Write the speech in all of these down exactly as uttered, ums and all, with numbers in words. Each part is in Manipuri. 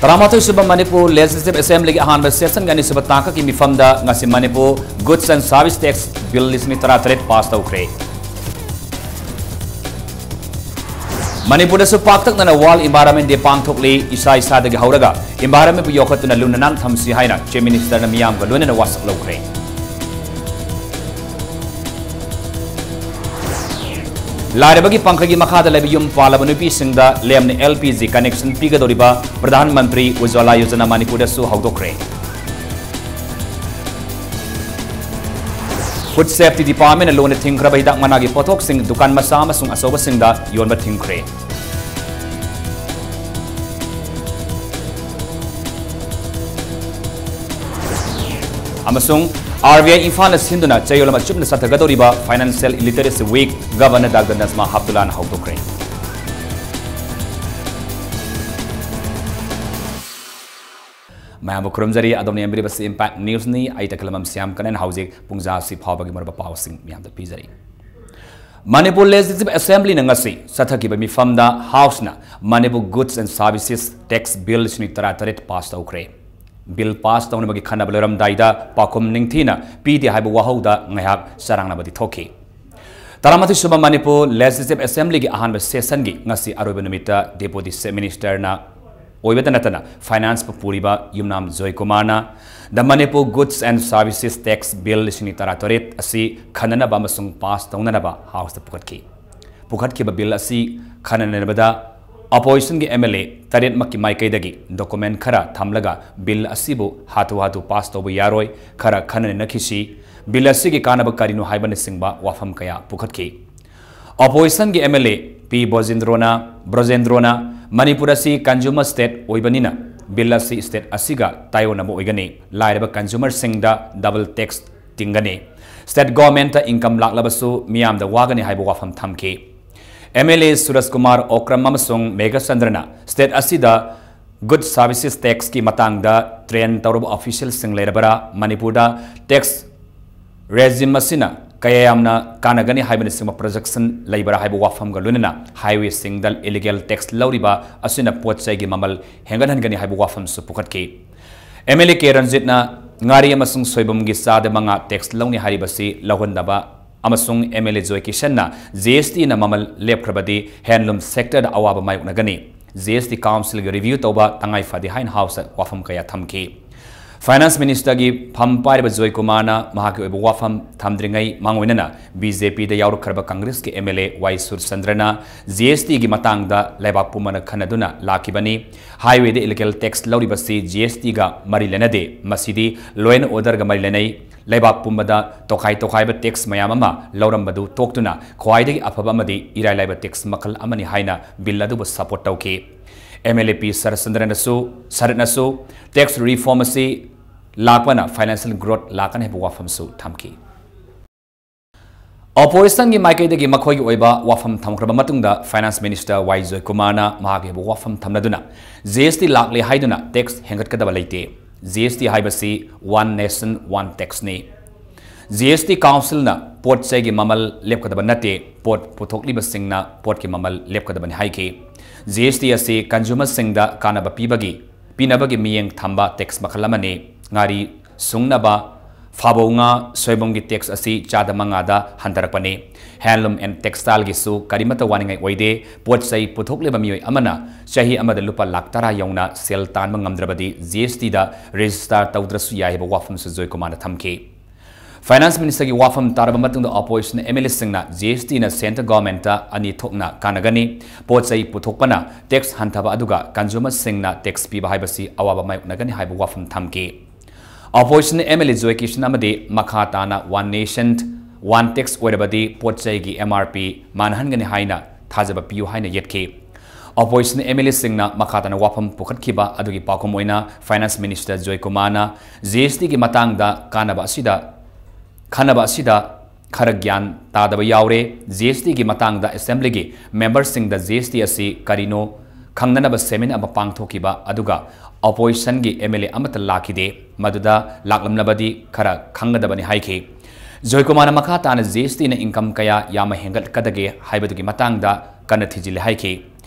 ꯇꯔꯥꯃꯥꯊꯣꯏ ꯁꯨꯕ ꯃꯅꯤꯄꯨꯔ Legislative Assemblyꯒꯤ ꯑꯍꯥꯟꯕ sessionꯒꯤ ꯑꯅꯤꯁꯨꯕ ꯇꯥꯡꯀꯛꯀꯤ ꯃꯤꯐꯝꯗ ꯉꯁꯤ Manipur Goods and Service Tax Bill ꯂꯤꯁꯤꯡ ꯇꯔꯥꯇꯔꯦꯠ pass ꯇꯧꯈ꯭ꯔꯦ꯫ ꯃꯅꯤꯄꯨꯔꯗꯁꯨ ꯄꯥꯛꯇꯛꯅꯅ World Environment Day ꯄꯥꯡꯊꯣꯛꯂꯤ꯫ ꯏꯁꯥ ꯏꯁꯥꯗꯒꯤ ꯍꯧꯔꯒ environmentꯕꯨ ꯌꯣꯛꯈꯠꯇꯨꯅ ꯂꯨꯅ ꯅꯥꯟꯅ ꯊꯝꯁꯤ ꯍꯥꯏꯅ Chief Ministerꯅ ꯃꯤꯌꯥꯝꯒ ꯂꯣꯏꯅꯅ ꯋꯥꯁꯛ ꯂꯧꯈ꯭ꯔꯦ꯫ ꯂꯥꯏꯔꯕꯒꯤ ꯄꯥꯡꯈꯩꯒꯤ ꯃꯈꯥꯗ ꯂꯩꯕ ꯌꯨꯝ ꯄꯥꯜꯂꯕ ꯅꯨꯄꯤꯁꯤꯡꯗ ꯂꯦꯝꯅ L P G connection ꯄꯤꯒꯗꯧꯔꯤꯕ Pradhan Mantri ꯎꯖ꯭ꯋꯥꯂꯥ Yojana ꯃꯅꯤꯄꯨꯔꯗꯁꯨ ꯍꯧꯗꯣꯛꯈ꯭ꯔꯦ꯫ Food Safety Departmentꯅ ꯂꯣꯟꯅ ꯊꯤꯡꯈ꯭ꯔꯕ ꯍꯤꯗꯥꯛ ꯃꯅꯥꯒꯤ ꯄꯣꯠꯊꯣꯛꯁꯤꯡ ꯗꯨꯀꯥꯟ ꯃꯆꯥ ꯑꯃꯁꯨꯡ ꯑꯆꯧꯕꯁꯤꯡꯗ ꯌꯣꯟꯕ ꯊꯤꯡꯈ꯭ꯔꯦ꯫ ꯑꯃꯁꯨꯡ R B I ꯏꯝꯐꯥꯜꯅ ꯁꯤꯟꯗꯨꯅ ꯆꯌꯣꯜ ꯑꯃ ꯆꯨꯞꯅ ꯆꯠꯊꯒꯗꯧꯔꯤꯕ Financial Literacy Week Governor Doctor Najma Heptullahꯅ ꯍꯧꯗꯣꯛꯈ꯭ꯔꯦ꯫ ꯃꯌꯥꯝꯕꯨ ꯈꯨꯔꯨꯝꯖꯔꯤ꯫ ꯑꯗꯣꯝꯅ ꯌꯦꯡꯕꯤꯔꯤꯕꯁꯤ Impact Newsꯅꯤ꯫ ꯑꯩ ꯇꯈꯦꯂꯝꯕꯝ ꯁ꯭ꯌꯥꯝ ꯀꯅꯟ ꯍꯧꯖꯤꯛ ꯄꯨꯡꯖꯥꯁꯤ ꯐꯥꯎꯕꯒꯤ ꯃꯔꯨꯑꯣꯏꯕ ꯄꯥꯎꯁꯤꯡ ꯃꯌꯥꯝꯗ ꯄꯤꯖꯔꯤ꯫ ꯃꯅꯤꯄꯨꯔ Legislative Assemblyꯅ ꯉꯁꯤ ꯆꯠꯊꯈꯤꯕ ꯃꯤꯐꯝꯗ Houseꯅ Manipur Goods and Services Tax Bill ꯂꯤꯁꯤꯡ ꯇꯔꯥꯇꯔꯦꯠ pass ꯇꯧꯈ꯭ꯔꯦ꯫ Bill pass ꯇꯧꯅꯕꯒꯤ ꯈꯟꯅꯕ ꯂꯣꯏꯔꯝꯗꯥꯏꯗ ꯄꯥꯎꯈꯨꯝ ꯅꯤꯡꯊꯤꯅ ꯄꯤꯗꯦ ꯍꯥꯏꯕ ꯋꯥꯍꯧꯗ ꯉꯥꯏꯍꯥꯛ ꯆꯔꯥꯡꯅꯕꯗꯤ ꯊꯣꯛꯈꯤ꯫ ꯇꯔꯥꯃꯥꯊꯣꯏ ꯁꯨꯕ ꯃꯅꯤꯄꯨꯔ Legislative Assemblyꯒꯤ ꯑꯍꯥꯟꯕ sessionꯒꯤ ꯉꯁꯤ ꯑꯔꯣꯏꯕ ꯅꯨꯃꯤꯠꯇ Deputy Chief Ministerꯅ ꯑꯣꯏꯕꯇ ꯅꯠꯇꯅ Financeꯄꯨ ꯄꯨꯔꯤꯕ ꯌꯨꯝꯅꯥꯝ ꯖꯣꯏꯀꯨꯃꯥꯔꯅ The Manipur Goods and Services Tax Bill ꯂꯤꯁꯤꯡ ꯇꯔꯥꯇꯔꯦꯠ ꯑꯁꯤ ꯈꯟꯅꯅꯕ ꯑꯃꯁꯨꯡ pass ꯇꯧꯅꯅꯕ Houseꯇ ꯄꯨꯈꯠꯈꯤ꯫ ꯄꯨꯈꯠꯈꯤꯕ bill ꯑꯁꯤ ꯈꯟꯅꯅꯕꯗ oppositionꯒꯤ M L A ꯇꯔꯦꯠꯃꯛꯀꯤ ꯃꯥꯏꯀꯩꯗꯒꯤ document ꯈꯔ ꯊꯝꯂꯒ bill ꯑꯁꯤꯕꯨ ꯍꯥꯊꯨ ꯍꯥꯊꯨ pass ꯇꯧꯕ ꯌꯥꯔꯣꯏ, ꯈꯔ ꯈꯟꯅꯅꯈꯤꯁꯤ, bill ꯑꯁꯤꯒꯤ ꯀꯥꯟꯅꯕ ꯀꯔꯤꯅꯣ ꯍꯥꯏꯕꯅꯆꯤꯡꯕ ꯋꯥꯐꯝ ꯀꯌꯥ ꯄꯨꯈꯠꯈꯤ꯫ Oppositionꯒꯤ M L A P ꯕꯣꯖꯦꯟꯗ꯭ꯔꯣꯅ, ꯕ꯭ꯔꯣꯖꯦꯟꯗ꯭ꯔꯣꯅ Manipur ꯑꯁꯤ consumer state ꯑꯣꯏꯕꯅꯤꯅ bill ꯑꯁꯤ state ꯑꯁꯤꯒ ꯇꯥꯏꯑꯣꯟꯅꯕ ꯑꯣꯏꯒꯅꯤ, ꯂꯥꯏꯔꯕ consumerꯁꯤꯡꯗ double tax ꯇꯤꯡꯒꯅꯤ, state governmentꯇ income ꯂꯥꯛꯂꯕꯁꯨ ꯃꯤꯌꯥꯝꯗ ꯋꯥꯒꯅꯤ ꯍꯥꯏꯕ ꯋꯥꯐꯝ ꯊꯝꯈꯤ꯫ M L A ꯁꯨꯔꯖ ꯀꯨꯃꯥꯔ ꯑꯣꯀ꯭ꯔꯝ ꯑꯃꯁꯨꯡ ꯃꯦꯘꯆꯟꯗ꯭ꯔꯅ state ꯑꯁꯤꯗ Goods Services Taxꯀꯤ ꯃꯇꯥꯡꯗ train ꯇꯧꯔꯕ officialꯁꯤꯡ ꯂꯩꯔꯕꯔꯥ, ꯃꯅꯤꯄꯨꯔꯗ tax regime ꯑꯁꯤꯅ ꯀꯌꯥ ꯌꯥꯝꯅ ꯀꯥꯟꯅꯒꯅꯤ ꯍꯥꯏꯕꯅꯆꯤꯡꯕ projection ꯂꯩꯕ꯭ꯔꯥ ꯍꯥꯏꯕ ꯋꯥꯐꯝꯒ ꯂꯣꯏꯅꯅ highwayꯁꯤꯡꯗ illegal tax ꯂꯧꯔꯤꯕ ꯑꯁꯤꯅ ꯄꯣꯠ ꯆꯩꯒꯤ ꯃꯃꯜ ꯍꯦꯟꯒꯠꯍꯟꯒꯅꯤ ꯍꯥꯏꯕ ꯋꯥꯐꯝꯁꯨ ꯄꯨꯈꯠꯈꯤ꯫ MLA ꯀꯦ ꯔꯟꯖꯤꯠꯅ ꯉꯥꯔꯤ ꯑꯃꯁꯨꯡ ꯁꯣꯏꯕꯨꯝꯒꯤ ꯆꯥꯗ ꯃꯉꯥ tax ꯂꯧꯅꯤ ꯍꯥꯏꯔꯤꯕꯁꯤ ꯂꯧꯍꯟꯗꯕ ꯑꯃꯁꯨꯡ MLA ꯖꯣꯏ ꯀꯤꯁꯟꯅ GSTꯅ ꯃꯃꯜ ꯂꯦꯞꯈ꯭ꯔꯕꯗꯤ handloom sectorꯗ ꯑꯋꯥꯕ ꯃꯥꯌꯣꯛꯅꯒꯅꯤ꯫ GST councilꯒꯤ review ꯇꯧꯕ ꯇꯉꯥꯏ ꯐꯗꯦ ꯍꯥꯏꯅ Houseꯇ ꯋꯥꯐꯝ ꯀꯌꯥ ꯊꯝꯈꯤ꯫ Finance ministerꯒꯤ ꯐꯝ ꯄꯥꯏꯔꯤꯕ ꯖꯣꯏ ꯀꯨꯃꯥꯔꯅ ꯃꯍꯥꯛꯀꯤ ꯑꯣꯏꯕ ꯋꯥꯐꯝ ꯊꯝꯗ꯭ꯔꯤꯉꯩ ꯃꯥꯡꯑꯣꯏꯅꯅ BJPꯗ ꯌꯥꯎꯔꯛꯈ꯭ꯔꯕ Congressꯀꯤ MLA ꯋꯥꯏ ꯁꯨꯔꯆꯟꯗ꯭ꯔꯅ GSTꯒꯤ ꯃꯇꯥꯡꯗ ꯂꯩꯕꯥꯛ ꯄꯨꯝꯕꯅ ꯈꯟꯅꯗꯨꯅ ꯂꯥꯛꯈꯤꯕꯅꯤ꯫ Highwayꯗ illegal tax ꯂꯧꯔꯤꯕꯁꯤ GSTꯒ ꯃꯔꯤ ꯂꯩꯅꯗꯦ, ꯃꯁꯤꯗꯤ law and orderꯒ ꯃꯔꯤ ꯂꯩꯅꯩ꯫ ꯂꯩꯕꯥꯛ ꯄꯨꯝꯕꯗ ꯇꯣꯈꯥꯏ ꯇꯣꯈꯥꯏꯕ tax ꯃꯌꯥꯝ ꯑꯃ ꯂꯧꯔꯝꯕꯗꯨ ꯇꯣꯛꯇꯨꯅ ꯈ꯭ꯋꯥꯏꯗꯒꯤ ꯑꯐꯕ ꯑꯃꯗꯤ ꯏꯔꯥꯏ ꯂꯥꯏꯕ tax ꯃꯈꯜ ꯑꯃꯅꯤ ꯍꯥꯏꯅ bill ꯑꯗꯨꯕꯨ support ꯇꯧꯈꯤ꯫ MLA ꯄꯤ ꯁꯔꯠꯆꯟꯗ꯭ꯔꯅꯁꯨ, ꯁꯔꯠꯅꯁꯨ tax reform ꯑꯁꯤ ꯂꯥꯛꯄꯅ financial growth ꯂꯥꯛꯀꯅꯤ ꯍꯥꯏꯕ ꯋꯥꯐꯝꯁꯨ ꯊꯝꯈꯤ꯫ Oppositionꯒꯤ ꯃꯥꯏꯀꯩꯗꯒꯤ ꯃꯈꯣꯏꯒꯤ ꯑꯣꯏꯕ ꯋꯥꯐꯝ ꯊꯝꯈ꯭ꯔꯕ ꯃꯇꯨꯡꯗ Finance Minister ꯋꯥꯏ ꯖꯣꯏꯀꯨꯃꯥꯔꯅ ꯃꯍꯥꯛꯀꯤ ꯑꯣꯏꯕ ꯋꯥꯐꯝ ꯊꯝꯅꯗꯨꯅ GST ꯂꯥꯛꯂꯦ ꯍꯥꯏꯗꯨꯅ tax ꯍꯦꯟꯒꯠꯀꯗꯕ ꯂꯩꯇꯦ꯫ GST ꯍꯥꯏꯕꯁꯤ one nation, one taxꯅꯤ꯫ GST councilꯅ ꯄꯣꯠ ꯆꯩꯒꯤ ꯃꯃꯜ ꯂꯦꯞꯀꯗꯕ ꯅꯠꯇꯦ, ꯄꯣꯠ ꯄꯨꯊꯣꯛꯂꯤꯕꯁꯤꯡꯅ ꯄꯣꯠꯀꯤ ꯃꯃꯜ ꯂꯦꯞꯀꯗꯕꯅꯤ ꯍꯥꯏꯈꯤ꯫ GST ꯑꯁꯤ consumerꯁꯤꯡꯗ ꯀꯥꯟꯅꯕ ꯄꯤꯕꯒꯤ, ꯄꯤꯅꯕꯒꯤ ꯃꯤꯠꯌꯦꯡ ꯊꯝꯕ tax ꯃꯈꯜ ꯑꯃꯅꯤ꯫ ꯉꯥꯔꯤ ꯁꯨꯡꯅꯕ ꯐꯥꯕꯧ ꯉꯥ ꯁꯣꯏꯕꯨꯝꯒꯤ tax ꯑꯁꯤ ꯆꯥꯗ ꯃꯉꯥꯗ ꯍꯟꯊꯔꯛꯄꯅꯤ꯫ Handloom and textileꯒꯤꯁꯨ ꯀꯔꯤꯃꯠꯇ ꯋꯥꯅꯤꯡꯉꯥꯏ ꯑꯣꯏꯗꯦ꯫ ꯄꯣꯠ ꯆꯩ ꯄꯨꯊꯣꯛꯂꯤꯕ ꯃꯤꯑꯣꯏ ꯑꯃꯅ ꯆꯍꯤ ꯑꯃꯗ ꯂꯨꯄꯥ ꯂꯥꯈ ꯇꯔꯥ ꯌꯧꯅ ꯁꯦꯜ ꯇꯥꯟꯕ ꯉꯝꯗ꯭ꯔꯕꯗꯤ GSTꯗ register ꯇꯧꯗ꯭ꯔꯁꯨ ꯌꯥꯏ ꯍꯥꯏꯕ ꯋꯥꯐꯝꯁꯨ ꯖꯣꯏꯀꯨꯃꯥꯔꯅ ꯊꯝꯈꯤ꯫ Finance ministerꯒꯤ ꯋꯥꯐꯝ ꯇꯥꯔꯕ ꯃꯇꯨꯡꯗ opposition MLAꯁꯤꯡꯅ GSTꯅ central governmentꯇ ꯑꯅꯤ ꯊꯣꯛꯅ ꯀꯥꯟꯅꯒꯅꯤ, ꯄꯣꯠ ꯆꯩ ꯄꯨꯊꯣꯛꯄꯅ tax ꯍꯟꯊꯕ ꯑꯗꯨꯒ consumerꯁꯤꯡꯅ tax ꯄꯤꯕ ꯍꯥꯏꯕꯁꯤ ꯑꯋꯥꯕ ꯃꯥꯌꯣꯛꯅꯒꯅꯤ ꯍꯥꯏꯕ ꯋꯥꯐꯝ ꯊꯝꯈꯤ꯫ Opposition MLA ꯖꯣꯏ ꯀꯤꯁꯟ ꯑꯃꯗꯤ ꯃꯈꯥ ꯇꯥꯅ one nation, one tax ꯑꯣꯏꯔꯕꯗꯤ ꯄꯣꯠ ꯆꯩꯒꯤ MRP ꯃꯥꯟꯅꯍꯟꯒꯅꯤ ꯍꯥꯏꯅ ꯊꯥꯖꯕ ꯄꯤꯌꯨ ꯍꯥꯏꯅ ꯌꯦꯠꯈꯤ꯫ Opposition MLAꯁꯤꯡꯅ ꯃꯈꯥ ꯇꯥꯅ ꯋꯥꯐꯝ ꯄꯨꯈꯠꯈꯤꯕ ꯑꯗꯨꯒꯤ ꯄꯥꯎꯈꯨꯝ ꯑꯣꯏꯅ Finance Minister ꯖꯣꯏ ꯀꯨꯃꯥꯔꯅ GSTꯒꯤ ꯃꯇꯥꯡꯗ ꯀꯥꯟꯅꯕ ꯑꯁꯤꯗ, ꯈꯟꯅꯕ ꯑꯁꯤꯗ ꯈꯔ ꯒ꯭ꯌꯥꯟ ꯇꯥꯗꯕ ꯌꯥꯎꯔꯦ꯫ GSTꯒꯤ ꯃꯇꯥꯡꯗ Assemblyꯒꯤ memberꯁꯤꯡꯗ GST ꯑꯁꯤ ꯀꯔꯤꯅꯣ ꯈꯪꯅꯅꯕ seminar ꯑꯃ ꯄꯥꯡꯊꯣꯛꯈꯤꯕ ꯑꯗꯨꯒ oppositionꯒꯤ MLA ꯑꯃꯠꯇ ꯂꯥꯛꯈꯤꯗꯦ꯫ ꯃꯗꯨꯗ ꯂꯥꯛꯂꯝꯂꯕꯗꯤ ꯈꯔ ꯈꯪꯒꯗꯕꯅꯤ ꯍꯥꯏꯈꯤ꯫ ꯖꯣꯏꯀꯨꯃꯥꯔꯅ ꯃꯈꯥ ꯇꯥꯅ ꯖꯤ ꯑꯦꯁ ꯇꯤꯅ income ꯀꯌꯥ ꯌꯥꯝꯅ ꯍꯦꯟꯒꯠꯀꯗꯒꯦ ꯍꯥꯏꯕꯗꯨꯒꯤ ꯃꯇꯥꯡꯗ ꯀꯟꯅ ꯊꯤꯖꯤꯜꯂꯤ ꯍꯥꯏꯈꯤ꯫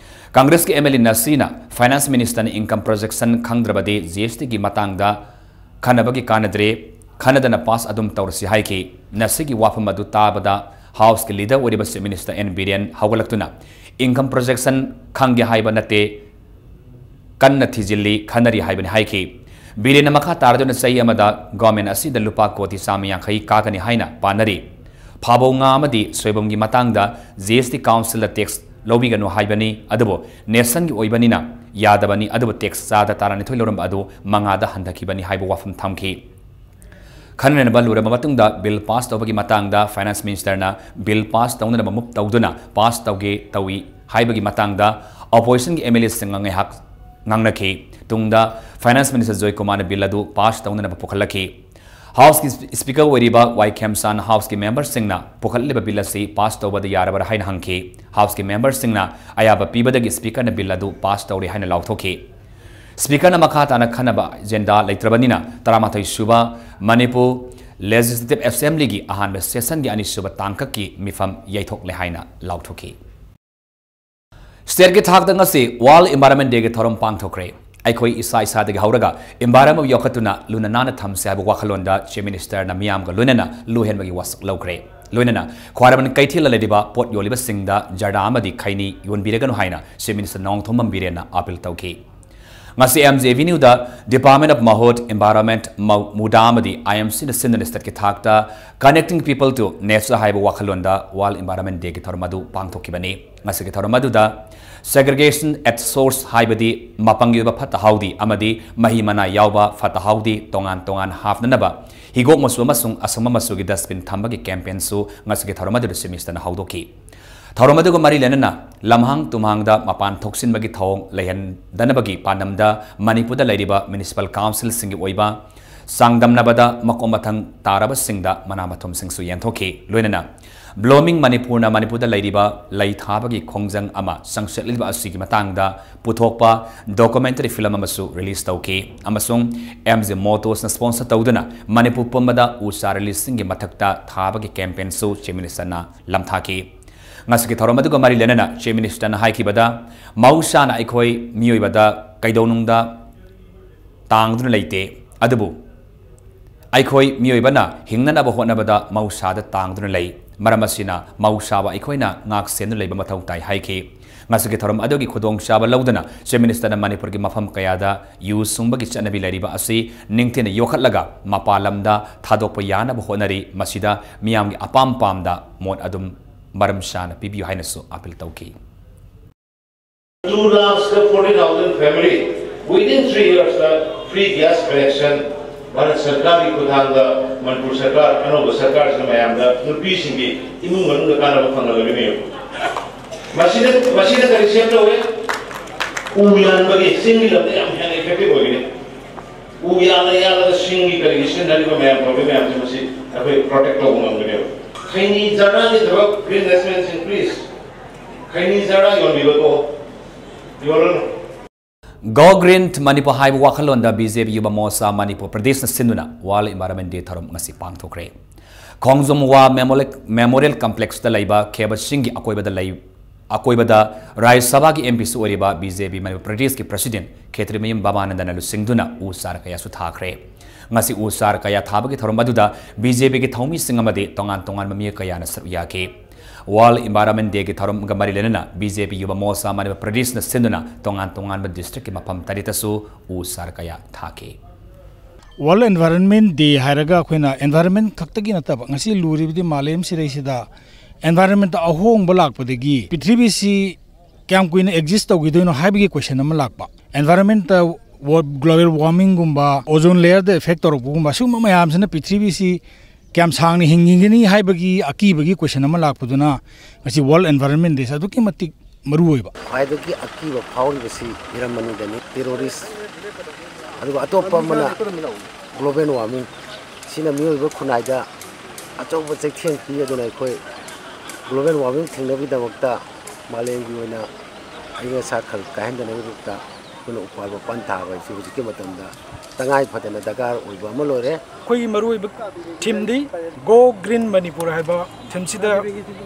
ꯀꯪꯒ꯭ꯔꯦꯁꯀꯤ ꯑꯦꯝ ꯑꯦꯜ ꯑꯦ ꯅꯁꯔꯤꯅ finance ministerꯅ income projection ꯈꯪꯗ꯭ꯔꯕꯗꯤ ꯖꯤ ꯑꯦꯁ ꯇꯤꯒꯤ ꯃꯇꯥꯡꯗ ꯈꯟꯅꯕꯒꯤ ꯀꯥꯟꯅꯗ꯭ꯔꯦ, ꯈꯟꯅꯗꯅ pass ꯑꯗꯨꯝ ꯇꯧꯔꯁꯤ ꯍꯥꯏꯈꯤ꯫ ꯅꯁꯔꯤꯒꯤ ꯋꯥꯐꯝ ꯑꯗꯨ ꯇꯥꯕꯗ Houseꯀꯤ leader ꯑꯣꯏꯔꯤꯕ Chief Minister ꯑꯦꯟ ꯕꯤꯔꯦꯟ ꯍꯧꯒꯠꯂꯛꯇꯨꯅ income projection ꯈꯪꯒꯦ ꯍꯥꯏꯕ ꯅꯠꯇꯦ, ꯀꯟꯅ ꯊꯤꯖꯤꯜꯂꯤ, ꯈꯟꯅꯔꯤ ꯍꯥꯏꯕꯅꯤ ꯍꯥꯏꯈꯤ꯫ ꯕꯤꯔꯦꯟꯅ ꯃꯈꯥ ꯇꯥꯔꯗꯨꯅ ꯆꯍꯤ ꯑꯃꯗ government ꯑꯁꯤꯗ ꯂꯨꯄꯥ ꯀꯣꯇꯤ ꯆꯥꯝꯃ ꯌꯥꯡꯈꯩ ꯀꯥꯒꯅꯤ ꯍꯥꯏꯅ ꯄꯥꯅꯔꯤ꯫ ꯐꯥꯕꯧ ꯉꯥ ꯑꯃꯗꯤ ꯁꯣꯏꯕꯨꯝꯒꯤ ꯃꯇꯥꯡꯗ ꯖꯤ ꯑꯦꯁ ꯇꯤ councilꯗ tax ꯂꯧꯕꯤꯒꯅꯨ ꯍꯥꯏꯕꯅꯤ, ꯑꯗꯨꯕꯨ nationꯒꯤ ꯑꯣꯏꯕꯅꯤꯅ ꯌꯥꯗꯕꯅꯤ, ꯑꯗꯨꯕꯨ tax ꯆꯥꯗ ꯇꯔꯥꯅꯤꯊꯣꯏ ꯂꯧꯔꯝꯕ ꯑꯗꯨ ꯃꯉꯥꯗ ꯍꯟꯊꯈꯤꯕꯅꯤ ꯍꯥꯏꯕ ꯋꯥꯐꯝ ꯊꯝꯈꯤ꯫ ꯈꯟꯅꯅꯕ ꯂꯣꯏꯔꯕ ꯃꯇꯨꯡꯗ bill pass ꯇꯧꯕꯒꯤ ꯃꯇꯥꯡꯗ finance ministerꯅ bill pass ꯇꯧꯅꯅꯕ move ꯇꯧꯗꯨꯅ pass ꯇꯧꯒꯦ ꯇꯧꯏ ꯍꯥꯏꯕꯒꯤ ꯃꯇꯥꯡꯗ oppositionꯒꯤ ꯑꯦꯝ ꯑꯦꯜ ꯑꯦꯁꯤꯡꯅ ꯉꯥꯏꯍꯥꯛ ꯉꯥꯡꯅꯈꯤ꯫ ꯇꯨꯡꯗ finance minister ꯖꯣꯏꯀꯨꯃꯥꯔꯅ bill ꯑꯗꯨ pass ꯇꯧꯅꯅꯕ ꯄꯨꯈꯠꯂꯛꯈꯤ꯫ Houseꯀꯤ speaker ꯑꯣꯏꯔꯤꯕ ꯋꯥꯏ ꯈꯦꯝꯆꯥꯟ Houseꯀꯤ memberꯁꯤꯡꯅ ꯄꯨꯈꯠꯂꯤꯕ bill ꯑꯁꯤ pass ꯇꯧꯕꯗ ꯌꯥꯔꯕ꯭ꯔꯥ ꯍꯥꯏꯅ ꯍꯪꯈꯤ꯫ Houseꯀꯤ memberꯁꯤꯡꯅ ꯑꯌꯥꯕ ꯄꯤꯕꯗꯒꯤ speakerꯅ bill ꯑꯗꯨ pass ꯇꯧꯔꯦ ꯍꯥꯏꯅ ꯂꯥꯎꯊꯣꯛꯈꯤ꯫ Speakerꯅ ꯃꯈꯥ ꯇꯥꯅ ꯈꯟꯅꯕ agenda ꯂꯩꯇ꯭ꯔꯕꯅꯤꯅ ꯇꯔꯥꯃꯥꯊꯣꯏ ꯁꯨꯕ Manipur Legislative Assemblyꯒꯤ ꯑꯍꯥꯟꯕ sessionꯒꯤ ꯑꯅꯤꯁꯨꯕ ꯇꯥꯡꯀꯛꯀꯤ ꯃꯤꯐꯝ ꯌꯩꯊꯣꯛꯂꯦ ꯍꯥꯏꯅ ꯂꯥꯎꯊꯣꯛꯈꯤ꯫ Stateꯀꯤ ꯊꯥꯛꯇ ꯉꯁꯤ World Environment Dayꯒꯤ ꯊꯧꯔꯝ ꯄꯥꯡꯊꯣꯛꯈ꯭ꯔꯦ꯫ ꯑꯩꯈꯣꯏ ꯏꯁꯥ ꯏꯁꯥꯗꯒꯤ ꯍꯧꯔꯒ environment ꯌꯣꯛꯈꯠꯇꯨꯅ ꯂꯨꯅ ꯅꯥꯟꯅ ꯊꯝꯁꯤ ꯍꯥꯏꯕ ꯋꯥꯈꯜꯂꯣꯟꯗ Chief Ministerꯅ ꯃꯤꯌꯥꯝꯒ ꯂꯣꯏꯅꯅ ꯂꯨꯍꯦꯟꯕꯒꯤ ꯋꯥꯁꯛ ꯂꯧꯈ꯭ꯔꯦ꯫ ꯂꯣꯏꯅꯅ ꯈ꯭ꯋꯥꯏꯔꯝꯕꯟ ꯀꯩꯊꯦꯜꯗ ꯂꯩꯔꯤꯕ ꯄꯣꯠ ꯌꯣꯜꯂꯤꯕꯁꯤꯡꯗ ꯖꯔꯗꯥ ꯑꯃꯗꯤ ꯈꯩꯅꯤ ꯌꯣꯟꯕꯤꯔꯒꯅꯨ ꯍꯥꯏꯅ Chief Minister ꯅꯣꯡꯊꯣꯝꯕꯝ ꯕꯤꯔꯦꯟꯅ appeal ꯇꯧꯈꯤ꯫ ꯉꯁꯤ ꯑꯦꯝ ꯖꯤ ꯑꯦꯚꯦꯅ꯭ꯌꯨꯗ Department of MoHUD, Environment, ꯃ-, MUDA ꯑꯃꯗꯤ ꯑꯥꯏ ꯑꯦꯝ ꯁꯤꯅ ꯁꯤꯟꯗꯨꯅ stateꯀꯤ ꯊꯥꯛꯇ Connecting People to Nature ꯍꯥꯏꯕ ꯋꯥꯈꯜꯂꯣꯟꯗ World Environment Dayꯒꯤ ꯊꯧꯔꯝ ꯑꯗꯨ ꯄꯥꯡꯊꯣꯛꯈꯤꯕꯅꯤ꯫ ꯉꯁꯤꯒꯤ ꯊꯧꯔꯝ ꯑꯗꯨꯗ segregation at source ꯍꯥꯏꯕꯗꯤ ꯃꯄꯪꯒꯤ ꯑꯣꯏꯕ ꯐꯠꯇ ꯍꯥꯎꯗꯤ ꯑꯃꯗꯤ ꯃꯍꯤ ꯃꯅꯥꯏ ꯌꯥꯎꯕ ꯐꯠꯇ ꯍꯥꯎꯗꯤ ꯇꯣꯉꯥꯟ ꯇꯣꯉꯥꯟ ꯍꯥꯞꯅꯅꯕ ꯍꯤꯒꯣꯛ ꯃꯆꯨ ꯑꯃꯁꯨꯡ ꯑꯁꯪꯕ ꯃꯆꯨꯒꯤ dustbin ꯊꯝꯕꯒꯤ campaignꯁꯨ ꯉꯁꯤꯒꯤ ꯊꯧꯔꯝ ꯑꯗꯨꯗ Chief Ministerꯅ ꯍꯧꯗꯣꯛꯈꯤ꯫ ꯊꯧꯔꯝ ꯑꯗꯨꯒ ꯃꯔꯤ ꯂꯩꯅꯅ ꯂꯝꯍꯥꯡ ꯇꯨꯝꯍꯥꯡꯗ ꯃꯄꯥꯟ ꯊꯣꯛꯁꯤꯟꯕꯒꯤ ꯊꯧꯑꯣꯡ ꯂꯩꯍꯟꯗꯅꯕꯒꯤ ꯄꯥꯟꯗꯝꯗ ꯃꯅꯤꯄꯨꯔꯗ ꯂꯩꯔꯤꯕ municipal councilꯁꯤꯡꯒꯤ ꯑꯣꯏꯕ ꯆꯥꯡꯗꯝꯅꯕꯗ ꯃꯀꯣꯛ ꯃꯊꯪ ꯇꯥꯔꯕꯁꯤꯡꯗ ꯃꯅꯥ ꯃꯊꯨꯝꯁꯤꯡꯁꯨ ꯌꯦꯟꯊꯣꯛꯈꯤ꯫ ꯂꯣꯏꯅꯅ Blooming Manipurꯅ ꯃꯅꯤꯄꯨꯔꯗ ꯂꯩꯔꯤꯕ ꯂꯩ ꯊꯥꯕꯒꯤ ꯈꯣꯡꯖꯪ ꯑꯃ ꯆꯪꯁꯤꯜꯂꯤꯕ ꯑꯁꯤꯒꯤ ꯃꯇꯥꯡꯗ ꯄꯨꯊꯣꯛꯄ documentary film ꯑꯃꯁꯨ release ꯇꯧꯈꯤ꯫ ꯑꯃꯁꯨꯡ M G Motosꯅ sponsor ꯇꯧꯗꯨꯅ ꯃꯅꯤꯄꯨꯔ ꯄꯨꯝꯕꯗ ꯎ ꯆꯥꯔꯥ ꯂꯤꯁꯤꯡꯒꯤ ꯃꯊꯛꯇ ꯊꯥꯕꯒꯤ campaignꯁꯨ Chief Ministerꯅ ꯂꯝꯊꯥꯈꯤ꯫ ꯉꯁꯤꯒꯤ ꯊꯧꯔꯝ ꯑꯗꯨꯒ ꯃꯔꯤ ꯂꯩꯅꯅ Chief Ministerꯅ ꯍꯥꯏꯈꯤꯕꯗ, ꯃꯍꯧꯁꯥꯅ ꯑꯩꯈꯣꯏ ꯃꯤꯑꯣꯏꯕꯗ ꯀꯩꯗꯧꯅꯨꯡꯗ ꯇꯥꯡꯗꯨꯅ ꯂꯩꯇꯦ, ꯑꯗꯨꯕꯨ ꯑꯩꯈꯣꯏ ꯃꯤꯑꯣꯏꯕꯅ ꯍꯤꯡꯅꯅꯕ ꯍꯣꯠꯅꯕꯗ ꯃꯍꯧꯁꯥꯗ ꯇꯥꯡꯗꯨꯅ ꯂꯩ꯫ ꯃꯔꯝ ꯑꯁꯤꯅ ꯃꯍꯧꯁꯥꯕꯨ ꯑꯩꯈꯣꯏꯅ ꯉꯥꯛ ꯁꯦꯟꯗꯨꯅ ꯂꯩꯕ ꯃꯊꯧ ꯇꯥꯏ ꯍꯥꯏꯈꯤ꯫ ꯉꯁꯤꯒꯤ ꯊꯧꯔꯝ ꯑꯗꯨꯒꯤ ꯈꯨꯗꯣꯡꯆꯥꯕ ꯂꯧꯗꯨꯅ Chief Ministerꯅ ꯃꯅꯤꯄꯨꯔꯒꯤ ꯃꯐꯝ ꯀꯌꯥꯗ ꯌꯨ ꯁꯨꯡꯕꯒꯤ ꯆꯠꯅꯕꯤ ꯂꯩꯔꯤꯕ ꯑꯁꯤ ꯅꯤꯡꯊꯤꯅ ꯌꯣꯛꯈꯠꯂꯒ ꯃꯄꯥꯟ ꯂꯝꯗ ꯊꯥꯗꯣꯛꯄ ꯌꯥꯅꯕ ꯍꯣꯠꯅꯔꯤ꯫ ꯃꯁꯤꯗ ꯃꯤꯌꯥꯝꯒꯤ ꯑꯄꯥꯝ ꯄꯥꯝꯗ ꯃꯣꯠ ꯑꯗꯨꯝ ꯃꯔꯝ ꯆꯥꯅ ꯄꯤꯕꯤꯌꯨ ꯍꯥꯏꯅꯁꯨ appeal ꯇꯧꯈꯤ꯫ Two lakhs forty thousand family within three years free gas connection Bharat ꯁꯔꯀꯥꯔꯒꯤ ꯈꯨꯠꯊꯥꯡꯗ ꯃꯅꯤꯄꯨꯔ ꯁꯔꯀꯥꯔ, ꯑꯅꯧꯕ ꯁꯔꯀꯥꯔꯁꯤꯅ ꯃꯌꯥꯝꯗ ꯅꯨꯄꯤꯁꯤꯡꯒꯤ ꯏꯃꯨꯡ ꯃꯅꯨꯡꯗ ꯀꯥꯟꯅꯕ ꯐꯪꯍꯜꯂꯒꯅꯤ꯫ ꯃꯁꯤꯗ, ꯃꯁꯤꯗ ꯀꯔꯤ save ꯇꯧꯋꯦ? ꯎ ꯌꯥꯟꯕꯒꯤ ꯆꯤꯡꯒꯤ ꯂꯝꯗ ꯌꯥꯝ ꯍꯦꯟꯅ effective ꯑꯣꯏꯒꯅꯤ꯫ ꯎ ꯌꯥꯜꯂ ꯌꯥꯜꯂꯒ ꯆꯤꯡꯒꯤ ꯀꯔꯤꯒꯤ ꯁꯤꯖꯤꯟꯅꯔꯤꯕ ꯃꯌꯥꯝ ꯇꯧꯔꯤꯕ ꯃꯌꯥꯝꯁꯦ ꯃꯁꯤ ꯑꯩꯈꯣꯏ protect ꯇꯧꯕ ꯉꯝꯒꯅꯦꯕ꯫ ꯈꯩꯅꯤ ꯆꯔꯥꯒꯤ ꯊꯕꯛ, green investments increase꯫ ꯈꯩꯅꯤ ꯆꯔꯥ ꯌꯣꯟꯕꯤꯕꯀꯣ, ꯌꯣꯜꯂꯅꯨ꯫ Go Green Manipur ꯍꯥꯏꯕ ꯋꯥꯈꯜꯂꯣꯟꯗ B J P Yuva Morcha Manipur Pradeshꯅ ꯁꯤꯟꯗꯨꯅ World Environment Day ꯊꯧꯔꯝ ꯉꯁꯤ ꯄꯥꯡꯊꯣꯛꯈ꯭ꯔꯦ꯫ ꯈꯣꯡꯖꯣꯝ War Memorial, Memorial Complexꯇ ꯂꯩꯕ ꯈꯦꯕ ꯆꯤꯡꯒꯤ ꯑꯀꯣꯏꯕꯗ ꯂꯩ, ꯑꯀꯣꯏꯕꯗ ꯔꯥꯖ꯭ꯌ ꯁꯚꯥꯒꯤ M Pꯁꯨ ꯑꯣꯏꯔꯤꯕ B J P Manipur Pradeshꯀꯤ President ꯈꯦꯇ꯭ꯔꯤꯃꯌꯨꯝ ꯕꯕꯥꯅꯟꯗꯅ ꯂꯨꯆꯤꯡꯗꯨꯅ ꯎ ꯆꯥꯔ ꯀꯌꯥꯁꯨ ꯊꯥꯈ꯭ꯔꯦ꯫ ꯉꯁꯤ ꯎ ꯆꯥꯔ ꯀꯌꯥ ꯊꯥꯕꯒꯤ ꯊꯧꯔꯝ ꯑꯗꯨꯗ B J Pꯒꯤ ꯊꯧꯃꯤꯁꯤꯡ ꯑꯃꯗꯤ ꯇꯣꯉꯥꯟ ꯇꯣꯉꯥꯟꯕ ꯃꯤꯑꯣꯏ ꯀꯌꯥꯅ ꯁꯔꯨꯛ ꯌꯥꯈꯤ꯫ World Environment Dayꯒꯤ ꯊꯧꯔꯝꯒ ꯃꯔꯤ ꯂꯩꯅꯅ B J P Yuva Morcha Manipur Pradeshꯅ ꯁꯤꯟꯗꯨꯅ ꯇꯣꯉꯥꯟ ꯇꯣꯉꯥꯟꯕ districtꯀꯤ ꯃꯐꯝ ꯇꯔꯦꯠꯇꯁꯨ ꯎ ꯆꯥꯔ ꯀꯌꯥ ꯊꯥꯈꯤ꯫ World Environment Day ꯍꯥꯏꯔꯒ ꯑꯩꯈꯣꯏꯅ environment ꯈꯛꯇꯒꯤ ꯅꯠꯇꯕ, ꯉꯁꯤ ꯂꯨꯔꯤꯕꯗꯤ ꯃꯥꯂꯦꯝ ꯁꯤꯔꯩꯁꯤꯗ environmentꯇ ꯑꯍꯣꯡꯕ ꯂꯥꯛꯄꯗꯒꯤ ꯄ꯭ꯔꯤꯊꯤꯕꯤꯁꯤ ꯀꯌꯥꯝ ꯀꯨꯏꯅ exist ꯇꯧꯈꯤꯗꯣꯏꯅꯣ ꯍꯥꯏꯕꯒꯤ question ꯑꯃ ꯂꯥꯛꯄ꯫ Environmentꯇ wa-, global warmingꯒꯨꯝꯕ, ozone layerꯗ effect ꯇꯧꯔꯛꯄꯒꯨꯝꯕ, ꯁꯤꯒꯨꯝꯕ ꯃꯌꯥꯝꯁꯤꯅ ꯄ꯭ꯔꯤꯊꯤꯕꯤꯁꯤ ꯀꯌꯥꯝ ꯁꯥꯡꯅ ꯍꯤꯡꯈꯤꯒꯅꯤ ꯍꯥꯏꯕꯒꯤ ꯑꯀꯤꯕꯒꯤ question ꯑꯃ ꯂꯥꯛꯄꯗꯨꯅ ꯉꯁꯤ World Environment Dayꯁꯦ ꯑꯗꯨꯛꯀꯤ ꯃꯇꯤꯛ ꯃꯔꯨ ꯑꯣꯏꯕ꯫ ꯈ꯭ꯋꯥꯏꯗꯒꯤ ꯑꯀꯤꯕ ꯐꯥꯎꯔꯤꯕꯁꯤ ꯍꯤꯔꯝ ꯑꯅꯤꯗꯅꯤ, terrorist ꯑꯗꯨꯒ ꯑꯇꯣꯞꯄ ꯑꯃꯅ global warming꯫ ꯁꯤꯅ ꯃꯤꯑꯣꯏꯕ ꯈꯨꯟꯅꯥꯏꯗ ꯑꯆꯧꯕ ꯆꯩꯊꯦꯡ ꯄꯤ꯫ ꯑꯗꯨꯅ ꯑꯩꯈꯣꯏ Global warming ꯊꯤꯡꯅꯕꯒꯤꯗꯃꯛꯇ ꯃꯥꯂꯦꯝꯒꯤ ꯑꯣꯏꯅ ꯑꯏꯪ ꯑꯁꯥ ꯈꯜ ꯀꯥꯏꯍꯟꯗꯅꯕꯒꯤꯗꯃꯛꯇ ꯑꯩꯈꯣꯏꯅ ꯎꯄꯥꯜ ꯋꯥꯄꯥꯜ ꯊꯥꯕ ꯍꯥꯏꯁꯤ ꯍꯧꯖꯤꯛꯀꯤ ꯃꯇꯝꯗ ꯇꯉꯥꯏ ꯐꯗꯅ ꯗꯔꯀꯥꯔ ꯑꯣꯏꯕ ꯑꯃ ꯂꯣꯏꯔꯦ꯫ ꯑꯩꯈꯣꯏꯒꯤ ꯃꯔꯨꯑꯣꯏꯕ ꯊꯤꯝꯗꯤ "Go Green Manipur" ꯍꯥꯏꯕ ꯊꯤꯝꯁꯤꯗ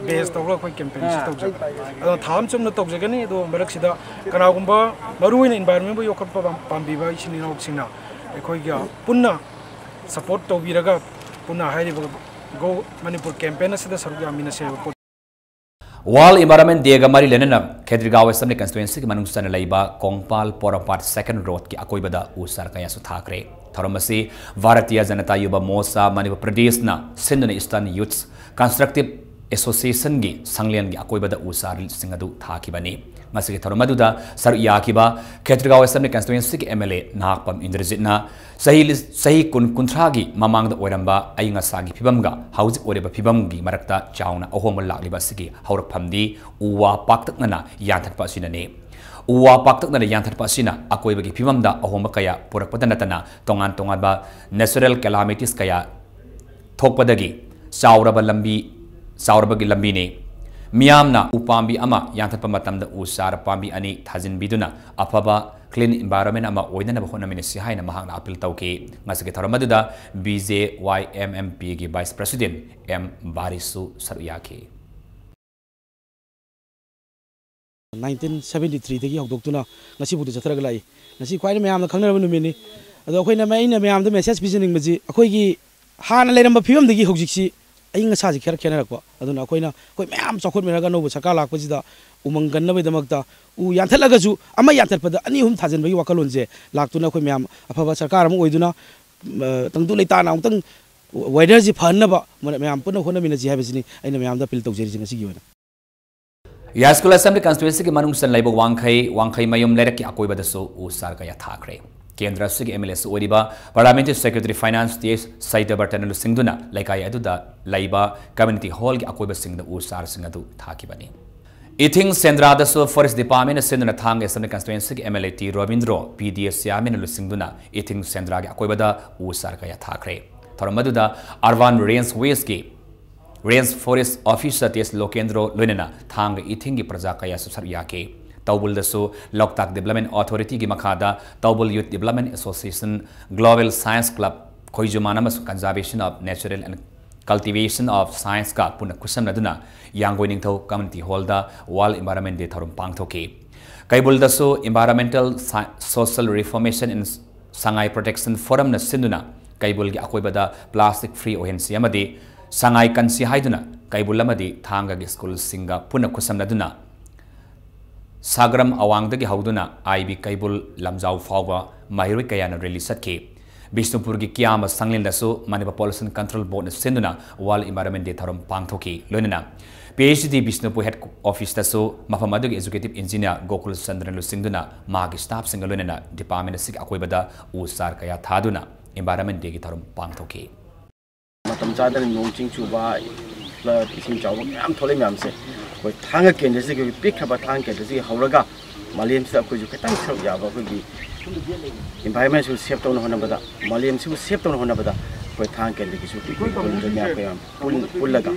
ꯕꯦꯁ ꯇꯧꯔꯒ ꯑꯩꯈꯣꯏ ꯀꯦꯝꯄꯦꯟꯁꯤ ꯇꯧꯖꯕꯅꯤ꯫ ꯑꯗꯣ ꯊꯥ ꯑꯃ ꯆꯨꯞꯅ ꯇꯧꯖꯒꯅꯤ꯫ ꯑꯗꯣ ꯃꯔꯛꯁꯤꯗ ꯀꯅꯥꯒꯨꯝꯕ ꯃꯔꯨꯑꯣꯏꯅ ꯏꯟꯚꯥꯏꯔꯣꯟꯃꯦꯟꯕꯨ ꯌꯣꯛꯈꯠꯄ ꯄꯥꯝ-, ꯄꯥꯝꯕꯤꯕ ꯏꯆꯤꯟ ꯏꯅꯥꯎꯁꯤꯡꯅ ꯑꯩꯈꯣꯏꯒ ꯄꯨꯟꯅ ꯁꯄꯣꯔꯠ ꯇꯧꯕꯤꯔꯒ ꯄꯨꯟꯅ ꯍꯥꯏꯔꯤꯕ "Go Manipur" ꯀꯦꯝꯄꯦꯟ ꯑꯁꯤꯗ ꯁꯔꯨꯛ ꯌꯥꯃꯤꯟꯅꯁꯦ ꯍꯥꯏꯕ ꯄꯣꯠ꯫ World Environment Day ꯒ ꯃꯔꯤ ꯂꯩꯅꯅ ꯈꯦꯇ꯭ꯔꯤꯒꯥꯎ Assembly Constituency ꯒꯤ ꯃꯅꯨꯡ ꯆꯟꯅ ꯂꯩꯕ ꯀꯣꯡꯄꯥꯜ ꯄꯣꯔꯣꯝꯄꯥꯠ Second Road ꯀꯤ ꯑꯀꯣꯏꯕꯗ ꯎ ꯆꯥꯔ ꯀꯌꯥꯁꯨ ꯊꯥꯈ꯭ꯔꯦ꯫ ꯊꯧꯔꯝ ꯑꯁꯤ ꯚꯥꯔꯇꯤꯌ ꯖꯅꯇꯥ ꯌꯨꯚ ꯃꯣꯔꯆꯥ ꯃꯅꯤꯄꯨꯔ ꯄ꯭ꯔꯗꯦꯁꯅ ꯁꯤꯟꯗꯨꯅ Eastern Youths Constructive Association ꯒꯤ ꯁꯪꯂꯦꯟꯒꯤ ꯑꯀꯣꯏꯕꯗ ꯎ ꯆꯥꯔꯁꯤꯡ ꯑꯗꯨ ꯊꯥꯈꯤꯕꯅꯤ꯫ ꯉꯁꯤꯒꯤ ꯊꯧꯔꯝ ꯑꯗꯨꯗ ꯁꯔꯨꯛ ꯌꯥꯈꯤꯕ ꯈꯦꯇ꯭ꯔꯤꯒꯥꯎ Assembly Constituency ꯒꯤ M L A ꯅꯍꯥꯛꯄꯝ ꯏꯟꯗ꯭ꯔꯖꯤꯠꯅ ꯆꯍꯤ ꯂꯤꯁ-, ꯆꯍꯤ ꯀꯨꯟ, ꯀꯨꯟꯊ꯭ꯔꯥꯒꯤ ꯃꯃꯥꯡꯗ ꯑꯣꯏꯔꯝꯕ ꯑꯏꯪ ꯑꯁꯥꯒꯤ ꯐꯤꯕꯝꯒ ꯍꯧꯖꯤꯛ ꯑꯣꯏꯔꯤꯕ ꯐꯤꯕꯝꯒꯤ ꯃꯔꯛꯇ ꯆꯥꯎꯅ ꯑꯍꯣꯡꯕ ꯂꯥꯛꯂꯤꯕ ꯑꯁꯤꯒꯤ ꯍꯧꯔꯛꯐꯝꯗꯤ ꯎ ꯋꯥ ꯄꯥꯛꯇꯛꯅꯅ ꯌꯥꯟꯊꯠꯄ ꯑꯁꯤꯅꯅꯤ꯫ ꯎ ꯋꯥ ꯄꯥꯛꯇꯛꯅꯅ ꯌꯥꯟꯊꯠꯄ ꯑꯁꯤꯅ ꯑꯀꯣꯏꯕꯒꯤ ꯐꯤꯕꯝꯗ ꯑꯍꯣꯡꯕ ꯀꯌꯥ ꯄꯨꯔꯛꯄꯗ ꯅꯠꯇꯅ ꯇꯣꯉꯥꯟ ꯇꯣꯉꯥꯟꯕ natural calamities ꯀꯌꯥ ꯊꯣꯛꯄꯗꯒꯤ ꯆꯥꯎꯔꯕ ꯂꯝꯕꯤ, ꯆꯥꯎꯔꯕꯒꯤ ꯂꯝꯕꯤꯅꯤ꯫ ꯃꯤꯌꯥꯝꯅ ꯎ ꯄꯥꯝꯕꯤ ꯑꯃ ꯌꯥꯟꯊꯠꯄ ꯃꯇꯝꯗ ꯎ ꯆꯥꯔ ꯄꯥꯝꯕꯤ ꯑꯅꯤ ꯊꯥꯖꯤꯟꯕꯤꯗꯨꯅ ꯑꯐꯕ clean environment ꯑꯃ ꯑꯣꯏꯅꯅꯕ ꯍꯣꯠꯅꯃꯤꯟꯅꯁꯤ ꯍꯥꯏꯅ ꯃꯍꯥꯛꯅ appeal ꯇꯧꯈꯤ꯫ ꯉꯁꯤꯒꯤ ꯊꯧꯔꯝ ꯑꯗꯨꯗ B J Y M M P ꯒꯤ Vice President M ꯕꯥꯔꯤꯁꯁꯨ ꯁꯔꯨꯛ ꯌꯥꯈꯤ꯫ Nineteen seventy three ꯗꯒꯤ ꯍꯧꯗꯣꯛꯇꯨꯅ ꯉꯁꯤꯐꯥꯎꯗ ꯆꯠꯊꯔꯒ ꯂꯥꯛꯏ꯫ ꯉꯁꯤ ꯈ꯭ꯋꯥꯏꯗꯒꯤ ꯃꯌꯥꯝꯅ ꯈꯪꯅꯔꯕ ꯅꯨꯃꯤꯠꯅꯤ꯫ ꯑꯗꯣ ꯑꯩꯈꯣꯏꯅ, ꯑꯩꯅ ꯃꯌꯥꯝꯗ message ꯄꯤꯖꯅꯤꯡꯕꯁꯤ, ꯑꯩꯈꯣꯏꯒꯤ ꯍꯥꯟꯅ ꯂꯩꯔꯝꯕ ꯐꯤꯕꯝꯗꯒꯤ ꯍꯧꯖꯤꯛꯁꯤ ꯑꯏꯪ ꯑꯁꯥꯁꯤ ꯈꯔ ꯈꯦꯠꯅꯔꯛꯄ꯫ ꯑꯗꯨꯅ ꯑꯩꯈꯣꯏꯅ, ꯑꯩꯈꯣꯏ ꯃꯌꯥꯝ ꯆꯥꯎꯈꯠꯃꯤꯟꯅꯔꯒ ꯑꯅꯧꯕ ꯁꯔꯀꯥꯔ ꯂꯥꯛꯄꯁꯤꯗ ꯎꯃꯪ ꯀꯟꯅꯕꯒꯤꯗꯃꯛꯇ ꯎ ꯌꯥꯟꯊꯠꯂꯒꯁꯨ ꯑꯃ ꯌꯥꯟꯊꯠꯄꯗ ꯑꯅꯤ ꯑꯍꯨꯝ ꯊꯥꯖꯤꯟꯕꯒꯤ ꯋꯥꯈꯜꯂꯣꯟꯁꯦ ꯂꯥꯛꯇꯨꯅ ꯑꯩꯈꯣꯏ ꯃꯌꯥꯝ ꯑꯐꯕ ꯁꯔꯀꯥꯔ ꯑꯃ ꯑꯣꯏꯗꯨꯅ, ꯑ, ꯇꯪꯗꯨ ꯂꯩꯇꯥꯅ ꯑꯃꯨꯛꯇꯪ weather ꯁꯤ ꯐꯍꯟꯅꯕ ꯃꯌꯥꯝ ꯄꯨꯟꯅ ꯍꯣꯠꯅꯃꯤꯟꯅꯁꯤ ꯍꯥꯏꯕꯁꯤꯅꯤ ꯑꯩꯅ ꯃꯌꯥꯝꯗ appeal ꯇꯧꯖꯔꯤꯁꯦ ꯉꯁꯤꯒꯤ ꯑꯣꯏꯅ꯫ ꯌꯥꯏꯁ꯭ꯀꯨꯜ Assembly Constituency ꯒꯤ ꯃꯅꯨꯡ ꯆꯟ ꯂꯩꯕ ꯋꯥꯡꯈꯩ, ꯋꯥꯡꯈꯩ ꯃꯌꯨꯝ ꯂꯩꯔꯛꯀꯤ ꯑꯀꯣꯏꯕꯗꯁꯨ ꯎ ꯆꯥꯔ ꯀꯌꯥ ꯊꯥꯈ꯭ꯔꯦ꯫ ꯀꯦꯟꯗ꯭ꯔ ꯑꯁꯤꯒꯤ M L A ꯁꯨ ꯑꯣꯏꯔꯤꯕ Parliamentary Secretary Finance T H ꯁꯩꯗꯕꯔꯇꯅ ꯂꯨꯆꯤꯡꯗꯨꯅ ꯂꯩꯀꯥꯏ ꯑꯗꯨꯗ ꯂꯩꯕ community hall ꯒꯤ ꯑꯀꯣꯏꯕꯁꯤꯡꯗ ꯎ ꯆꯥꯔꯁꯤꯡ ꯑꯗꯨ ꯊꯥꯈꯤꯕꯅꯤ꯫ ꯏꯊꯤꯡ ꯁꯦꯟꯗ꯭ꯔꯥꯗꯁꯨ Forest Department ꯅ ꯁꯤꯟꯗꯨꯅ ꯊꯥꯡꯒ Assembly Constituency ꯒꯤ M L A T Robindro P D A Chairman ꯅ ꯂꯨꯆꯤꯡꯗꯨꯅ ꯏꯊꯤꯡ ꯁꯦꯟꯗ꯭ꯔꯥꯒꯤ ꯑꯀꯣꯏꯕꯗ ꯎ ꯆꯥꯔ ꯀꯌꯥ ꯊꯥꯈ꯭ꯔꯦ꯫ ꯊꯧꯔꯝ ꯑꯗꯨꯗ Urban Range Waste ꯀꯤ Range Forest Officer ꯇꯦꯁ ꯂꯣꯀꯦꯟꯗ꯭ꯔꯣ ꯂꯣꯏꯅꯅ ꯊꯥꯡꯒ ꯏꯊꯤꯡꯒꯤ ꯄ꯭ꯔꯖꯥ ꯀꯌꯥꯁꯨ ꯁꯔꯨꯛ ꯌꯥꯈꯤ꯫ ꯇꯧꯕꯜꯗꯁꯨ ꯂꯣꯛꯇꯥꯛ Development Authority ꯒꯤ ꯃꯈꯥꯗ ꯇꯧꯕꯜ Youth Development Association, Global Science Club, ꯈꯣꯏꯖꯨꯃꯥꯟ ꯑꯃꯁꯨꯡ Conservation of Natural and Cultivation of Science ꯀ ꯄꯨꯟꯅ ꯈꯨꯠꯁꯝꯅꯗꯨꯅ ꯌꯥꯡꯒꯣꯏ ꯅꯤꯡꯊꯧ Community Hall ꯗ World Environment Day ꯊꯧꯔꯝ ꯄꯥꯡꯊꯣꯛꯈꯤ꯫ ꯀꯩꯕꯨꯜꯗꯁꯨ Environmental Sci-, Social Reformation in Sangai Protection Forum ꯅ ꯁꯤꯟꯗꯨꯅ ꯀꯩꯕꯨꯜꯒꯤ ꯑꯀꯣꯏꯕꯗ plastic free ꯑꯣꯏꯍꯟꯁꯤ ꯑꯃꯗꯤ ꯁꯉꯥꯏ ꯀꯟꯁꯤ ꯍꯥꯏꯗꯨꯅ ꯀꯩꯕꯨꯜ ꯑꯃꯗꯤ ꯊꯥꯡꯒꯒꯤ ꯁ꯭ꯀꯨꯜꯁꯤꯡꯒ ꯄꯨꯟꯅ ꯈꯨꯠꯁꯝꯅꯗꯨꯅ ꯁꯥꯒ꯭ꯔꯝ ꯑꯋꯥꯡꯗꯒꯤ ꯍꯧꯗꯨꯅ ꯑꯥꯏꯕꯤ ꯀꯩꯕꯨꯜ ꯂꯝꯖꯥꯎ ꯐꯥꯎꯕ ꯃꯍꯩꯔꯣꯏ ꯀꯌꯥꯅ ꯔꯦꯂꯤ ꯆꯠꯈꯤ꯫ ꯕꯤꯁꯅꯨꯄꯨꯔꯒꯤ ꯀꯤꯌꯥꯝꯕ ꯁꯪꯂꯦꯟꯗꯁꯨ ꯃꯅꯤꯄꯨꯔ Pollution Control Board ꯅ ꯁꯤꯟꯗꯨꯅ World Environment Day ꯊꯧꯔꯝ ꯄꯥꯡꯊꯣꯛꯈꯤ꯫ ꯂꯣꯏꯅꯅ P H D Bishnupur head ꯑꯣꯐꯤꯁꯇꯁꯨ ꯃꯐꯝ ꯑꯗꯨꯒꯤ Executive Engineer ꯒꯣꯀꯨꯜ ꯆꯟꯗ꯭ꯔꯅ ꯂꯨꯆꯤꯡꯗꯨꯅ ꯃꯍꯥꯛꯀꯤ staff ꯁꯤꯡꯒ ꯂꯣꯏꯅꯅ department ꯑꯁꯤꯒꯤ ꯑꯀꯣꯏꯕꯗ ꯎ ꯆꯥꯔ ꯀꯌꯥ ꯊꯥꯗꯨꯅ Environment Day ꯒꯤ ꯊꯧꯔꯝ ꯄꯥꯡꯊꯣꯛꯈꯤ꯫ ꯃꯇꯝ ꯆꯥꯗꯅ ꯅꯣꯡ ꯆꯤꯡ ꯆꯨꯕ, flood, ꯏꯁꯤꯡ ꯆꯥꯎꯕ ꯃꯌꯥꯝ ꯊꯣꯛꯂꯛꯏ ꯃꯌꯥꯝꯁꯦ ꯑꯩꯈꯣꯏ ꯊꯥꯡꯒ ꯀꯦꯟꯗ꯭ꯔꯁꯤꯒꯤ ꯄꯤꯛꯈ꯭ꯔꯕ ꯊꯥꯡꯒ ꯀꯦꯟꯗ꯭ꯔꯁꯤꯒꯤ ꯍꯧꯔꯒ ꯃꯥꯂꯦꯝꯁꯤꯗ ꯑꯩꯈꯣꯏꯁꯨ ꯈꯤꯇꯪ ꯁꯔꯨꯛ ꯌꯥꯕ, ꯑꯩꯈꯣꯏꯒꯤ environment ꯁꯨ save ꯇꯧꯅ ꯍꯣꯠꯅꯕꯗ, ꯃꯥꯂꯦꯝꯁꯤꯕꯨ save ꯇꯧꯅ ꯍꯣꯠꯅꯕꯗ ꯑꯩꯈꯣꯏ ꯊꯥꯡꯒ ꯀꯦꯟꯗ꯭ꯔꯒꯤꯁꯨ ꯄꯤꯛꯄ ꯈꯨꯗꯣꯜꯗꯨꯅ ꯑꯩꯈꯣꯏ ꯌꯥꯝ ꯄꯨꯜ-, ꯄꯨꯜꯂꯒ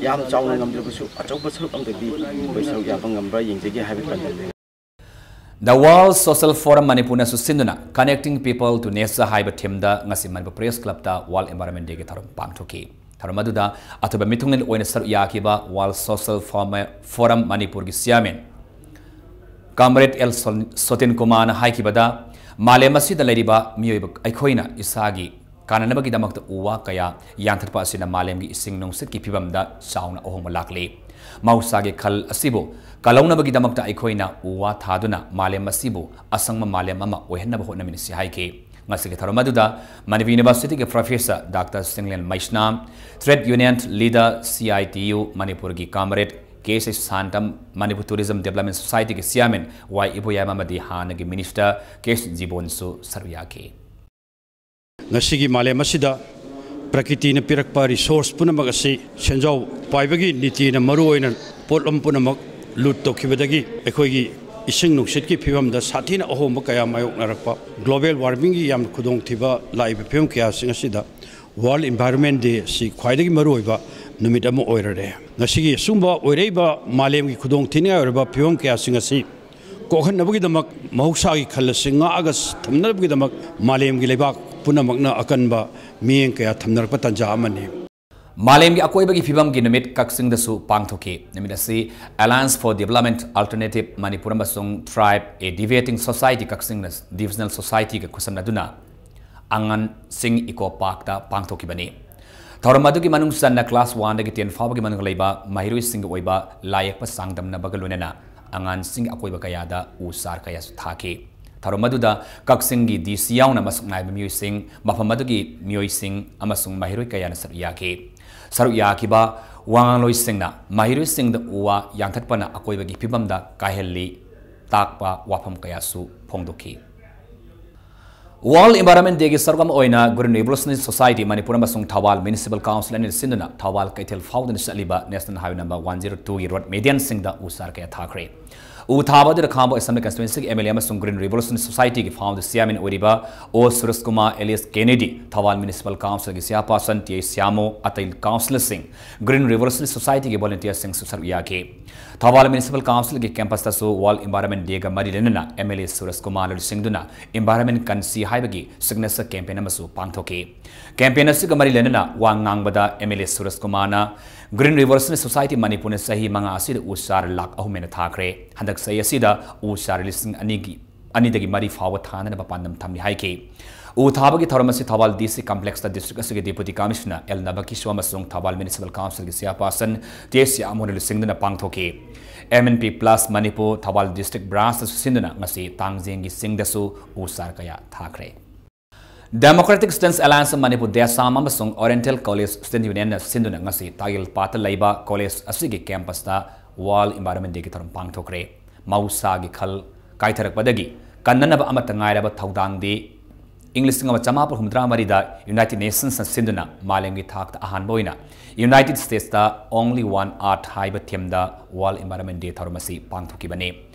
ꯌꯥꯝ ꯆꯥꯎꯅ ꯉꯝꯗ꯭ꯔꯕꯁꯨ ꯑꯆꯧꯕ ꯁꯔꯨꯛ ꯑꯃꯗꯗꯤ ꯑꯩꯈꯣꯏ ꯁꯔꯨꯛ ꯌꯥꯕ ꯉꯝꯕ꯭ꯔꯥ ꯌꯦꯡꯖꯒꯦ ꯍꯥꯏꯕꯒꯤ ꯄꯥꯟꯗꯝꯅꯤ꯫ The World Social Forum ꯃꯅꯤꯄꯨꯔꯅꯁꯨ ꯁꯤꯟꯗꯨꯅ Connecting People to Nature ꯍꯥꯏꯕ theme ꯗ ꯉꯁꯤ ꯃꯅꯤꯄꯨꯔ Press Club ꯇ World Environment Day ꯒꯤ ꯊꯧꯔꯝ ꯄꯥꯡꯊꯣꯛꯈꯤ꯫ ꯊꯧꯔꯝ ꯑꯗꯨꯗ ꯑꯊꯣꯏꯕ ꯃꯤꯊꯨꯡꯂꯦꯟ ꯑꯣꯏꯅ ꯁꯔꯨꯛ ꯌꯥꯈꯤꯕ World Social Forum, Forum ꯃꯅꯤꯄꯨꯔꯒꯤ Chairman Comrade ꯑꯦꯜ ꯁꯣ-, ꯁꯣꯇꯤꯟ ꯀꯨꯃꯥꯔꯅ ꯍꯥꯏꯈꯤꯕꯗ, ꯃꯥꯂꯦꯝ ꯑꯁꯤꯗ ꯂꯩꯔꯤꯕ ꯃꯤꯑꯣꯏꯕ ꯑꯩꯈꯣꯏꯅ ꯏꯁꯥꯒꯤ ꯀꯥꯟꯅꯅꯕꯒꯤꯗꯃꯛꯇ ꯎ ꯋꯥ ꯀꯌꯥ ꯌꯥꯟꯊꯠꯄ ꯑꯁꯤꯅ ꯃꯥꯂꯦꯝꯒꯤ ꯏꯁꯤꯡ ꯅꯨꯡꯁꯤꯠꯀꯤ ꯐꯤꯕꯝꯗ ꯆꯥꯎꯅ ꯑꯍꯣꯡꯕ ꯂꯥꯛꯂꯤ꯫ ꯃꯍꯧꯁꯥꯒꯤ ꯈꯜ ꯑꯁꯤꯕꯨ ꯀꯜꯍꯧꯅꯕꯒꯤꯗꯃꯛꯇ ꯑꯩꯈꯣꯏꯅ ꯎ ꯋꯥ ꯊꯥꯗꯨꯅ ꯃꯥꯂꯦꯝ ꯑꯁꯤꯕꯨ ꯑꯁꯪꯕ ꯃꯥꯂꯦꯝ ꯑꯃ ꯑꯣꯏꯍꯟꯅꯕ ꯍꯣꯠꯅꯃꯤꯟꯅꯁꯤ ꯍꯥꯏꯈꯤ꯫ ꯉꯁꯤꯒꯤ ꯊꯧꯔꯝ ꯑꯗꯨꯗ ꯃꯅꯤꯄꯨꯔ University ꯒꯤ Professor doctor Chinglen Meisnam, Trade Union Leader, C I T U ꯃꯅꯤꯄꯨꯔꯒꯤ Comrade K S Santam, Manipur Tourism Development Society ꯒꯤ Chairman ꯋꯥꯏ ꯏꯕꯣꯌꯥꯏꯃ ꯑꯃꯗꯤ ꯍꯥꯟꯅꯒꯤ Minister ꯀꯦ ꯑꯦꯁ ꯖꯤꯕꯣꯟꯁꯨ ꯁꯔꯨꯛ ꯌꯥꯈꯤ꯫ ꯉꯁꯤꯒꯤ ꯃꯥꯂꯦꯝ ꯑꯁꯤꯗ ꯄ꯭ꯔꯀꯤꯇꯤꯅ ꯄꯤꯔꯛꯄ resource ꯄꯨꯝꯅꯃꯛ ꯑꯁꯤ ꯁꯦꯟꯖꯥꯎ ꯄꯥꯏꯕꯒꯤ ꯅꯤꯇꯤꯅ ꯃꯔꯨꯑꯣꯏꯅ ꯄꯣꯠꯂꯝ ꯄꯨꯝꯅꯃꯛ ꯂꯨꯠ ꯇꯧꯈꯤꯕꯗꯒꯤ ꯑꯩꯈꯣꯏꯒꯤ ꯏꯁꯤꯡ ꯅꯨꯡꯁꯤꯠꯀꯤ ꯐꯤꯕꯝꯗ ꯁꯥꯊꯤꯅ ꯑꯍꯣꯡꯕ ꯀꯌꯥ ꯃꯥꯌꯣꯛꯅꯔꯛꯄ, global warming ꯒꯤ ꯌꯥꯝꯅ ꯈꯨꯗꯣꯡꯊꯤꯕ ꯂꯥꯛꯏꯕ ꯐꯤꯕꯝ ꯀꯌꯥꯁꯤꯡ ꯑꯁꯤꯗ World Environment Day ꯑꯁꯤ ꯈ꯭ꯋꯥꯏꯗꯒꯤ ꯃꯔꯨꯑꯣꯏꯕ ꯅꯨꯃꯤꯠ ꯑꯃ ꯑꯣꯏꯔꯔꯦ꯫ ꯉꯁꯤꯒꯤ ꯑꯁꯨꯝꯕ ꯑꯣꯏꯔꯛꯏꯕ ꯃꯥꯂꯦꯝꯒꯤ ꯈꯨꯗꯣꯡ ꯊꯤꯅꯤꯡꯉꯥꯏ ꯑꯣꯏꯔꯕ ꯐꯤꯕꯝ ꯀꯌꯥꯁꯤꯡ ꯑꯁꯤ ꯀꯣꯛꯍꯟꯅꯕꯒꯤꯗꯃꯛ ꯃꯍꯧꯁꯥꯒꯤ ꯈꯜ ꯑꯁꯤ ꯉꯥꯛꯑꯒ ꯊꯝꯅꯕꯒꯤꯗꯃꯛ ꯃꯥꯂꯦꯝꯒꯤ ꯂꯩꯕꯥꯛ ꯄꯨꯝꯅꯃꯛꯅ ꯑꯀꯟꯕ ꯃꯤꯠꯌꯦꯡ ꯀꯌꯥ ꯊꯝꯅꯔꯛꯄ ꯇꯥꯟꯖꯥ ꯑꯃꯅꯤ꯫ ꯃꯥꯂꯦꯝꯒꯤ ꯑꯀꯣꯏꯕꯒꯤ ꯐꯤꯕꯝꯒꯤ ꯅꯨꯃꯤꯠ ꯀꯛꯆꯤꯡꯗꯁꯨ ꯄꯥꯡꯊꯣꯛꯈꯤ꯫ ꯅꯨꯃꯤꯠ ꯑꯁꯤ Alliance for Development Alternative Manipur ꯑꯃꯁꯨꯡ Thrive, a Deviating Society ꯀꯛꯆꯤꯡꯅ Divisional Societyꯒ ꯈꯨꯠꯁꯝꯅꯗꯨꯅ ꯑꯉꯥꯟꯁꯤꯡ ꯏꯀꯣ ꯄꯥꯔꯛꯇ ꯄꯥꯡꯊꯣꯛꯈꯤꯕꯅꯤ꯫ ꯊꯧꯔꯝ ꯑꯗꯨꯒꯤ ꯃꯅꯨꯡ ꯆꯟꯅ class one ꯗꯒꯤ ten ꯐꯥꯎꯕꯒꯤ ꯃꯅꯨꯡꯗ ꯂꯩꯕ ꯃꯍꯩꯔꯣꯏꯁꯤꯡꯒꯤ ꯑꯣꯏꯕ ꯂꯥꯏꯌꯦꯛꯄ ꯆꯥꯡꯗꯝꯅꯕꯒ ꯂꯣꯏꯅꯅ ꯑꯉꯥꯟꯁꯤꯡꯒꯤ ꯑꯀꯣꯏꯕ ꯀꯌꯥꯗ ꯎ ꯆꯥꯔ ꯀꯌꯥꯁꯨ ꯊꯥꯈꯤ꯫ ꯊꯧꯔꯝ ꯑꯗꯨꯗ ꯀꯛꯆꯤꯡꯒꯤ DC ꯌꯥꯎꯅ ꯃꯁꯛ ꯅꯥꯏꯕ ꯃꯤꯑꯣꯏꯁꯤꯡ, ꯃꯐꯝ ꯑꯗꯨꯒꯤ ꯃꯤꯑꯣꯏꯁꯤꯡ ꯑꯃꯁꯨꯡ ꯃꯍꯩꯔꯣꯏ ꯀꯌꯥꯅ ꯁꯔꯨꯛ ꯌꯥꯈꯤ꯫ ꯁꯔꯨꯛ ꯌꯥꯈꯤꯕ ꯋꯥꯉꯥꯡꯂꯣꯏꯁꯤꯡꯅ ꯃꯍꯩꯔꯣꯏꯁꯤꯡꯗ ꯎ ꯋꯥ ꯌꯥꯟꯊꯠꯄꯅ ꯑꯀꯣꯏꯕꯒꯤ ꯐꯤꯕꯝꯗ ꯀꯥꯏꯍꯜꯂꯤ ꯇꯥꯛꯄ ꯋꯥꯐꯝ ꯀꯌꯥꯁꯨ ꯐꯣꯡꯗꯣꯛꯈꯤ꯫ World Environment Dayꯒꯤ ꯁꯔꯨꯛ ꯑꯃ ꯑꯣꯏꯅ Green Revolutionary Society ꯃꯅꯤꯄꯨꯔ ꯑꯃꯁꯨꯡ ꯊꯧꯕꯥꯜ Municipal Council ꯑꯅꯤꯅ ꯁꯤꯟꯗꯨꯅ ꯊꯧꯕꯥꯜ ꯀꯩꯊꯦꯜ ꯐꯥꯎꯗꯨꯅ ꯆꯠꯂꯤꯕ National Highway number one zero twoꯒꯤ road medianꯁꯤꯡꯗ ꯎ ꯆꯥꯔ ꯀꯌꯥ ꯊꯥꯈ꯭ꯔꯦ꯫ ꯎ ꯊꯥꯕ ꯑꯗꯨꯗ ꯈꯥꯡꯕꯣꯛ Assembly Constituencyꯒꯤ MLA ꯑꯃꯁꯨꯡ Green Revolutionary Societyꯒꯤ founder chairman ꯑꯣꯏꯔꯤꯕ O Suraj Kumar alias Kennedy, Thoubal Municipal Councilꯒꯤ chairperson T I ꯁ꯭ꯌꯥꯃꯣ, ꯑꯇꯩ councillorꯁꯤꯡ, Green Revolutionary Societyꯒꯤ volunteerꯁꯤꯡꯁꯨ ꯁꯔꯨꯛ ꯌꯥꯈꯤ꯫ ꯊꯧꯕꯥꯜ Municipal Councilꯒꯤ campusꯇꯁꯨ World Environment Dayꯒ ꯃꯔꯤ ꯂꯩꯅꯅ MLA ꯁꯨꯔꯖ ꯀꯨꯃꯥꯔꯅ ꯂꯨꯆꯤꯡꯗꯨꯅ Environment ꯀꯟꯁꯤ ꯍꯥꯏꯕꯒꯤ signature campaign ꯑꯃꯁꯨ ꯄꯥꯡꯊꯣꯛꯈꯤ꯫ Campaign ꯑꯁꯤꯒ ꯃꯔꯤ ꯂꯩꯅꯅ ꯋꯥ ꯉꯥꯡꯕꯗ MLA ꯁꯨꯔꯖ ꯀꯨꯃꯥꯔꯅ Green Revolutionary Society ꯃꯅꯤꯄꯨꯔꯅ ꯆꯍꯤ ꯃꯉꯥ ꯑꯁꯤꯗ ꯎ ꯆꯥꯔ ꯂꯥꯈ ꯑꯍꯨꯝ ꯍꯦꯟꯅ ꯊꯥꯈ꯭ꯔꯦ꯫ ꯍꯟꯗꯛ ꯆꯍꯤ ꯑꯁꯤꯗ ꯎ ꯆꯥꯔ ꯂꯤꯁꯤꯡ ꯑꯅꯤꯒꯤ, ꯑꯅꯤꯗꯒꯤ ꯃꯔꯤ ꯐꯥꯎꯕ ꯊꯥꯅꯅꯕ ꯄꯥꯟꯗꯝ ꯊꯝꯂꯤ ꯍꯥꯏꯈꯤ꯫ ꯎ ꯊꯥꯕꯒꯤ ꯊꯧꯔꯝ ꯑꯁꯤ ꯊꯧꯕꯥꯜ DC complexꯇ district ꯑꯁꯤꯒꯤ Deputy Commissioner L ꯅꯕꯀꯤꯁꯣ ꯑꯃꯁꯨꯡ Thoubal Municipal Councilꯒꯤ chairperson T S ꯁ꯭ꯌꯥꯃꯣꯅ ꯂꯨꯆꯤꯡꯗꯨꯅ ꯄꯥꯡꯊꯣꯛꯈꯤ꯫ MNP Plus Manipur Thoubal district branchꯇꯁꯨ ꯁꯤꯟꯗꯨꯅ ꯉꯁꯤ ꯇꯥꯡꯖꯦꯡꯒꯤ ꯆꯤꯡꯗꯁꯨ ꯎ ꯆꯥꯔ ꯀꯌꯥ ꯊꯥꯈ꯭ꯔꯦ꯫ Democratic Students Alliance of Manipur, DESAM ꯑꯃꯁꯨꯡ Oriental College Student Unionꯅ ꯁꯤꯟꯗꯨꯅ ꯉꯁꯤ ꯇꯥꯒꯤꯜ ꯄꯥꯠꯇ ꯂꯩꯕ college ꯑꯁꯤꯒꯤ campusꯇ World Environment Dayꯒꯤ ꯊꯧꯔꯝ ꯄꯥꯡꯊꯣꯛꯈ꯭ꯔꯦ꯫ ꯃꯍꯧꯁꯥꯒꯤ ꯈꯜ ꯀꯥꯏꯊꯔꯛꯄꯗꯒꯤ ꯀꯟꯅꯅꯕ ꯑꯃꯠꯇ ꯉꯥꯏꯔꯕ ꯊꯧꯗꯥꯡꯗꯤ ꯏꯪ ꯂꯤꯁꯤꯡ ꯑꯃ ꯆꯃꯥꯄꯜ ꯍꯨꯝꯐꯨꯇꯔꯥ ꯃꯔꯤꯗ United Nationsꯅ ꯁꯤꯟꯗꯨꯅ ꯃꯥꯂꯦꯝꯒꯤ ꯊꯥꯛꯇ ꯑꯍꯥꯟꯕ ꯑꯣꯏꯅ United Statesꯇ Only One Earth ꯍꯥꯏꯕ themeꯗ World Environment Day ꯊꯧꯔꯝ ꯑꯁꯤ ꯄꯥꯡꯊꯣꯛꯈꯤꯕꯅꯤ꯫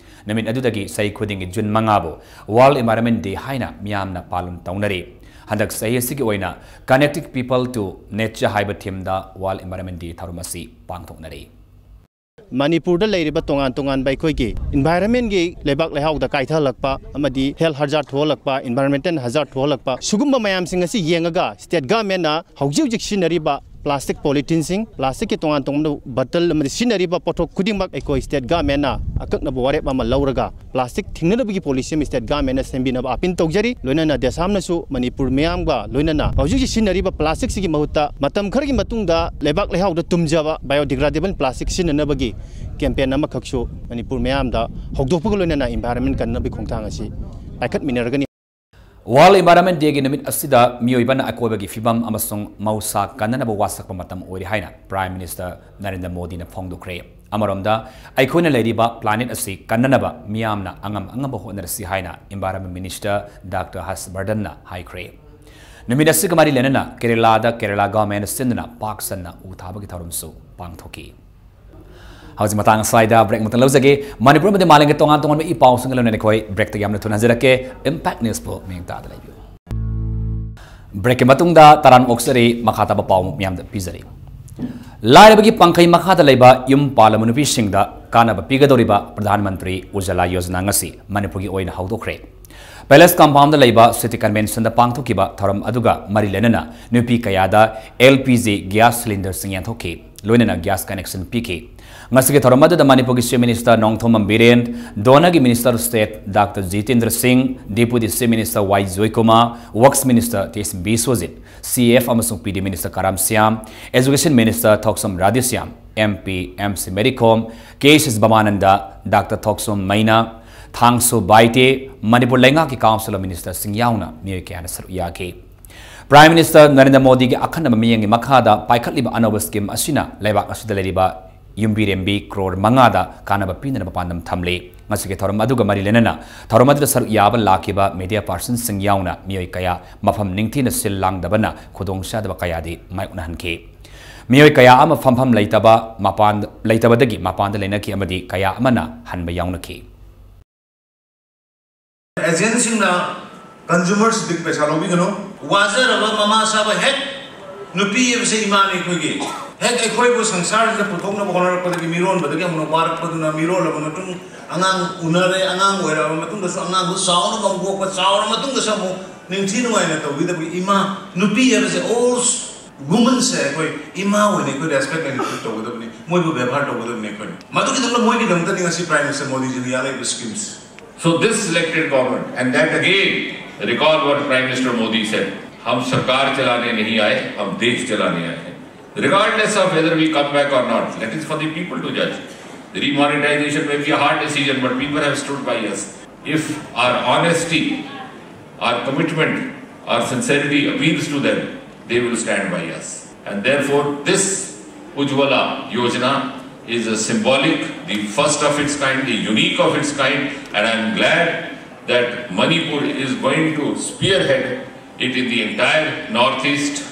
ꯅꯨꯃꯤꯠ ꯑꯗꯨꯗꯒꯤ ꯆꯍꯤ ꯈꯨꯗꯤꯡꯒꯤ June ꯃꯉꯥꯕꯨ World Environment Day ꯍꯥꯏꯅ ꯃꯤꯌꯥꯝꯅ ꯄꯥꯂꯟ ꯇꯧꯅꯔꯤ꯫ ꯍꯟꯗꯛ ꯆꯍꯤ ꯑꯁꯤꯒꯤ ꯑꯣꯏꯅ Connecting People to Nature ꯍꯥꯏꯕ themeꯗ World Environment Day ꯊꯧꯔꯝ ꯑꯁꯤ ꯄꯥꯡꯊꯣꯛꯅꯔꯤ꯫ ꯃꯅꯤꯄꯨꯔꯗ ꯂꯩꯔꯤꯕ ꯇꯣꯉꯥꯟ ꯇꯣꯉꯥꯟꯕ ꯑꯩꯈꯣꯏꯒꯤ environmentꯀꯤ ꯂꯩꯕꯥꯛ ꯂꯩꯍꯥꯎꯗ ꯀꯥꯏꯊꯍꯜꯂꯛꯄ ꯑꯃꯗꯤ health hazard ꯊꯣꯛꯍꯜꯂꯛꯄ, environmental hazard ꯊꯣꯛꯍꯜꯂꯛꯄ, ꯁꯤꯒꯨꯝꯕ ꯃꯌꯥꯝꯁꯤꯡ ꯑꯁꯤ ꯌꯦꯡꯉꯒ state governmentꯅ ꯍꯧꯖꯤꯛ ꯍꯧꯖꯤꯛ ꯁꯤꯖꯤꯟꯅꯔꯤꯕ plastic polytheneꯁꯤꯡ, plasticꯀꯤ ꯇꯣꯉꯥꯟ ꯇꯣꯉꯥꯟꯕ bottle ꯑꯃꯗꯤ ꯁꯤꯖꯤꯟꯅꯔꯤꯕ ꯄꯣꯠꯊꯣꯛ ꯈꯨꯗꯤꯡꯃꯛ ꯑꯩꯈꯣꯏ state governmentꯅ ꯑꯀꯛꯅꯕ ꯋꯥꯔꯦꯞ ꯑꯃ ꯂꯧꯔꯒ plastic ꯊꯤꯡꯅꯅꯕꯒꯤ policy ꯑꯃ state governmentꯅ ꯁꯦꯝꯕꯤꯅꯕ appeal ꯇꯧꯖꯔꯤ꯫ ꯂꯣꯏꯅꯅ ꯗꯦꯁꯥꯝꯅꯁꯨ ꯃꯅꯤꯄꯨꯔ ꯃꯤꯌꯥꯝꯒ ꯂꯣꯏꯅꯅ ꯍꯧꯖꯤꯛ ꯍꯧꯖꯤꯛ ꯁꯤꯖꯤꯟꯅꯔꯤꯕ plasticꯁꯤꯒꯤ ꯃꯍꯨꯠꯇ ꯃꯇꯝ ꯈꯔꯒꯤ ꯃꯇꯨꯡꯗ ꯂꯩꯕꯥꯛ ꯂꯩꯍꯥꯎꯗ ꯇꯨꯝꯖꯕ biodegradable plastic ꯁꯤꯖꯤꯟꯅꯅꯕꯒꯤ campaign ꯑꯃꯈꯛꯁꯨ ꯃꯅꯤꯄꯨꯔ ꯃꯤꯌꯥꯝꯗ ꯍꯧꯗꯣꯛꯄꯒ ꯂꯣꯏꯅꯅ environment ꯀꯟꯅꯕꯒꯤ ꯈꯣꯡꯊꯥꯡ ꯑꯁꯤ ꯄꯥꯏꯈꯠꯃꯤꯟꯅꯔꯒꯅꯤ꯫ World Environment Dayꯒꯤ ꯅꯨꯃꯤꯠ ꯑꯁꯤꯗ ꯃꯤꯑꯣꯏꯕꯅ ꯑꯀꯣꯏꯕꯒꯤ ꯐꯤꯕꯝ ꯑꯃꯁꯨꯡ ꯃꯍꯧꯁꯥ ꯀꯟꯅꯅꯕ ꯋꯥꯁꯛꯄ ꯃꯇꯝ ꯑꯣꯏꯔꯤ ꯍꯥꯏꯅ Prime Minister ꯅꯔꯦꯟꯗ꯭ꯔ ꯃꯣꯗꯤꯅ ꯐꯣꯡꯗꯣꯛꯈ꯭ꯔꯦ꯫ ꯑꯃꯔꯣꯝꯗ, ꯑꯩꯈꯣꯏꯅ ꯂꯩꯔꯤꯕ planet ꯑꯁꯤ ꯀꯟꯅꯅꯕ ꯃꯤꯌꯥꯝꯅ ꯑꯉꯝ ꯑꯉꯝꯕ ꯍꯣꯠꯅꯔꯁꯤ ꯍꯥꯏꯅ Environment Minister Doctor ꯍꯔꯁ ꯕꯔꯙꯟꯅ ꯍꯥꯏꯈ꯭ꯔꯦ꯫ ꯅꯨꯃꯤꯠ ꯑꯁꯤꯒ ꯃꯔꯤ ꯂꯩꯅꯅ ꯀꯦꯔꯦꯂꯥꯗ ꯀꯦꯔꯦꯂꯥ government ꯁꯤꯟꯗꯨꯅ ꯄꯥꯛ ꯁꯟꯅ ꯎ ꯊꯥꯕꯒꯤ ꯊꯧꯔꯝꯁꯨ ꯄꯥꯡꯊꯣꯛꯈꯤ꯫ ꯍꯧꯖꯤꯛ ꯃꯇꯥꯡ ꯑꯁ꯭ꯋꯥꯏꯗ break ꯑꯃꯇꯪ ꯂꯧꯖꯒꯦ꯫ ꯃꯅꯤꯄꯨꯔ ꯑꯃꯗꯤ ꯃꯥꯂꯦꯝꯒꯤ ꯇꯣꯉꯥꯟ ꯇꯣꯉꯥꯟꯕ ꯏ ꯄꯥꯎꯁꯤꯡꯒ ꯂꯣꯏꯅꯅ ꯑꯩꯈꯣꯏ breakꯇ ꯌꯥꯝꯅ ꯊꯨꯅ ꯍꯟꯖꯔꯛꯀꯦ꯫ Impact Newsꯄꯨ ꯃꯤꯠꯌꯦꯡ ꯇꯥꯗ ꯂꯩꯕꯤꯌꯨ꯫ Breakꯀꯤ ꯃꯇꯨꯡꯗ ꯇꯔꯥꯝꯅ ꯑꯣꯛꯆꯔꯤ, ꯃꯈꯥ ꯇꯥꯕ ꯄꯥꯎ ꯃꯌꯥꯝꯗ ꯄꯤꯖꯔꯤ꯫ ꯂꯥꯏꯔꯕꯒꯤ ꯄꯥꯡꯈꯩ ꯃꯈꯥꯗ ꯂꯩꯕ ꯌꯨꯝ ꯄꯥꯜꯂꯕ ꯅꯨꯄꯤꯁꯤꯡꯗ ꯀꯥꯟꯅꯕ ꯄꯤꯒꯗꯧꯔꯤꯕ ꯄ꯭ꯔꯙꯥꯟ ꯃꯟꯇ꯭ꯔꯤ ꯎꯖꯥꯂꯥ ꯌꯣꯖꯅꯥ ꯉꯁꯤ ꯃꯅꯤꯄꯨꯔꯒꯤ ꯑꯣꯏꯅ ꯍꯧꯗꯣꯛꯈ꯭ꯔꯦ꯫ Palace Compoundꯗ ꯂꯩꯕ City Conventionꯗ ꯄꯥꯡꯊꯣꯛꯈꯤꯕ ꯊꯧꯔꯝ ꯑꯗꯨꯒ ꯃꯔꯤ ꯂꯩꯅꯅ ꯅꯨꯄꯤ ꯀꯌꯥꯗ L P G gas cylinderꯁꯤꯡ ꯌꯦꯟꯊꯣꯛꯈꯤ, ꯂꯣꯏꯅꯅ gas connection ꯄꯤꯈꯤ꯫ ꯉꯁꯤꯒꯤ ꯊꯧꯔꯝ ꯑꯗꯨꯗ ꯃꯅꯤꯄꯨꯔꯒꯤ Chief Minister Nongthombam Biren, DoNERꯒꯤ Minister of State Doctor Jitendra ꯁꯤꯡ, Deputy Chief Minister Y Joykumar, Works Minister ꯇꯦꯖ Biswajit, C A F ꯑꯃꯁꯨꯡ P D Minister ꯀꯔꯥꯝ ꯁ꯭ꯌꯥꯝ, Education Minister ꯊꯣꯛꯆꯣꯝ Radheshyam, M P M C Mary ꯀꯣꯝ, ꯀꯦ ꯁꯤꯁꯕꯃꯥꯅꯟꯗ, Doctor ꯊꯣꯛꯆꯣꯝ ꯃꯩꯅꯥ, ꯊꯥꯡꯁꯨ ꯕꯥꯏꯇꯦ, ꯃꯅꯤꯄꯨꯔ ꯂꯩꯉꯥꯛꯀꯤ Council of Ministerꯁꯤꯡ ꯌꯥꯎꯅ ꯃꯤꯑꯣꯏ ꯀꯌꯥꯅ ꯁꯔꯨꯛ ꯌꯥꯈꯤ꯫ Prime Minister ꯅꯔꯦꯟꯗ꯭ꯔ ꯃꯣꯗꯤꯒꯤ ꯑꯈꯟꯅꯕ ꯃꯤꯠꯌꯦꯡꯒꯤ ꯃꯈꯥꯗ ꯄꯥꯏꯈꯠꯂꯤꯕ ꯑꯅꯧꯕ scheme ꯑꯁꯤꯅ ꯂꯩꯕꯥꯛ ꯑꯁꯤꯗ ꯂꯩꯔꯤꯕ ꯌꯨꯝꯕꯤꯔꯦꯝꯕꯤ ꯀ꯭ꯔꯣꯔ ꯃꯉꯥꯗ ꯀꯥꯟꯅꯕ ꯄꯤꯅꯅꯕ ꯄꯥꯟꯗꯝ ꯊꯝꯂꯤ꯫ ꯉꯁꯤꯒꯤ ꯊꯧꯔꯝ ꯑꯗꯨꯒ ꯃꯔꯤ ꯂꯩꯅꯅ ꯊꯧꯔꯝ ꯑꯗꯨꯗ ꯁꯔꯨꯛ ꯌꯥꯕ ꯂꯥꯛꯈꯤꯕ media personꯁꯤꯡ ꯌꯥꯎꯅ ꯃꯤꯑꯣꯏ ꯀꯌꯥ ꯃꯐꯝ ꯅꯤꯡꯊꯤꯅ ꯁꯤꯜ ꯂꯥꯡꯗꯕꯅ ꯈꯨꯗꯣꯡꯆꯥꯗꯕ ꯀꯌꯥꯗꯤ ꯃꯥꯌꯣꯛꯅꯍꯟꯈꯤ꯫ ꯃꯤꯑꯣꯏ ꯀꯌꯥ ꯑꯃ ꯐꯝꯐꯝ ꯂꯩꯇꯕ ꯃꯄꯥꯟ, ꯂꯩꯇꯕꯗꯒꯤ ꯃꯄꯥꯟꯗ ꯂꯩꯅꯈꯤ ꯑꯃꯗꯤ ꯀꯌꯥ ꯑꯃꯅ ꯍꯟꯕ ꯌꯥꯎꯅꯈꯤ꯫ Agentꯁꯤꯡꯅ consumerꯁꯤꯡꯗꯒꯤ ꯄꯩꯁꯥ ꯂꯧꯕꯤꯒꯅꯨ꯫ ꯋꯥꯖꯔꯕ ꯃꯃꯥ ꯆꯥꯕ ꯍꯦꯛ ꯅꯨꯄꯤ ꯍꯥꯏꯕꯁꯦ ꯏꯃꯥꯅꯤ ꯑꯩꯈꯣꯏꯒꯤ꯫ ꯍꯦꯛ ꯑꯩꯈꯣꯏꯕꯨ ꯁꯪꯁꯥꯔꯁꯤꯗ ꯄꯨꯊꯣꯛꯅꯕ ꯍꯣꯠꯅꯔꯛꯄꯗꯒꯤ ꯃꯤꯔꯣꯟꯕꯗꯒꯤ ꯍꯧꯅ ꯋꯥꯔꯛꯄꯗꯨꯅ ꯃꯤꯔꯣꯜꯂꯕ ꯃꯇꯨꯡ ꯑꯉꯥꯡ ꯎꯅꯔꯦ, ꯑꯉꯥꯡ ꯑꯣꯏꯔꯛꯑꯕ ꯃꯇꯨꯡꯗꯁꯨ ꯑꯉꯥꯡꯗꯨ ꯆꯥꯎꯅꯕ ꯑꯃꯨꯛ ꯄꯣꯛꯄ, ꯆꯥꯎꯔ ꯃꯇꯨꯡꯗꯁꯨ ꯑꯃꯨꯛ ꯅꯤꯡꯊꯤ ꯅꯨꯡꯉꯥꯏꯅ ꯇꯧꯕꯤꯗꯕꯒꯤ ꯏꯃꯥ ꯅꯨꯄꯤ ꯍꯥꯏꯕꯁꯦ all womenꯁꯦ ꯑꯩꯈꯣꯏ ꯏꯃꯥ ꯑꯣꯏꯅ ꯑꯩꯈꯣꯏ respect ꯑꯣꯏꯅ treat ꯇꯧꯒꯗꯕꯅꯤ, ꯃꯣꯏꯕꯨ ꯕꯦꯕꯥꯔ ꯇꯧꯒꯗꯕꯅꯤ ꯑꯩꯈꯣꯏꯅ꯫ ꯃꯗꯨꯒꯤꯗꯃꯛꯇ ꯃꯣꯏꯒꯤꯗꯃꯛꯇꯅꯤ ꯉꯁꯤ Prime Minister ꯃꯣꯗꯤꯖꯤꯅ ꯌꯥꯜꯂꯛꯏꯕ schemes꯫ So this selected government, and that again, recall what Prime Minister Modi said, हम सरकार चलाने नहीं आए, हम देश चलाने आए हैं। Regardless of whether we come back or not, that is for the people to judge. The remonetization may be a hard decision, but people have stood by us. If our honesty, our commitment, our sincerity appeals to them, they will stand by us. And therefore, this Ujjwala Yojana is a symbolic, the first of its kind, the unique of its kind, and I am glad that Manipur is going to spearhead it in the entire Northeast.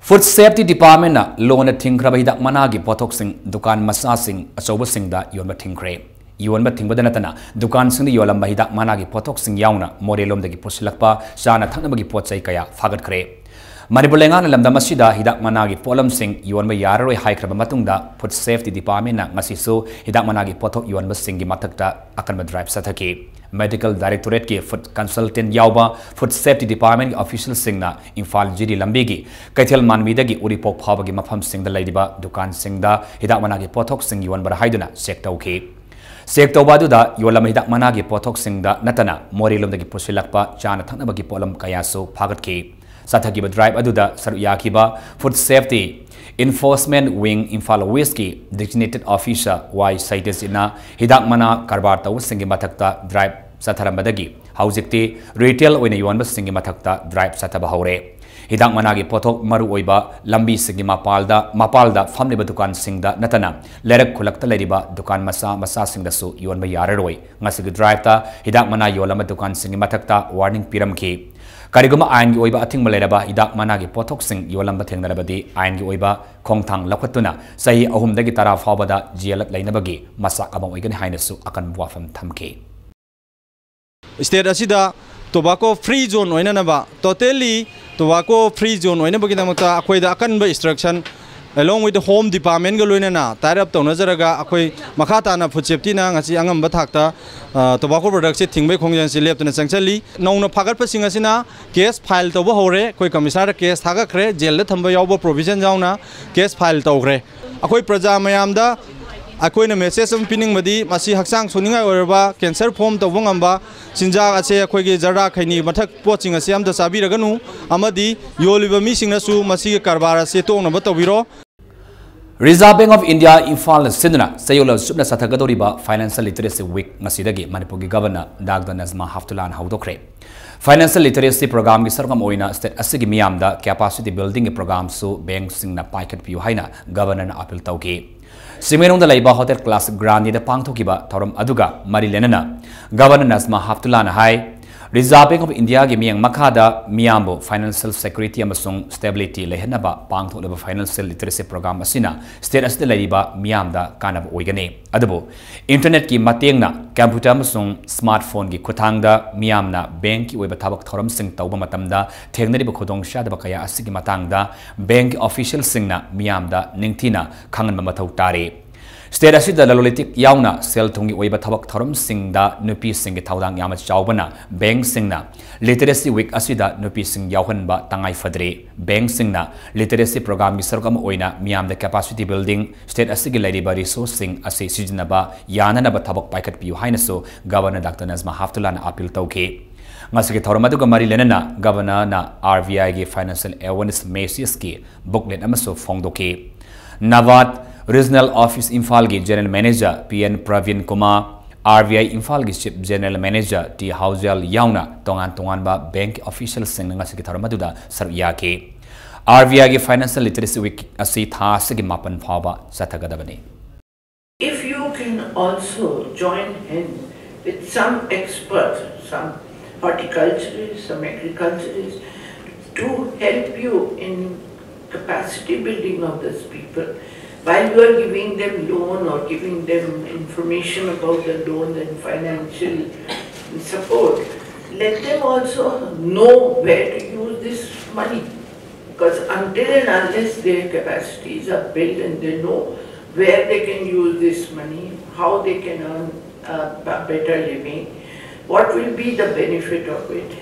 Food Safety Departmentꯅ ꯂꯣꯟꯅ ꯊꯤꯡꯈ꯭ꯔꯕ ꯍꯤꯗꯥꯛ ꯃꯅꯥꯒꯤ ꯄꯣꯠꯊꯣꯛꯁꯤꯡ ꯗꯨꯀꯥꯟ ꯃꯆꯥꯁꯤꯡ ꯑꯆꯧꯕꯁꯤꯡꯗ ꯌꯣꯟꯕ ꯊꯤꯡꯈ꯭ꯔꯦ꯫ ꯌꯣꯟꯕ ꯊꯤꯡꯕꯗ ꯅꯠꯇꯅ ꯗꯨꯀꯥꯟꯁꯤꯡꯗ ꯌꯣꯜꯂꯝꯕ ꯍꯤꯗꯥꯛ ꯃꯅꯥꯒꯤ ꯄꯣꯠꯊꯣꯛꯁꯤꯡ ꯌꯥꯎꯅ ꯃꯣꯔꯦꯂꯣꯝꯗꯒꯤ ꯄꯨꯁꯤꯜꯂꯛꯄ ꯆꯥꯅ ꯊꯛꯅꯕꯒꯤ ꯄꯣꯠ ꯆꯩ ꯀꯌꯥ ꯐꯥꯒꯠꯈ꯭ꯔꯦ꯫ ꯃꯅꯤꯄꯨꯔ ꯂꯩꯉꯥꯛꯅ ꯂꯝꯗꯝ ꯑꯁꯤꯗ ꯍꯤꯗꯥꯛ ꯃꯅꯥꯒꯤ ꯄꯣꯠꯂꯝꯁꯤꯡ ꯌꯣꯟꯕ ꯌꯥꯔꯔꯣꯏ ꯍꯥꯏꯈ꯭ꯔꯕ ꯃꯇꯨꯡꯗ Food Safety Departmentꯅ ꯉꯁꯤꯁꯨ ꯍꯤꯗꯥꯛ ꯃꯅꯥꯒꯤ ꯄꯣꯠꯊꯣꯛ ꯌꯣꯟꯕꯁꯤꯡꯒꯤ ꯃꯊꯛꯇ ꯑꯀꯟꯕ drive ꯆꯠꯊꯈꯤ꯫ Medical Directorateꯀꯤ food consultant ꯌꯥꯎꯕ Food Safety Departmentꯀꯤ officialꯁꯤꯡꯅ ꯏꯝꯐꯥꯜ ꯖꯤꯔꯤ ꯂꯝꯕꯤꯒꯤ ꯀꯩꯊꯦꯜ ꯃꯥꯟꯕꯤꯗꯒꯤ ꯎꯔꯤꯄꯣꯛ ꯐꯥꯎꯕꯒꯤ ꯃꯐꯝꯁꯤꯡꯗ ꯂꯩꯔꯤꯕ ꯗꯨꯀꯥꯟꯁꯤꯡꯗ ꯍꯤꯗꯥꯛ ꯃꯅꯥꯒꯤ ꯄꯣꯠꯊꯣꯛꯁꯤꯡ ꯌꯣꯟꯕ꯭ꯔꯥ ꯍꯥꯏꯗꯨꯅ check ꯇꯧꯈꯤ꯫ Check ꯇꯧꯕ ꯑꯗꯨꯗ ꯌꯣꯜꯂꯝꯕ ꯍꯤꯗꯥꯛ ꯃꯅꯥꯒꯤ ꯄꯣꯠꯊꯣꯛꯁꯤꯡꯗ ꯅꯠꯇꯅ ꯃꯣꯔꯦꯂꯣꯝꯗꯒꯤ ꯄꯨꯁꯤꯜꯂꯛꯄ ꯆꯥꯅ ꯊꯛꯅꯕꯒꯤ ꯄꯣꯠꯂꯝ ꯀꯌꯥꯁꯨ ꯐꯥꯒꯠꯈꯤ꯫ ꯆꯠꯊꯈꯤꯕ drive ꯑꯗꯨꯗ ꯁꯔꯨꯛ ꯌꯥꯈꯤꯕ Food Safety Enforcement Wing Imphal Westꯀꯤ designated officer ꯋꯥꯏ ꯁꯩꯇꯦꯖꯅ ꯍꯤꯗꯥꯛ ꯃꯅꯥ ꯀꯔꯕꯥꯔ ꯇꯧꯕꯁꯤꯡꯒꯤ ꯃꯊꯛꯇ drive ꯆꯠꯊꯔꯝꯕꯗꯒꯤ ꯍꯧꯖꯤꯛꯇꯤ retail ꯑꯣꯏꯅ ꯌꯣꯟꯕꯁꯤꯡꯒꯤ ꯃꯊꯛꯇ drive ꯆꯠꯊꯕ ꯍꯧꯔꯦ꯫ ꯍꯤꯗꯥꯛ ꯃꯅꯥꯒꯤ ꯄꯣꯠꯊꯣꯛ ꯃꯔꯨꯑꯣꯏꯕ ꯂꯝꯕꯤꯁꯤꯡꯒꯤ ꯃꯄꯥꯜꯗ, ꯃꯄꯥꯜꯗ ꯐꯝꯂꯤꯕ ꯗꯨꯀꯥꯟꯁꯤꯡꯗ ꯅꯠꯇꯅ ꯂꯩꯔꯛ ꯈꯨꯜꯂꯛꯇ ꯂꯩꯔꯤꯕ ꯗꯨꯀꯥꯟ ꯃꯆꯥ ꯃꯆꯥꯁꯤꯡꯗꯁꯨ ꯌꯣꯟꯕ ꯌꯥꯔꯔꯣꯏ꯫ ꯉꯁꯤꯒꯤ driveꯇ ꯍꯤꯗꯥꯛ ꯃꯅꯥ ꯌꯣꯜꯂꯝꯕ ꯗꯨꯀꯥꯟꯁꯤꯡꯒꯤ ꯃꯊꯛꯇ warning ꯄꯤꯔꯝꯈꯤ꯫ ꯀꯔꯤꯒꯨꯝꯕ ꯑꯥꯏꯟꯒꯤ ꯑꯣꯏꯕ ꯑꯊꯤꯡꯕ ꯂꯩꯔꯕ ꯍꯤꯗꯥꯛ ꯃꯅꯥꯒꯤ ꯄꯣꯠꯊꯣꯛꯁꯤꯡ ꯌꯣꯜꯂꯝꯕ ꯊꯦꯡꯅꯔꯕꯗꯤ ꯑꯥꯏꯟꯒꯤ ꯑꯣꯏꯕ ꯈꯣꯡꯊꯥꯡ ꯂꯧꯈꯠꯇꯨꯅ ꯆꯍꯤ ꯑꯍꯨꯝꯗꯒꯤ ꯇꯔꯥ ꯐꯥꯎꯕꯗ ꯖꯦꯜꯗ ꯂꯩꯅꯕꯒꯤ ꯃꯆꯥꯛ ꯑꯃ ꯑꯣꯏꯒꯅꯤ ꯍꯥꯏꯅꯁꯨ ꯑꯀꯟꯕ ꯋꯥꯐꯝ ꯊꯝꯈꯤ꯫ State ꯑꯁꯤꯗ Tobacco free zone ꯑꯣꯏꯅꯅꯕ, totally tobacco free zone ꯑꯣꯏꯅꯕꯒꯤꯗꯃꯛꯇ ꯑꯩꯈꯣꯏꯗ ꯑꯀꯟꯕ instruction along with home departmentꯒ ꯂꯣꯏꯅꯅ tie up ꯇꯧꯅꯖꯔꯒ ꯑꯩꯈꯣꯏ ꯃꯈꯥ ꯇꯥꯅ food safetyꯅ ꯉꯁꯤ ꯑꯉꯝꯕ ꯊꯥꯛꯇ tobacco productꯁꯦ ꯊꯤꯡꯕꯒꯤ ꯈꯣꯡꯖꯪꯁꯤ ꯂꯦꯞꯇꯅ ꯆꯪꯁꯤꯜꯂꯤ꯫ ꯅꯧꯅ ꯐꯥꯒꯠꯄꯁꯤꯡ ꯑꯁꯤꯅ case file ꯇꯧꯕ ꯍꯧꯔꯦ꯫ ꯑꯩꯈꯣꯏ commissionerꯗ case ꯊꯥꯒꯠꯈ꯭ꯔꯦ꯫ Jailꯗ ꯊꯝꯕ ꯌꯥꯎꯕ provision ꯌꯥꯎꯅ case file ꯇꯧꯈ꯭ꯔꯦ꯫ ꯑꯩꯈꯣꯏ ꯄ꯭ꯔꯖꯥ ꯃꯌꯥꯝꯗ ꯑꯩꯈꯣꯏꯅ message ꯑꯃ ꯄꯤꯅꯤꯡꯕꯗꯤ, ꯃꯁꯤ ꯍꯛꯆꯥꯡ ꯁꯣꯛꯅꯤꯡꯉꯥꯏ ꯑꯣꯏꯔꯕ, cancer form ꯇꯧꯕ ꯉꯝꯕ ꯆꯤꯟꯖꯥꯛ ꯑꯁꯦ ꯑꯩꯈꯣꯏꯒꯤ ꯖꯔꯗꯥ, ꯈꯩꯅꯤ ꯃꯊꯛ ꯄꯣꯠꯁꯤꯡ ꯑꯁꯤ ꯑꯝꯇ ꯆꯥꯕꯤꯔꯒꯅꯨ, ꯑꯃꯗꯤ ꯌꯣꯜꯂꯤꯕ ꯃꯤꯁꯤꯡꯅꯁꯨ ꯃꯁꯤꯒꯤ ꯀꯔꯕꯥꯔ ꯑꯁꯤ ꯇꯣꯛꯅꯕ ꯇꯧꯕꯤꯔꯣ꯫ Reserve Bank of India ꯏꯝꯐꯥꯜꯅ ꯁꯤꯟꯗꯨꯅ ꯆꯌꯣꯜ ꯆꯨꯞꯅ ꯆꯠꯊꯒꯗꯧꯔꯤꯕ Financial Literacy Week ꯉꯁꯤꯗꯒꯤ ꯃꯅꯤꯄꯨꯔꯒꯤ Governor Doctor Najma Heptullahꯅ ꯍꯧꯗꯣꯛꯈ꯭ꯔꯦ꯫ Financial Literacy Programꯒꯤ ꯁꯔꯨꯛ ꯑꯃ ꯑꯣꯏꯅ state ꯑꯁꯤꯒꯤ ꯃꯤꯌꯥꯝꯗ capacity buildingꯒꯤ programꯁꯨ bankꯁꯤꯡꯅ ꯄꯥꯏꯈꯠꯄꯤꯌꯨ ꯍꯥꯏꯅ Governorꯅ appeal ꯇꯧꯈꯤ꯫ ꯆꯤꯡꯃꯩꯔꯣꯡꯗ ꯂꯩꯕ Hotel Class Grandeꯗ ꯄꯥꯡꯊꯣꯛꯈꯤꯕ ꯊꯧꯔꯝ ꯑꯗꯨꯒ ꯃꯔꯤ ꯂꯩꯅꯅ Governor Najma Heptullahꯅ high, Reserve Bank of Indiaꯒꯤ ꯃꯤꯠꯌꯦꯡ ꯃꯈꯥꯗ ꯃꯤꯌꯥꯝꯕꯨ financial security ꯑꯃꯁꯨꯡ stability ꯂꯩꯍꯟꯅꯕ ꯄꯥꯡꯊꯣꯛꯂꯤꯕ Financial Literacy Program ꯑꯁꯤꯅ state ꯑꯁꯤꯗ ꯂꯩꯔꯤꯕ ꯃꯤꯌꯥꯝꯗ ꯀꯥꯟꯅꯕ ꯑꯣꯏꯒꯅꯤ꯫ ꯑꯗꯨꯕꯨ internetꯀꯤ ꯃꯇꯦꯡꯅ, computer ꯑꯃꯁꯨꯡ smartphoneꯒꯤ ꯈꯨꯠꯊꯥꯡꯗ ꯃꯤꯌꯥꯝꯅ bankꯀꯤ ꯑꯣꯏꯕ ꯊꯕꯛ ꯊꯧꯔꯝꯁꯤꯡ ꯇꯧꯕ ꯃꯇꯝꯗ ꯊꯦꯡꯅꯔꯤꯕ ꯈꯨꯗꯣꯡꯆꯥꯗꯕ ꯀꯌꯥ ꯑꯁꯤꯒꯤ ꯃꯇꯥꯡꯗ bankꯀꯤ officialꯁꯤꯡꯅ ꯃꯤꯌꯥꯝꯗ ꯅꯤꯡꯊꯤꯅ ꯈꯪꯍꯟꯕ ꯃꯊꯧ ꯇꯥꯔꯤ꯫ State ꯑꯁꯤꯗ ꯂꯂꯣꯟ ꯏꯇꯤꯛ ꯌꯥꯎꯅ ꯁꯦꯜ ꯊꯨꯝꯒꯤ ꯑꯣꯏꯕ ꯊꯕꯛ ꯊꯧꯔꯝꯁꯤꯡꯗ ꯅꯨꯄꯤꯁꯤꯡꯒꯤ ꯊꯧꯗꯥꯡ ꯌꯥꯝꯅ ꯆꯥꯎꯕꯅ bankꯁꯤꯡꯅ Literacy Week ꯑꯁꯤꯗ ꯅꯨꯄꯤꯁꯤꯡ ꯌꯥꯎꯍꯟꯕ ꯇꯉꯥꯏ ꯐꯗ꯭ꯔꯤ꯫ Bankꯁꯤꯡꯅ literacy programꯒꯤ ꯁꯔꯨꯛ ꯑꯃ ꯑꯣꯏꯅ ꯃꯤꯌꯥꯝꯗ capacity building, state ꯑꯁꯤꯒꯤ ꯂꯩꯔꯤꯕ resourceꯁꯤꯡ ꯑꯁꯤ ꯁꯤꯖꯤꯟꯅꯕ ꯌꯥꯅꯅꯕ ꯊꯕꯛ ꯄꯥꯏꯈꯠꯄꯤꯌꯨ ꯍꯥꯏꯅꯁꯨ Governor Doctor Najma Heptullahꯅ appeal ꯇꯧꯈꯤ꯫ ꯉꯁꯤꯒꯤ ꯊꯧꯔꯝ ꯑꯗꯨꯒ ꯃꯔꯤ ꯂꯩꯅꯅ Governorꯅ RBIꯒꯤ Financial Awareness Messageꯀꯤ booklet ꯑꯃꯁꯨ ꯐꯣꯡꯗꯣꯛꯈꯤ꯫ NABARD Regional Office ꯏꯝꯐꯥꯜꯒꯤ General Manager P N Praveen Kumar, RBI ꯏꯝꯐꯥꯜꯒꯤ Chief General Manager T ꯍꯥꯎꯖꯦꯜ ꯌꯥꯎꯅ ꯇꯣꯉꯥꯟ ꯇꯣꯉꯥꯟꯕ bankꯀꯤ officialꯁꯤꯡꯅ ꯉꯁꯤꯒꯤ ꯊꯧꯔꯝ ꯑꯗꯨꯗ ꯁꯔꯨꯛ ꯌꯥꯈꯤ꯫ RBIꯒꯤ Financial Literacy Week ꯑꯁꯤ ꯊꯥ ꯑꯁꯤꯒꯤ ꯃꯥꯄꯟ ꯐꯥꯎꯕ ꯆꯠꯊꯒꯗꯕꯅꯤ꯫ If you can also join hand with some expert, some horticulturist, some agriculturist, to help you in capacity building of these people, while you are giving them loan or giving them information about the loan and financial support, Let them also know where to use this money, because until and unless their capacities are built and they know where they can use this money, how they can earn a b- better living, what will be the benefit of it?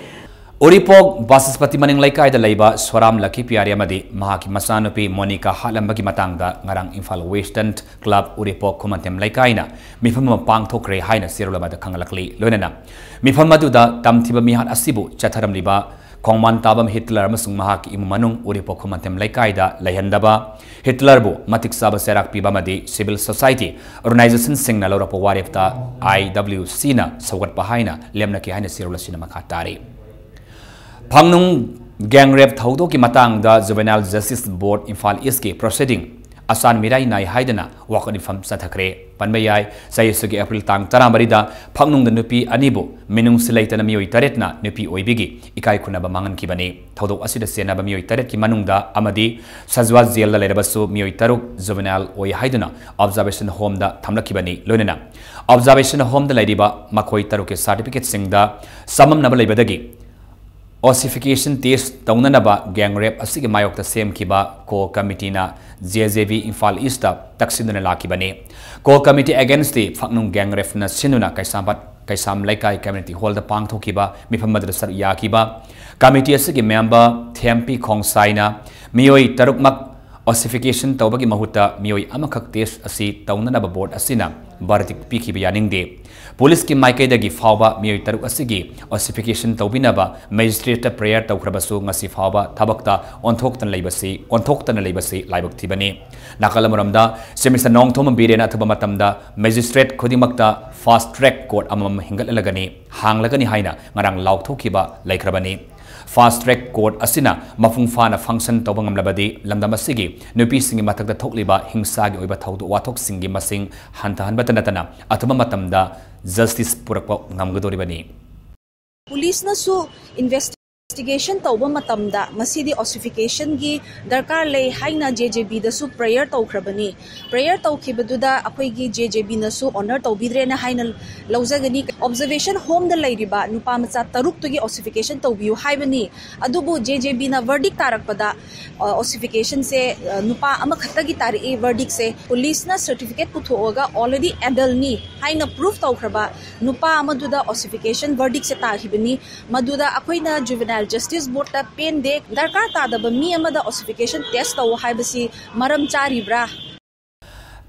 ꯎꯔꯤꯄꯣꯛ ꯕꯥꯁꯤꯁꯄꯇꯤ ꯃꯅꯤꯡ ꯂꯩꯀꯥꯏꯗ ꯂꯩꯕ ꯁꯣꯔꯥꯝ ꯂꯛꯀꯤ ꯄꯤꯌꯥꯔꯤ ꯑꯃꯗꯤ ꯃꯍꯥꯛꯀꯤ ꯃꯆꯥꯅꯨꯄꯤ ꯃꯣꯅꯤꯀꯥ ꯍꯥꯠꯂꯝꯕꯒꯤ ꯃꯇꯥꯡꯗ ꯉꯔꯥꯡ ꯏꯝꯐꯥꯜ ꯋꯦꯁꯇꯔꯟ ꯀ꯭ꯂꯕ ꯎꯔꯤꯄꯣꯛ ꯈꯨꯃꯟꯊꯦꯝ ꯂꯩꯀꯥꯏꯅ ꯃꯤꯐꯝ ꯑꯃ ꯄꯥꯡꯊꯣꯛꯈ꯭ꯔꯦ ꯍꯥꯏꯅ ꯆꯦꯔꯣꯜ ꯑꯃꯗ ꯈꯪꯂꯛꯂꯤ꯫ ꯂꯣꯏꯅꯅ ꯃꯤꯐꯝ ꯑꯗꯨꯗ ꯇꯝꯊꯤꯕ ꯃꯤꯍꯥꯠ ꯑꯁꯤꯕꯨ ꯆꯠꯊꯔꯝꯂꯤꯕ ꯈꯣꯡꯃꯥꯟ ꯇꯥꯕꯝ ꯍꯤꯠꯂꯔ ꯑꯃꯁꯨꯡ ꯃꯍꯥꯛꯀꯤ ꯏꯃꯨꯡ ꯃꯅꯨꯡ ꯎꯔꯤꯄꯣꯛ ꯈꯨꯃꯟꯊꯦꯝ ꯂꯩꯀꯥꯏꯗ ꯂꯩꯍꯟꯗꯕ, ꯍꯤꯠꯂꯔꯕꯨ ꯃꯇꯤꯛ ꯆꯥꯕ ꯆꯩꯔꯥꯛ ꯄꯤꯕ ꯑꯃꯗꯤ civil society organizationꯁꯤꯡꯅ ꯂꯧꯔꯛꯄ ꯋꯥꯔꯦꯞꯇ IWCꯅ ꯁꯧꯒꯠꯄ ꯍꯥꯏꯅ ꯂꯦꯞꯅꯈꯤ ꯍꯥꯏꯅ ꯆꯦꯔꯣꯜ ꯑꯁꯤꯅ ꯃꯈꯥ ꯇꯥꯔꯤ꯫ ꯐꯪꯅꯨꯡ gang rape ꯊꯧꯗꯣꯛꯀꯤ ꯃꯇꯥꯡꯗ Juvenile Justice Board ꯏꯝꯐꯥꯜ ꯏꯁꯀꯤ proceeding ꯑꯆꯥꯟ ꯃꯤꯔꯥꯏ ꯅꯥꯏ ꯍꯥꯏꯗꯨꯅ ꯋꯥꯀꯠ ꯃꯤꯐꯝ ꯆꯠꯊꯈ꯭ꯔꯦ꯫ ꯄꯟꯕ ꯌꯥꯏ, ꯆꯍꯤ ꯑꯁꯤꯒꯤ ꯑꯦꯄ꯭ꯔꯤꯜ ꯇꯥꯡ ꯇꯔꯥꯃꯔꯤꯗ ꯐꯪꯅꯨꯡꯗ ꯅꯨꯄꯤ ꯑꯅꯤꯕꯨ ꯃꯤꯅꯨꯡꯁꯤ ꯂꯩꯇꯅ ꯃꯤꯑꯣꯏ ꯇꯔꯦꯠꯅ ꯅꯨꯄꯤ ꯑꯣꯏꯕꯤꯒꯤ ꯏꯀꯥꯏ ꯈꯨꯝꯅꯕ ꯃꯥꯡꯍꯟꯈꯤꯕꯅꯤ꯫ ꯊꯧꯗꯣꯛ ꯑꯁꯤꯗ ꯆꯦꯟꯅꯕ ꯃꯤꯑꯣꯏ ꯇꯔꯦꯠꯀꯤ ꯃꯅꯨꯡꯗ ꯑꯃꯗꯤ ꯁꯖꯋꯥ ꯖꯦꯜꯗ ꯂꯩꯔꯕꯁꯨ ꯃꯤꯑꯣꯏ ꯇꯔꯨꯛ juvenile ꯑꯣꯏ ꯍꯥꯏꯗꯨꯅ observation homeꯗ ꯊꯝꯂꯛꯈꯤꯕꯅꯤ꯫ ꯂꯣꯏꯅꯅ observation homeꯗ ꯂꯩꯔꯤꯕ ꯃꯈꯣꯏ ꯇꯔꯨꯛꯀꯤ certificateꯁꯤꯡꯗ ꯆꯃꯝꯅꯕ ꯂꯩꯕꯗꯒꯤ ossification test ꯇꯧꯅꯅꯕ gang rape ꯑꯁꯤꯒꯤ ꯃꯥꯌꯣꯛꯇ ꯁꯦꯝꯈꯤꯕ core committeeꯅ JJB ꯏꯝꯐꯥꯜ ꯏꯁꯇ ꯇꯛꯁꯤꯟꯗꯨꯅ ꯂꯥꯛꯈꯤꯕꯅꯤ꯫ Core committee against the ꯐꯛꯅꯨꯡ gang rapeꯅ ꯁꯤꯟꯗꯨꯅ ꯀꯩꯁꯥꯝꯄꯥꯠ ꯀꯩꯁꯥꯝ ꯂꯩꯀꯥꯏ community hallꯗ ꯄꯥꯡꯊꯣꯛꯈꯤꯕ ꯃꯤꯐꯝ ꯑꯗꯨꯗ ꯁꯔꯨꯛ ꯌꯥꯈꯤꯕ committee ꯑꯁꯤꯒꯤ member ꯊꯦꯝꯄꯤ ꯈꯣꯡꯁꯥꯏꯅ ꯃꯤꯑꯣꯏ ꯇꯔꯨꯛꯃꯛ ossification ꯇꯧꯕꯒꯤ ꯃꯍꯨꯠꯇ ꯃꯤꯑꯣꯏ ꯑꯃꯈꯛ test ꯑꯁꯤ ꯇꯧꯅꯅꯕ board ꯑꯁꯤꯅ verdict ꯄꯤꯈꯤꯕ ꯌꯥꯅꯤꯡꯗꯦ꯫ ꯄꯨꯂꯤꯁꯀꯤ ꯃꯥꯏꯀꯩꯗꯒꯤ ꯐꯥꯎꯕ ꯃꯤꯑꯣꯏ ꯇꯔꯨꯛ ꯑꯁꯤꯒꯤ ossification ꯇꯧꯕꯤꯅꯕ magistrateꯇ prayer ꯇꯧꯈ꯭ꯔꯕꯁꯨ ꯉꯁꯤ ꯐꯥꯎꯕ ꯊꯕꯛꯇ ꯑꯣꯟꯊꯣꯛꯇꯅ ꯂꯩꯕꯁꯤ ꯑꯣꯟꯊꯣꯛꯇꯅ ꯂꯩꯕꯁꯤ ꯂꯥꯏꯕꯛ ꯊꯤꯕꯅꯤ꯫ ꯅꯥꯀꯜ ꯑꯃꯔꯣꯝꯗ Chief Minister ꯅꯣꯡꯊꯣꯝꯕꯝ ꯕꯤꯔꯦꯟꯅ ꯑꯊꯨꯕ ꯃꯇꯝꯗ magistrate ꯈꯨꯗꯤꯡꯃꯛꯇ fast track court ꯑꯃꯃꯝ ꯍꯤꯡꯒꯠꯍꯜꯂꯒꯅꯤ ꯍꯥꯡꯂꯒꯅꯤ ꯍꯥꯏꯅ ꯉꯔꯥꯡ ꯂꯥꯎꯊꯣꯛꯈꯤꯕ ꯂꯩꯈ꯭ꯔꯕꯅꯤ꯫ Fast track court ꯑꯁꯤꯅ ꯃꯄꯨꯡ ꯐꯥꯅ function ꯇꯧꯕ ꯉꯝꯂꯕꯗꯤ ꯂꯝꯗꯝ ꯑꯁꯤꯒꯤ ꯅꯨꯄꯤꯁꯤꯡꯒꯤ ꯃꯊꯛꯇ ꯊꯣꯛꯂꯤꯕ ꯍꯤꯡꯁꯥꯒꯤ ꯑꯣꯏꯕ ꯊꯧꯗꯣꯛ ꯋꯥꯊꯣꯛꯁꯤꯡꯒꯤ ꯃꯁꯤꯡ ꯍꯟꯊꯍꯟꯕꯇ ꯅꯠꯇꯅ ꯑꯊꯨꯕ ꯃꯇꯝꯗ justice ꯄꯨꯔꯛꯄ ꯉꯝꯒꯗꯧꯔꯤꯕꯅꯤ꯫ ꯄꯨꯂꯤꯁꯅꯁꯨ invest ꯏꯟꯚꯦꯁꯇꯤꯒꯦꯁꯟ ꯇꯧꯕ ꯃꯇꯝꯗ ꯃꯁꯤꯗꯤ ꯑꯣꯁꯤꯐꯤꯀꯦꯁꯟꯒꯤ ꯗꯔꯀꯥꯔ ꯂꯩ ꯍꯥꯏꯅ ꯖꯦ ꯖꯦ ꯕꯤꯗꯁꯨ ꯄ꯭ꯔꯦꯌꯔ ꯇꯧꯈ꯭ꯔꯕꯅꯤ꯫ ꯄ꯭ꯔꯦꯌꯔ ꯇꯧꯈꯤꯕꯗꯨꯗ ꯑꯩꯈꯣꯏꯒꯤ ꯖꯦ ꯖꯦ ꯕꯤꯅꯁꯨ ꯑꯣꯅꯔ ꯇꯧꯕꯤꯗ꯭ꯔꯦꯅ ꯍꯥꯏꯅ ꯂꯧꯖꯒꯅꯤ꯫ ꯑꯣꯕꯖꯔꯕꯦꯁꯟ ꯍꯣꯝꯗ ꯂꯩꯔꯤꯕ ꯅꯨꯄꯥ ꯃꯆꯥ ꯇꯔꯨꯛꯇꯨꯒꯤ ꯑꯣꯁꯤꯐꯤꯀꯦꯁꯟ ꯇꯧꯕꯤꯌꯨ ꯍꯥꯏꯕꯅꯤ꯫ ꯑꯗꯨꯕꯨ ꯖꯦ ꯖꯦ ꯕꯤꯅ ꯚꯔꯗꯤꯛ ꯇꯥꯔꯛꯄꯗ ꯑꯣꯁꯤꯐꯤꯀꯦꯁꯟꯁꯦ ꯅꯨꯄꯥ ꯑꯃꯈꯛꯇꯒꯤ ꯇꯥꯔꯛꯏ ꯚꯔꯗꯤꯛꯁꯦ꯫ ꯄꯨꯂꯤꯁꯅ ꯁꯔꯇꯤꯐꯤꯀꯦꯠ ꯄꯨꯊꯣꯛꯑꯒ ꯑꯣꯜꯔꯦꯗꯤ ꯑꯦꯗꯜꯅꯤ ꯍꯥꯏꯅ ꯄ꯭ꯔꯨꯐ ꯇꯧꯈ꯭ꯔꯕ ꯅꯨꯄꯥ ꯑꯃꯗꯨꯗ ꯑꯣꯁꯤꯐꯤꯀꯦꯁꯟ ꯚꯔꯗꯤꯛꯁꯦ ꯇꯥꯈꯤꯕꯅꯤ꯫ ꯃꯗꯨꯗ ꯑꯩꯈꯣꯏꯅ ꯖꯨꯕꯦꯅꯥꯏꯜ ꯖꯁꯇꯤꯁ ꯕꯣꯔꯗꯇ ꯄꯦꯟꯗꯦ, ꯗꯔꯀꯥꯔ ꯇꯥꯗꯕ ꯃꯤ ꯑꯃꯗ ꯑꯣꯁꯤꯐꯤꯀꯦꯁꯟ ꯇꯦꯁ ꯇꯧ ꯍꯥꯏꯕꯁꯤ ꯃꯔꯝ ꯆꯥꯔꯤꯕ꯭ꯔꯥ?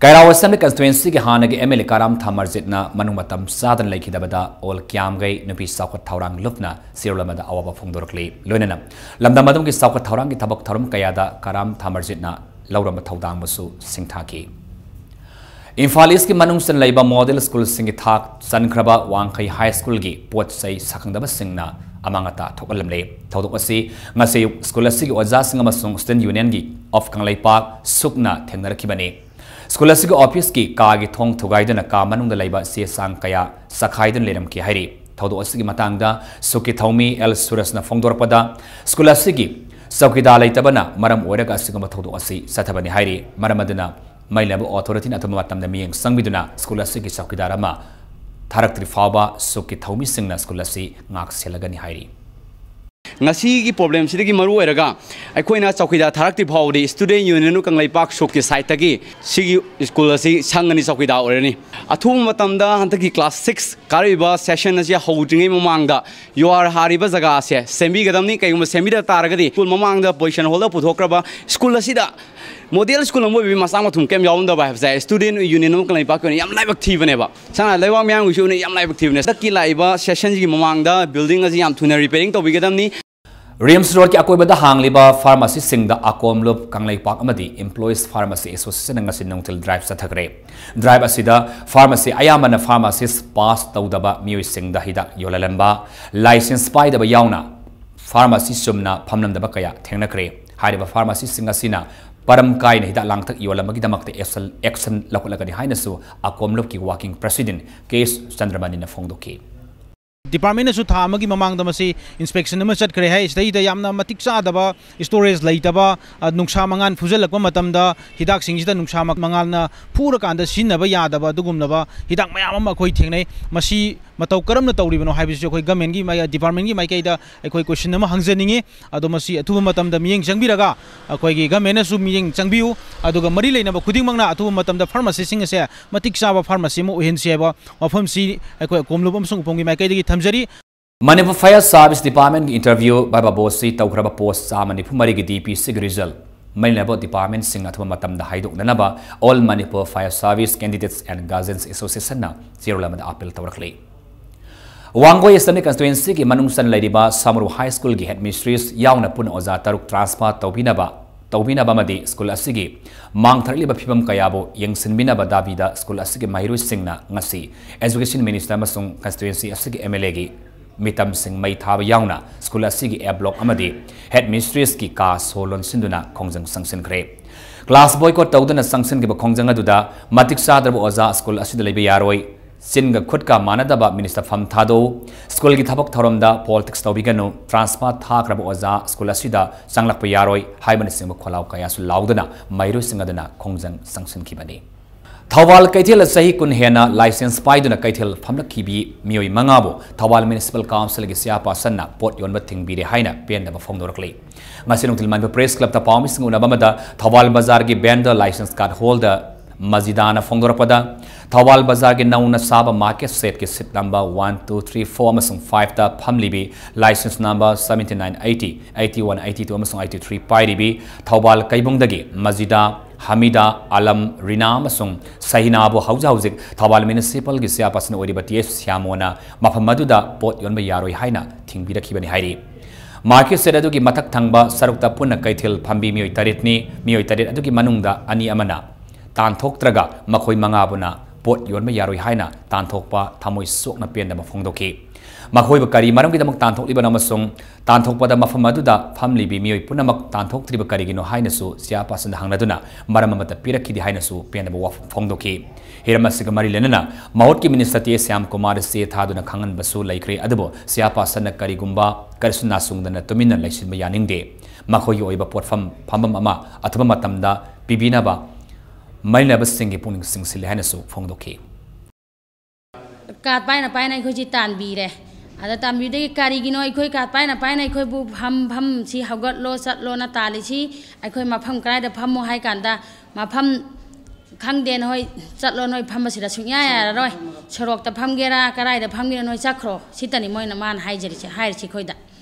ꯀꯩꯔꯥꯎ ꯑꯁꯦꯝꯕ꯭ꯂꯤ ꯀꯟꯁꯇꯤꯇ꯭ꯋꯦꯟꯁꯤꯒꯤ ꯍꯥꯟꯅꯒꯤ ꯑꯦꯝ ꯑꯦꯜ ꯑꯦ ꯀꯥꯔꯥꯝ ꯊꯥꯃꯔꯖꯤꯠꯅ ꯃꯅꯨꯡ ꯃꯇꯝ ꯆꯥꯗꯅ ꯂꯩꯈꯤꯗꯕꯗ ꯑꯣꯜ ꯀ꯭ꯌꯥꯝꯒꯩ ꯅꯨꯄꯤ ꯆꯥꯎꯈꯠ ꯊꯧꯔꯥꯡ ꯂꯨꯞꯅ ꯆꯦꯔꯣꯜ ꯑꯃꯗ ꯑꯋꯥꯕ ꯐꯣꯡꯗꯣꯔꯛꯂꯤ꯫ ꯂꯣꯏꯅꯅ ꯂꯝꯗꯝ ꯑꯗꯨꯒꯤ ꯆꯥꯎꯈꯠ ꯊꯧꯔꯥꯡꯒꯤ ꯊꯕꯛ ꯊꯧꯔꯝ ꯀꯌꯥꯗ ꯀꯥꯔꯥꯝ ꯊꯥꯃꯔꯖꯤꯠꯅ ꯂꯧꯔꯝꯕ ꯊꯧꯗꯥꯡꯕꯨꯁꯨ ꯁꯤꯡꯊꯥꯈꯤ꯫ ꯏꯝꯐꯥꯜ ꯏꯁꯀꯤ ꯃꯅꯨꯡ ꯆꯟꯅ ꯂꯩꯕ ꯃꯣꯗꯦꯜ ꯁ꯭ꯀꯨꯜꯁꯤꯡꯒꯤ ꯊꯥꯛ ꯆꯟꯈ꯭ꯔꯕ ꯋꯥꯡꯈꯩ ꯍꯥꯏ ꯁ꯭ꯀꯨꯜꯒꯤ ꯄꯣꯠ ꯆꯩ ꯁꯛꯈꯪꯗꯕꯁꯤꯡꯅ ꯑꯃꯥꯡ ꯑꯇꯥ ꯊꯣꯛꯍꯜꯂꯝꯂꯦ꯫ ꯊꯧꯗꯣꯛ ꯑꯁꯤ ꯉꯁꯤ ꯁ꯭ꯀꯨꯜ ꯑꯁꯤꯒꯤ ꯑꯣꯖꯥꯁꯤꯡ ꯑꯃꯁꯨꯡ Student Union of ꯀꯪꯂꯩꯄꯥꯛ, ꯁꯨꯛꯅ ꯊꯦꯡꯅꯔꯛꯈꯤꯕꯅꯤ꯫ ꯁ꯭ꯀꯨꯜ ꯑꯁꯤꯒꯤ ꯑꯣꯐꯤꯁꯀꯤ ꯀꯥꯒꯤ ꯊꯣꯡ ꯊꯨꯒꯥꯏꯗꯨꯅ ꯀꯥ ꯃꯅꯨꯡꯗ ꯂꯩꯕ ꯆꯦ ꯆꯥꯡ ꯀꯌꯥ ꯆꯈꯥꯏꯗꯨꯅ ꯂꯩꯔꯝꯈꯤ ꯍꯥꯏꯔꯤ꯫ ꯊꯧꯗꯣꯛ ꯑꯁꯤꯒꯤ ꯃꯇꯥꯡꯗ ꯁꯨꯛꯀꯤ ꯊꯧꯃꯤ ꯑꯦꯜ ꯁꯨꯔꯖꯅ ꯐꯣꯡꯗꯣꯔꯛꯄꯗ, ꯁ꯭ꯀꯨꯜ ꯑꯁꯤꯒꯤ ꯆꯧꯀꯤꯗꯥꯔ ꯂꯩꯇꯕꯅ ꯃꯔꯝ ꯑꯣꯏꯔꯒ ꯑꯁꯤꯒꯨꯝꯕ ꯊꯧꯗꯣꯛ ꯑꯁꯤ ꯆꯠꯊꯕꯅꯤ ꯍꯥꯏꯔꯤ꯫ ꯃꯔꯝ ꯑꯗꯨꯅ ꯃꯩ ꯂꯩꯕ ꯑꯣꯊꯣꯔꯤꯇꯤꯅ ꯑꯊꯨꯕ ꯃꯇꯝꯗ ꯃꯤꯠꯌꯦꯡ ꯆꯪꯕꯤꯗꯨꯅ ꯁ꯭ꯀꯨꯜ ꯑꯁꯤꯒꯤ ꯆꯧꯀꯤꯗꯥꯔ ꯑꯃ ꯊꯥꯔꯛꯇ꯭ꯔꯤ ꯐꯥꯎꯕ ꯁꯨꯛꯀꯤ ꯊꯧꯃꯤꯁꯤꯡꯅ ꯁ꯭ꯀꯨꯜ ꯑꯁꯤ ꯉꯥꯛ ꯁꯦꯜꯂꯒꯅꯤ ꯍꯥꯏꯔꯤ꯫ ꯉꯁꯤꯒꯤ ꯄ꯭ꯔꯣꯕ꯭ꯂꯦꯝꯁꯤꯗꯒꯤ ꯃꯔꯨ ꯑꯣꯏꯔꯒ ꯑꯩꯈꯣꯏꯅ ꯆꯧꯀꯤꯗꯥꯔ ꯊꯥꯔꯛꯇ꯭ꯔꯤ ꯐꯥꯎꯕꯗꯤ Student Union of ꯀꯪꯂꯩꯄꯥꯛ ꯁꯨꯛꯀꯤ ꯁꯥꯏꯠꯇꯒꯤ ꯁꯤꯒꯤ ꯁ꯭ꯀꯨꯜ ꯑꯁꯤ ꯁꯪꯉꯅꯤ, ꯆꯧꯀꯤꯗꯥꯔ ꯑꯣꯏꯔꯅꯤ꯫ ꯑꯊꯨꯕ ꯃꯇꯝꯗ ꯍꯟꯗꯛꯀꯤ ꯀ꯭ꯂꯥꯁ ꯁꯤꯛꯁ ꯀꯥꯔꯛꯏꯕ ꯁꯦꯁꯟ ꯑꯁꯤ ꯍꯧꯗ꯭ꯔꯤꯉꯩ ꯃꯃꯥꯡꯗ ꯌꯨꯍꯥꯔ ꯍꯥꯔꯤꯕ ꯖꯒꯥ ꯑꯁꯦ ꯁꯦꯝꯕꯤꯒꯗꯕꯅꯤ꯫ ꯀꯩꯒꯨꯝꯕ ꯁꯦꯝꯕꯤꯗ ꯇꯥꯔꯒꯗꯤ ꯁ꯭ꯀꯨꯜ ꯃꯃꯥꯡꯗ ꯄꯣꯖꯤꯁꯟ ꯍꯣꯜꯗꯔ ꯄꯨꯊꯣꯛꯈ꯭ꯔꯕ ꯁ꯭ꯀꯨꯜ ꯑꯁꯤꯗ ꯃꯣꯗꯦꯜ ꯁ꯭ꯀꯨꯜ ꯑꯃ ꯑꯣꯏꯕꯒꯤ ꯃꯆꯥ ꯃꯊꯨꯝ ꯀꯩꯝ ꯌꯥꯎꯔꯝꯗꯕ ꯍꯥꯏꯕꯁꯦ Student Union of ꯀꯪꯂꯩꯄꯥꯛꯀꯤ ꯑꯣꯏꯅ ꯌꯥꯝ ꯂꯥꯏꯕꯛ ꯊꯤꯕꯅꯦꯕ꯫ ꯁꯝꯅ ꯍꯥꯏꯔꯕꯗ ꯂꯩꯕꯥꯛ ꯃꯤꯌꯥꯝꯒꯤꯁꯨ ꯑꯣꯏꯅ ꯌꯥꯝ ꯂꯥꯏꯕꯛ ꯊꯤꯕꯅꯦ꯫ ꯍꯟꯗꯛꯀꯤ ꯂꯥꯛꯏꯕ ꯁꯦꯁꯟꯁꯤꯒꯤ ꯃꯃꯥꯡꯗ ꯕꯤꯜꯗꯤꯡ ꯑꯁꯤ ꯌꯥꯝ ꯊꯨꯅ ꯔꯤꯄꯦꯌꯔꯤꯡ ꯇꯧꯕꯤꯒꯗꯕꯅꯤ꯫ ꯔꯤꯝꯁ ꯔꯣꯗꯀꯤ ꯑꯀꯣꯏꯕꯗ ꯍꯥꯡꯂꯤꯕ ꯐꯥꯔꯃꯥꯁꯤꯁꯤꯡꯗ ꯑꯀꯣꯝꯂꯨꯞ ꯀꯪꯂꯩꯄꯥꯛ ꯑꯃꯗꯤ Employees Pharmacy Association ꯉꯁꯤ ꯅꯨꯡꯊꯤꯜ ꯗ꯭ꯔꯥꯏꯚ ꯆꯠꯊꯈ꯭ꯔꯦ꯫ ꯗ꯭ꯔꯥꯏꯚ ꯑꯁꯤꯗ ꯐꯥꯔꯃꯥꯁꯤ ꯑꯌꯥꯝꯕꯅ ꯐꯥꯔꯃꯥꯁꯤꯁ ꯄꯥꯁ ꯇꯧꯗꯕ ꯃꯤꯑꯣꯏꯁꯤꯡꯗ ꯍꯤꯗꯥꯛ ꯌꯣꯜꯍꯜꯂꯝꯕ, ꯂꯥꯏꯁꯦꯟꯁ ꯄꯥꯏꯗꯕ ꯌꯥꯎꯅ ꯐꯥꯔꯃꯥꯁꯤ ꯆꯨꯝꯅ ꯐꯝꯂꯝꯗꯕ ꯀꯌꯥ ꯊꯦꯡꯅꯈ꯭ꯔꯦ꯫ ꯍꯥꯏꯔꯤꯕ ꯐꯥꯔꯃꯥꯁꯤꯁꯤꯡ ꯑꯁꯤꯅ ꯄꯔꯝ ꯀꯥꯏꯅ ꯍꯤꯗꯥꯛ ꯂꯥꯡꯊꯛ ꯌꯣꯜꯂꯝꯕꯒꯤꯗꯃꯛꯇ ꯑꯦꯛꯁꯟ, ꯑꯦꯛꯁꯟ ꯂꯧꯈꯠꯂꯒꯅꯤ ꯍꯥꯏꯅꯁꯨ ꯑꯀꯣꯝꯂꯨꯞꯀꯤ ꯋꯥꯀꯤꯡ ꯄ꯭ꯔꯁꯤꯗꯦꯟ ꯀꯦ ꯑꯦꯁ ꯆꯟꯗ꯭ꯔꯃꯅꯤꯅ ꯐꯣꯡꯗꯣꯛꯈꯤ꯫ Department ꯅꯁꯨ ꯊꯥ ꯑꯃꯒꯤ ꯃꯃꯥꯡꯗ ꯃꯁꯤ inspection ꯑꯃ ꯆꯠꯈ꯭ꯔꯦ ꯍꯥꯏ꯫ ꯁꯤꯗꯩꯗ ꯌꯥꯝꯅ ꯃꯇꯤꯛ ꯆꯥꯗꯕ, storage ꯂꯩꯇꯕ, ꯑ, ꯅꯨꯡꯁꯥ ꯃꯉꯥꯜ ꯐꯨꯖꯜꯂꯛꯄ ꯃꯇꯝꯗ ꯍꯤꯗꯥꯛꯁꯤꯡꯁꯤꯗ ꯅꯨꯡꯁꯥ ꯃ-, ꯃꯉꯥꯜꯅ ꯐꯨꯔꯀꯥꯟꯗ ꯁꯤꯖꯤꯟꯅꯕ ꯌꯥꯗꯕ ꯑꯗꯨꯒꯨꯝꯂꯕ ꯍꯤꯗꯥꯛ ꯃꯌꯥꯝ ꯑꯃ ꯑꯩꯈꯣꯏ ꯊꯦꯡꯅꯩ꯫ ꯃꯁꯤ ꯃꯇꯧ ꯀꯔꯝꯅ ꯇꯧꯔꯤꯕꯅꯣ ꯍꯥꯏꯕꯁꯤꯁꯨ ꯑꯩꯈꯣꯏ government ꯀꯤ ꯃꯥꯏ-, department ꯀꯤ ꯃꯥꯏꯀꯩꯗ ꯑꯩꯈꯣꯏ question ꯑꯃ ꯍꯪꯖꯅꯤꯡꯉꯤ꯫ ꯑꯗꯣ ꯃꯁꯤ ꯑꯊꯨꯕ ꯃꯇꯝꯗ ꯃꯤꯠꯌꯦꯡ ꯆꯪꯕꯤꯔꯒ ꯑꯩꯈꯣꯏꯒꯤ government ꯅꯁꯨ ꯃꯤꯠꯌꯦꯡ ꯆꯪꯕꯤꯌꯨ, ꯑꯗꯨꯒ ꯃꯔꯤ ꯂꯩꯅꯕ ꯈꯨꯗꯤꯡꯃꯛꯅ ꯑꯊꯨꯕ ꯃꯇꯝꯗ pharmacy ꯁꯤꯡ ꯑꯁꯦ ꯃꯇꯤꯛ ꯆꯥꯕ pharmacy ꯑꯃ ꯑꯣꯏꯍꯟꯁꯤ ꯍꯥꯏꯕ ꯋꯥꯐꯝꯁꯤ ꯑꯩꯈꯣꯏ ꯀꯣꯝꯂꯨꯞ ꯑꯃꯁꯨꯡ ꯎꯄꯨꯝꯒꯤ ꯃꯥꯏꯀꯩꯗꯒꯤ ꯊꯝꯖꯔꯤ꯫ Manipur Fire Service Department ꯀꯤ interview ꯚꯥꯏꯚꯥ ꯚꯣꯠꯁꯤ ꯇꯧꯈ꯭ꯔꯕ post ꯆꯥꯝꯃ ꯅꯤꯐꯨ ꯃꯔꯤꯒꯤ D P C ꯒꯤ result ꯃꯔꯤ ꯂꯩꯅꯕ department ꯁꯤꯡ ꯑꯊꯨꯕ ꯃꯇꯝꯗ ꯍꯥꯏꯗꯣꯛꯅꯅꯕ All Manipur Fire Service Candidates and Guardians Association ꯅ ꯆꯦꯔꯣꯜ ꯑꯃꯗ appeal ꯇꯧꯔꯛꯂꯤ꯫ ꯋꯥꯡꯒꯣꯏ Assembly Constituency ꯒꯤ ꯃꯅꯨꯡ ꯆꯟꯅ ꯂꯩꯔꯤꯕ ꯁꯥꯃꯔꯨ High School ꯒꯤ headmistress ꯌꯥꯎꯅ ꯄꯨꯟꯅ ꯑꯣꯖꯥ ꯇꯔꯨꯛ transfer ꯇꯧꯕꯤꯅꯕ, ꯇꯧꯕꯤꯅꯕ ꯑꯃꯗꯤ school ꯑꯁꯤꯒꯤ ꯃꯥꯡꯊꯔꯛꯂꯤꯕ ꯐꯤꯕꯝ ꯀꯌꯥꯕꯨ ꯌꯦꯡꯁꯤꯟꯕꯤꯅꯕ ꯗꯥꯕꯤꯗ school ꯑꯁꯤꯒꯤ ꯃꯍꯩꯔꯣꯏꯁꯤꯡꯅ ꯉꯁꯤ Education Minister ꯑꯃꯁꯨꯡ constituency ꯑꯁꯤꯒꯤ M L A ꯒꯤ ꯃꯤꯇꯝꯁꯤꯡ ꯃꯩ ꯊꯥꯕ ꯌꯥꯎꯅ school ꯑꯁꯤꯒꯤ A block ꯑꯃꯗꯤ headmistress ꯀꯤ ꯀꯥ ꯁꯣ ꯂꯣꯟꯁꯤꯟꯗꯨꯅ ꯈꯣꯡꯖꯪ ꯆꯪꯁꯤꯟꯈ꯭ꯔꯦ꯫ Class boycott ꯇꯧꯗꯨꯅ ꯆꯪꯁꯤꯟꯈꯤꯕ ꯈꯣꯡꯖꯪ ꯑꯗꯨꯗ ꯃꯇꯤꯛ ꯆꯥꯗ꯭ꯔꯕ ꯑꯣꯖꯥ school ꯑꯁꯤꯗ ꯂꯩꯕ ꯌꯥꯔꯣꯏ, ꯆꯤꯟꯒ ꯈꯨꯠꯀ ꯃꯥꯟꯅꯗꯕ ꯃꯤꯅꯤꯁꯇ ꯐꯝ ꯊꯥꯗꯣꯛꯎ, school ꯒꯤ ꯊꯕꯛ ꯊꯧꯔꯝꯗ politics ꯇꯧꯕꯤꯒꯅꯨ, transfer ꯊꯥꯈ꯭ꯔꯕ ꯑꯣꯖꯥ school ꯑꯁꯤꯗ ꯆꯪꯂꯛꯄ ꯌꯥꯔꯣꯏ ꯍꯥꯏꯕꯅꯆꯤꯡꯕ ꯈꯣꯜꯂꯥꯎ ꯀꯌꯥꯁꯨ ꯂꯥꯎꯗꯨꯅ ꯃꯍꯩꯔꯣꯏꯁꯤꯡ ꯑꯗꯨꯅ ꯈꯣꯡꯖꯪ ꯆꯪꯁꯤꯟꯈꯤꯕꯅꯤ꯫ ꯊꯧꯕꯥꯜ ꯀꯩꯊꯦꯜꯗ ꯆꯍꯤ ꯀꯨꯟ ꯍꯦꯟꯅ license ꯄꯥꯏꯗꯨꯅ ꯀꯩꯊꯦꯜ ꯐꯝꯂꯛꯈꯤꯕꯤ ꯃꯤꯑꯣꯏ ꯃꯉꯥꯕꯨ ꯊꯧꯕꯥꯜ Municipal Council ꯒꯤ chairperson ꯅ ꯄꯣꯠ ꯌꯣꯟꯕ ꯊꯤꯡꯕꯤꯔꯦ ꯍꯥꯏꯅ ꯄꯦꯟꯗꯕ ꯐꯣꯡꯗꯣꯔꯛꯂꯤ꯫ ꯉꯁꯤ ꯅꯨꯡꯊꯤꯜ ꯃꯅꯤꯄꯨꯔ Press Club ꯇ ꯄꯥꯎꯃꯤꯁꯤꯡ ꯎꯅꯕ ꯑꯃꯗ ꯊꯧꯕꯥꯜ ꯕꯖꯥꯔꯒꯤ vendor license card holder ꯃꯖꯤꯗꯥꯅ ꯐꯣꯡꯗꯣꯔꯛꯄꯗ, Thoubal ꯕꯖꯥꯔꯒꯤ ꯅꯧꯅ ꯁꯥꯕ market shed ꯀꯤ seat number one, two, three, four ꯑꯃꯁꯨꯡ five ꯇ ꯐꯝꯂꯤꯕꯤ license number seventy nine eighty, eighty one, eighty two ꯑꯃꯁꯨꯡ eighty three ꯄꯥꯏꯔꯤꯕꯤ ꯊꯧꯕꯥꯜ ꯀꯩꯕꯨꯡꯗꯒꯤ ꯃꯖꯤꯗꯥ, ꯍꯃꯤꯗꯥ, ꯑꯂꯝ, ꯔꯤꯅꯥ ꯑꯃꯁꯨꯡ ꯁꯍꯤꯅꯥꯕꯨ ꯍꯧꯖꯤꯛ ꯍꯧꯖꯤꯛ ꯊꯧꯕꯥꯜ Municipal ꯒꯤ chairperson ꯑꯣꯏꯔꯤꯕ T S ꯁ꯭ꯌꯥꯃꯣꯅ ꯃꯐꯝ ꯑꯗꯨꯗ ꯄꯣꯠ ꯌꯣꯟꯕ ꯌꯥꯔꯣꯏ ꯍꯥꯏꯅ ꯊꯤꯡꯕꯤꯔꯛꯈꯤꯕꯅꯤ ꯍꯥꯏꯔꯤ꯫ Market shed ꯑꯗꯨꯒꯤ ꯃꯊꯛ ꯊꯪꯕ ꯁꯔꯨꯛꯇ ꯄꯨꯟꯅ ꯀꯩꯊꯦꯜ ꯐꯝꯕꯤ ꯃꯤꯑꯣꯏ ꯇꯔꯦꯠꯅꯤ꯫ ꯃꯤꯑꯣꯏ ꯇꯔꯦꯠ ꯑꯗꯨꯒꯤ ꯃꯅꯨꯡꯗ ꯑꯅꯤ ꯑꯃꯅ ꯇꯥꯟꯊꯣꯛꯇ꯭ꯔꯒ ꯃꯈꯣꯏ ꯃꯉꯥꯕꯨꯅ ꯄꯣꯠ ꯌꯣꯟꯕ ꯌꯥꯔꯣꯏ ꯍꯥꯏꯅ ꯇꯥꯟꯊꯣꯛꯄ ꯊꯃꯣꯏ ꯁꯣꯛꯅ ꯄꯦꯟꯗꯕ ꯐꯣꯡꯗꯣꯛꯈꯤ꯫ ꯃꯈꯣꯏꯕꯨ ꯀꯔꯤ ꯃꯔꯝꯒꯤꯗꯃꯛ ꯇꯥꯟꯊꯣꯛꯂꯤꯕꯅꯣ ꯑꯃꯁꯨꯡ ꯇꯥꯟꯊꯣꯛꯄꯗ ꯃꯐꯝ ꯑꯗꯨꯗ ꯐꯝꯂꯤꯕꯤ ꯃꯤꯑꯣꯏ ꯄꯨꯝꯅꯃꯛ ꯇꯥꯟꯊꯣꯛꯇ꯭ꯔꯤꯕ ꯀꯔꯤꯒꯤꯅꯣ ꯍꯥꯏꯅꯁꯨ ꯆꯤꯌꯥꯔꯄꯥꯔꯁꯟꯗ ꯍꯪꯅꯗꯨꯅ ꯃꯔꯝ ꯑꯃꯠꯇ ꯄꯤꯔꯛꯈꯤꯗꯦ ꯍꯥꯏꯅꯁꯨ ꯄꯦꯟꯗꯕ ꯋꯥꯐꯝ ꯐꯣꯡꯗꯣꯛꯈꯤ꯫ ꯍꯤꯔꯝ ꯑꯁꯤꯒ ꯃꯔꯤ ꯂꯩꯅꯅ ꯃꯍꯨꯠꯀꯤ ꯃꯤꯅꯤꯁꯇꯔ ꯇꯦ ꯁ꯭ꯌꯥꯝ ꯀꯨꯃꯥꯔꯗ ꯆꯦ ꯊꯥꯗꯨꯅ ꯈꯪꯍꯟꯕꯁꯨ ꯂꯩꯈ꯭ꯔꯦ, ꯑꯗꯨꯕꯨ ꯆꯤꯌꯥꯔꯄꯥꯔꯁꯟꯅ ꯀꯔꯤꯒꯨꯝꯕ ꯀꯔꯤꯁꯨ ꯅꯥꯆꯨꯡꯗꯅ ꯇꯨꯃꯤꯟꯅ ꯂꯩꯁꯤꯟꯕ ꯌꯥꯅꯤꯡꯗꯦ꯫ ꯃꯈꯣꯏꯒꯤ ꯑꯣꯏꯕ ꯄꯣꯠꯐꯝ ꯐꯝꯐꯝ ꯑꯃ ꯑꯊꯨꯕ ꯃꯇꯝꯗ ꯄꯤꯕꯤꯅꯕ ꯃꯔꯤꯅꯕꯁꯤꯡꯒꯤ ꯄꯨꯛꯅꯤꯡ ꯆꯤꯡꯁꯤꯜꯂꯤ ꯍꯥꯏꯅꯁꯨ ꯐꯣꯡꯗꯣꯛꯈꯤ꯫ ꯀꯥꯠ ꯄꯥꯏꯅ ꯄꯥꯏꯅ ꯑꯩꯈꯣꯏꯁꯤ ꯇꯥꯟꯕꯤꯔꯦ꯫ ꯑꯗ ꯇꯥꯟꯕꯤꯕꯗꯒꯤ ꯀꯔꯤꯒꯤꯅꯣ ꯑꯩꯈꯣꯏ ꯀꯥꯠ ꯄꯥꯏꯅ ꯄꯥꯏꯅ ꯑꯩꯈꯣꯏꯕꯨ ꯐꯝꯐꯝꯁꯤ ꯍꯧꯒꯠꯂꯣ ꯆꯠꯂꯣꯅ ꯇꯥꯜꯂꯤꯁꯤ? ꯑꯩꯈꯣꯏ ꯃꯐꯝ ꯀꯗꯥꯏꯗ ꯐꯝꯃꯣ ꯍꯥꯏ ꯀꯥꯟꯗ, "ꯃꯐꯝ ꯈꯪꯗꯦ, ꯅꯈꯣꯏ ꯆꯠꯂꯣ, ꯅꯣꯏ ꯐꯝꯕꯁꯤꯗ ꯁꯨꯡꯌꯥ ꯌꯥꯔꯔꯣꯏ, ꯁꯣꯔꯣꯛꯇ ꯐꯝꯒꯦꯔꯥ ꯀꯗꯥꯏꯗ ꯐꯝꯒꯦꯔꯥ ꯅꯣꯏ ꯆꯠꯈ꯭ꯔꯣ", ꯁꯤꯇꯅꯤ ꯃꯣꯏꯅ, ꯃꯥꯅ ꯍꯥꯏꯖꯔꯤꯁꯦ, ꯍꯥꯏꯔꯤꯁꯤ ꯑꯩꯈꯣꯏꯗ꯫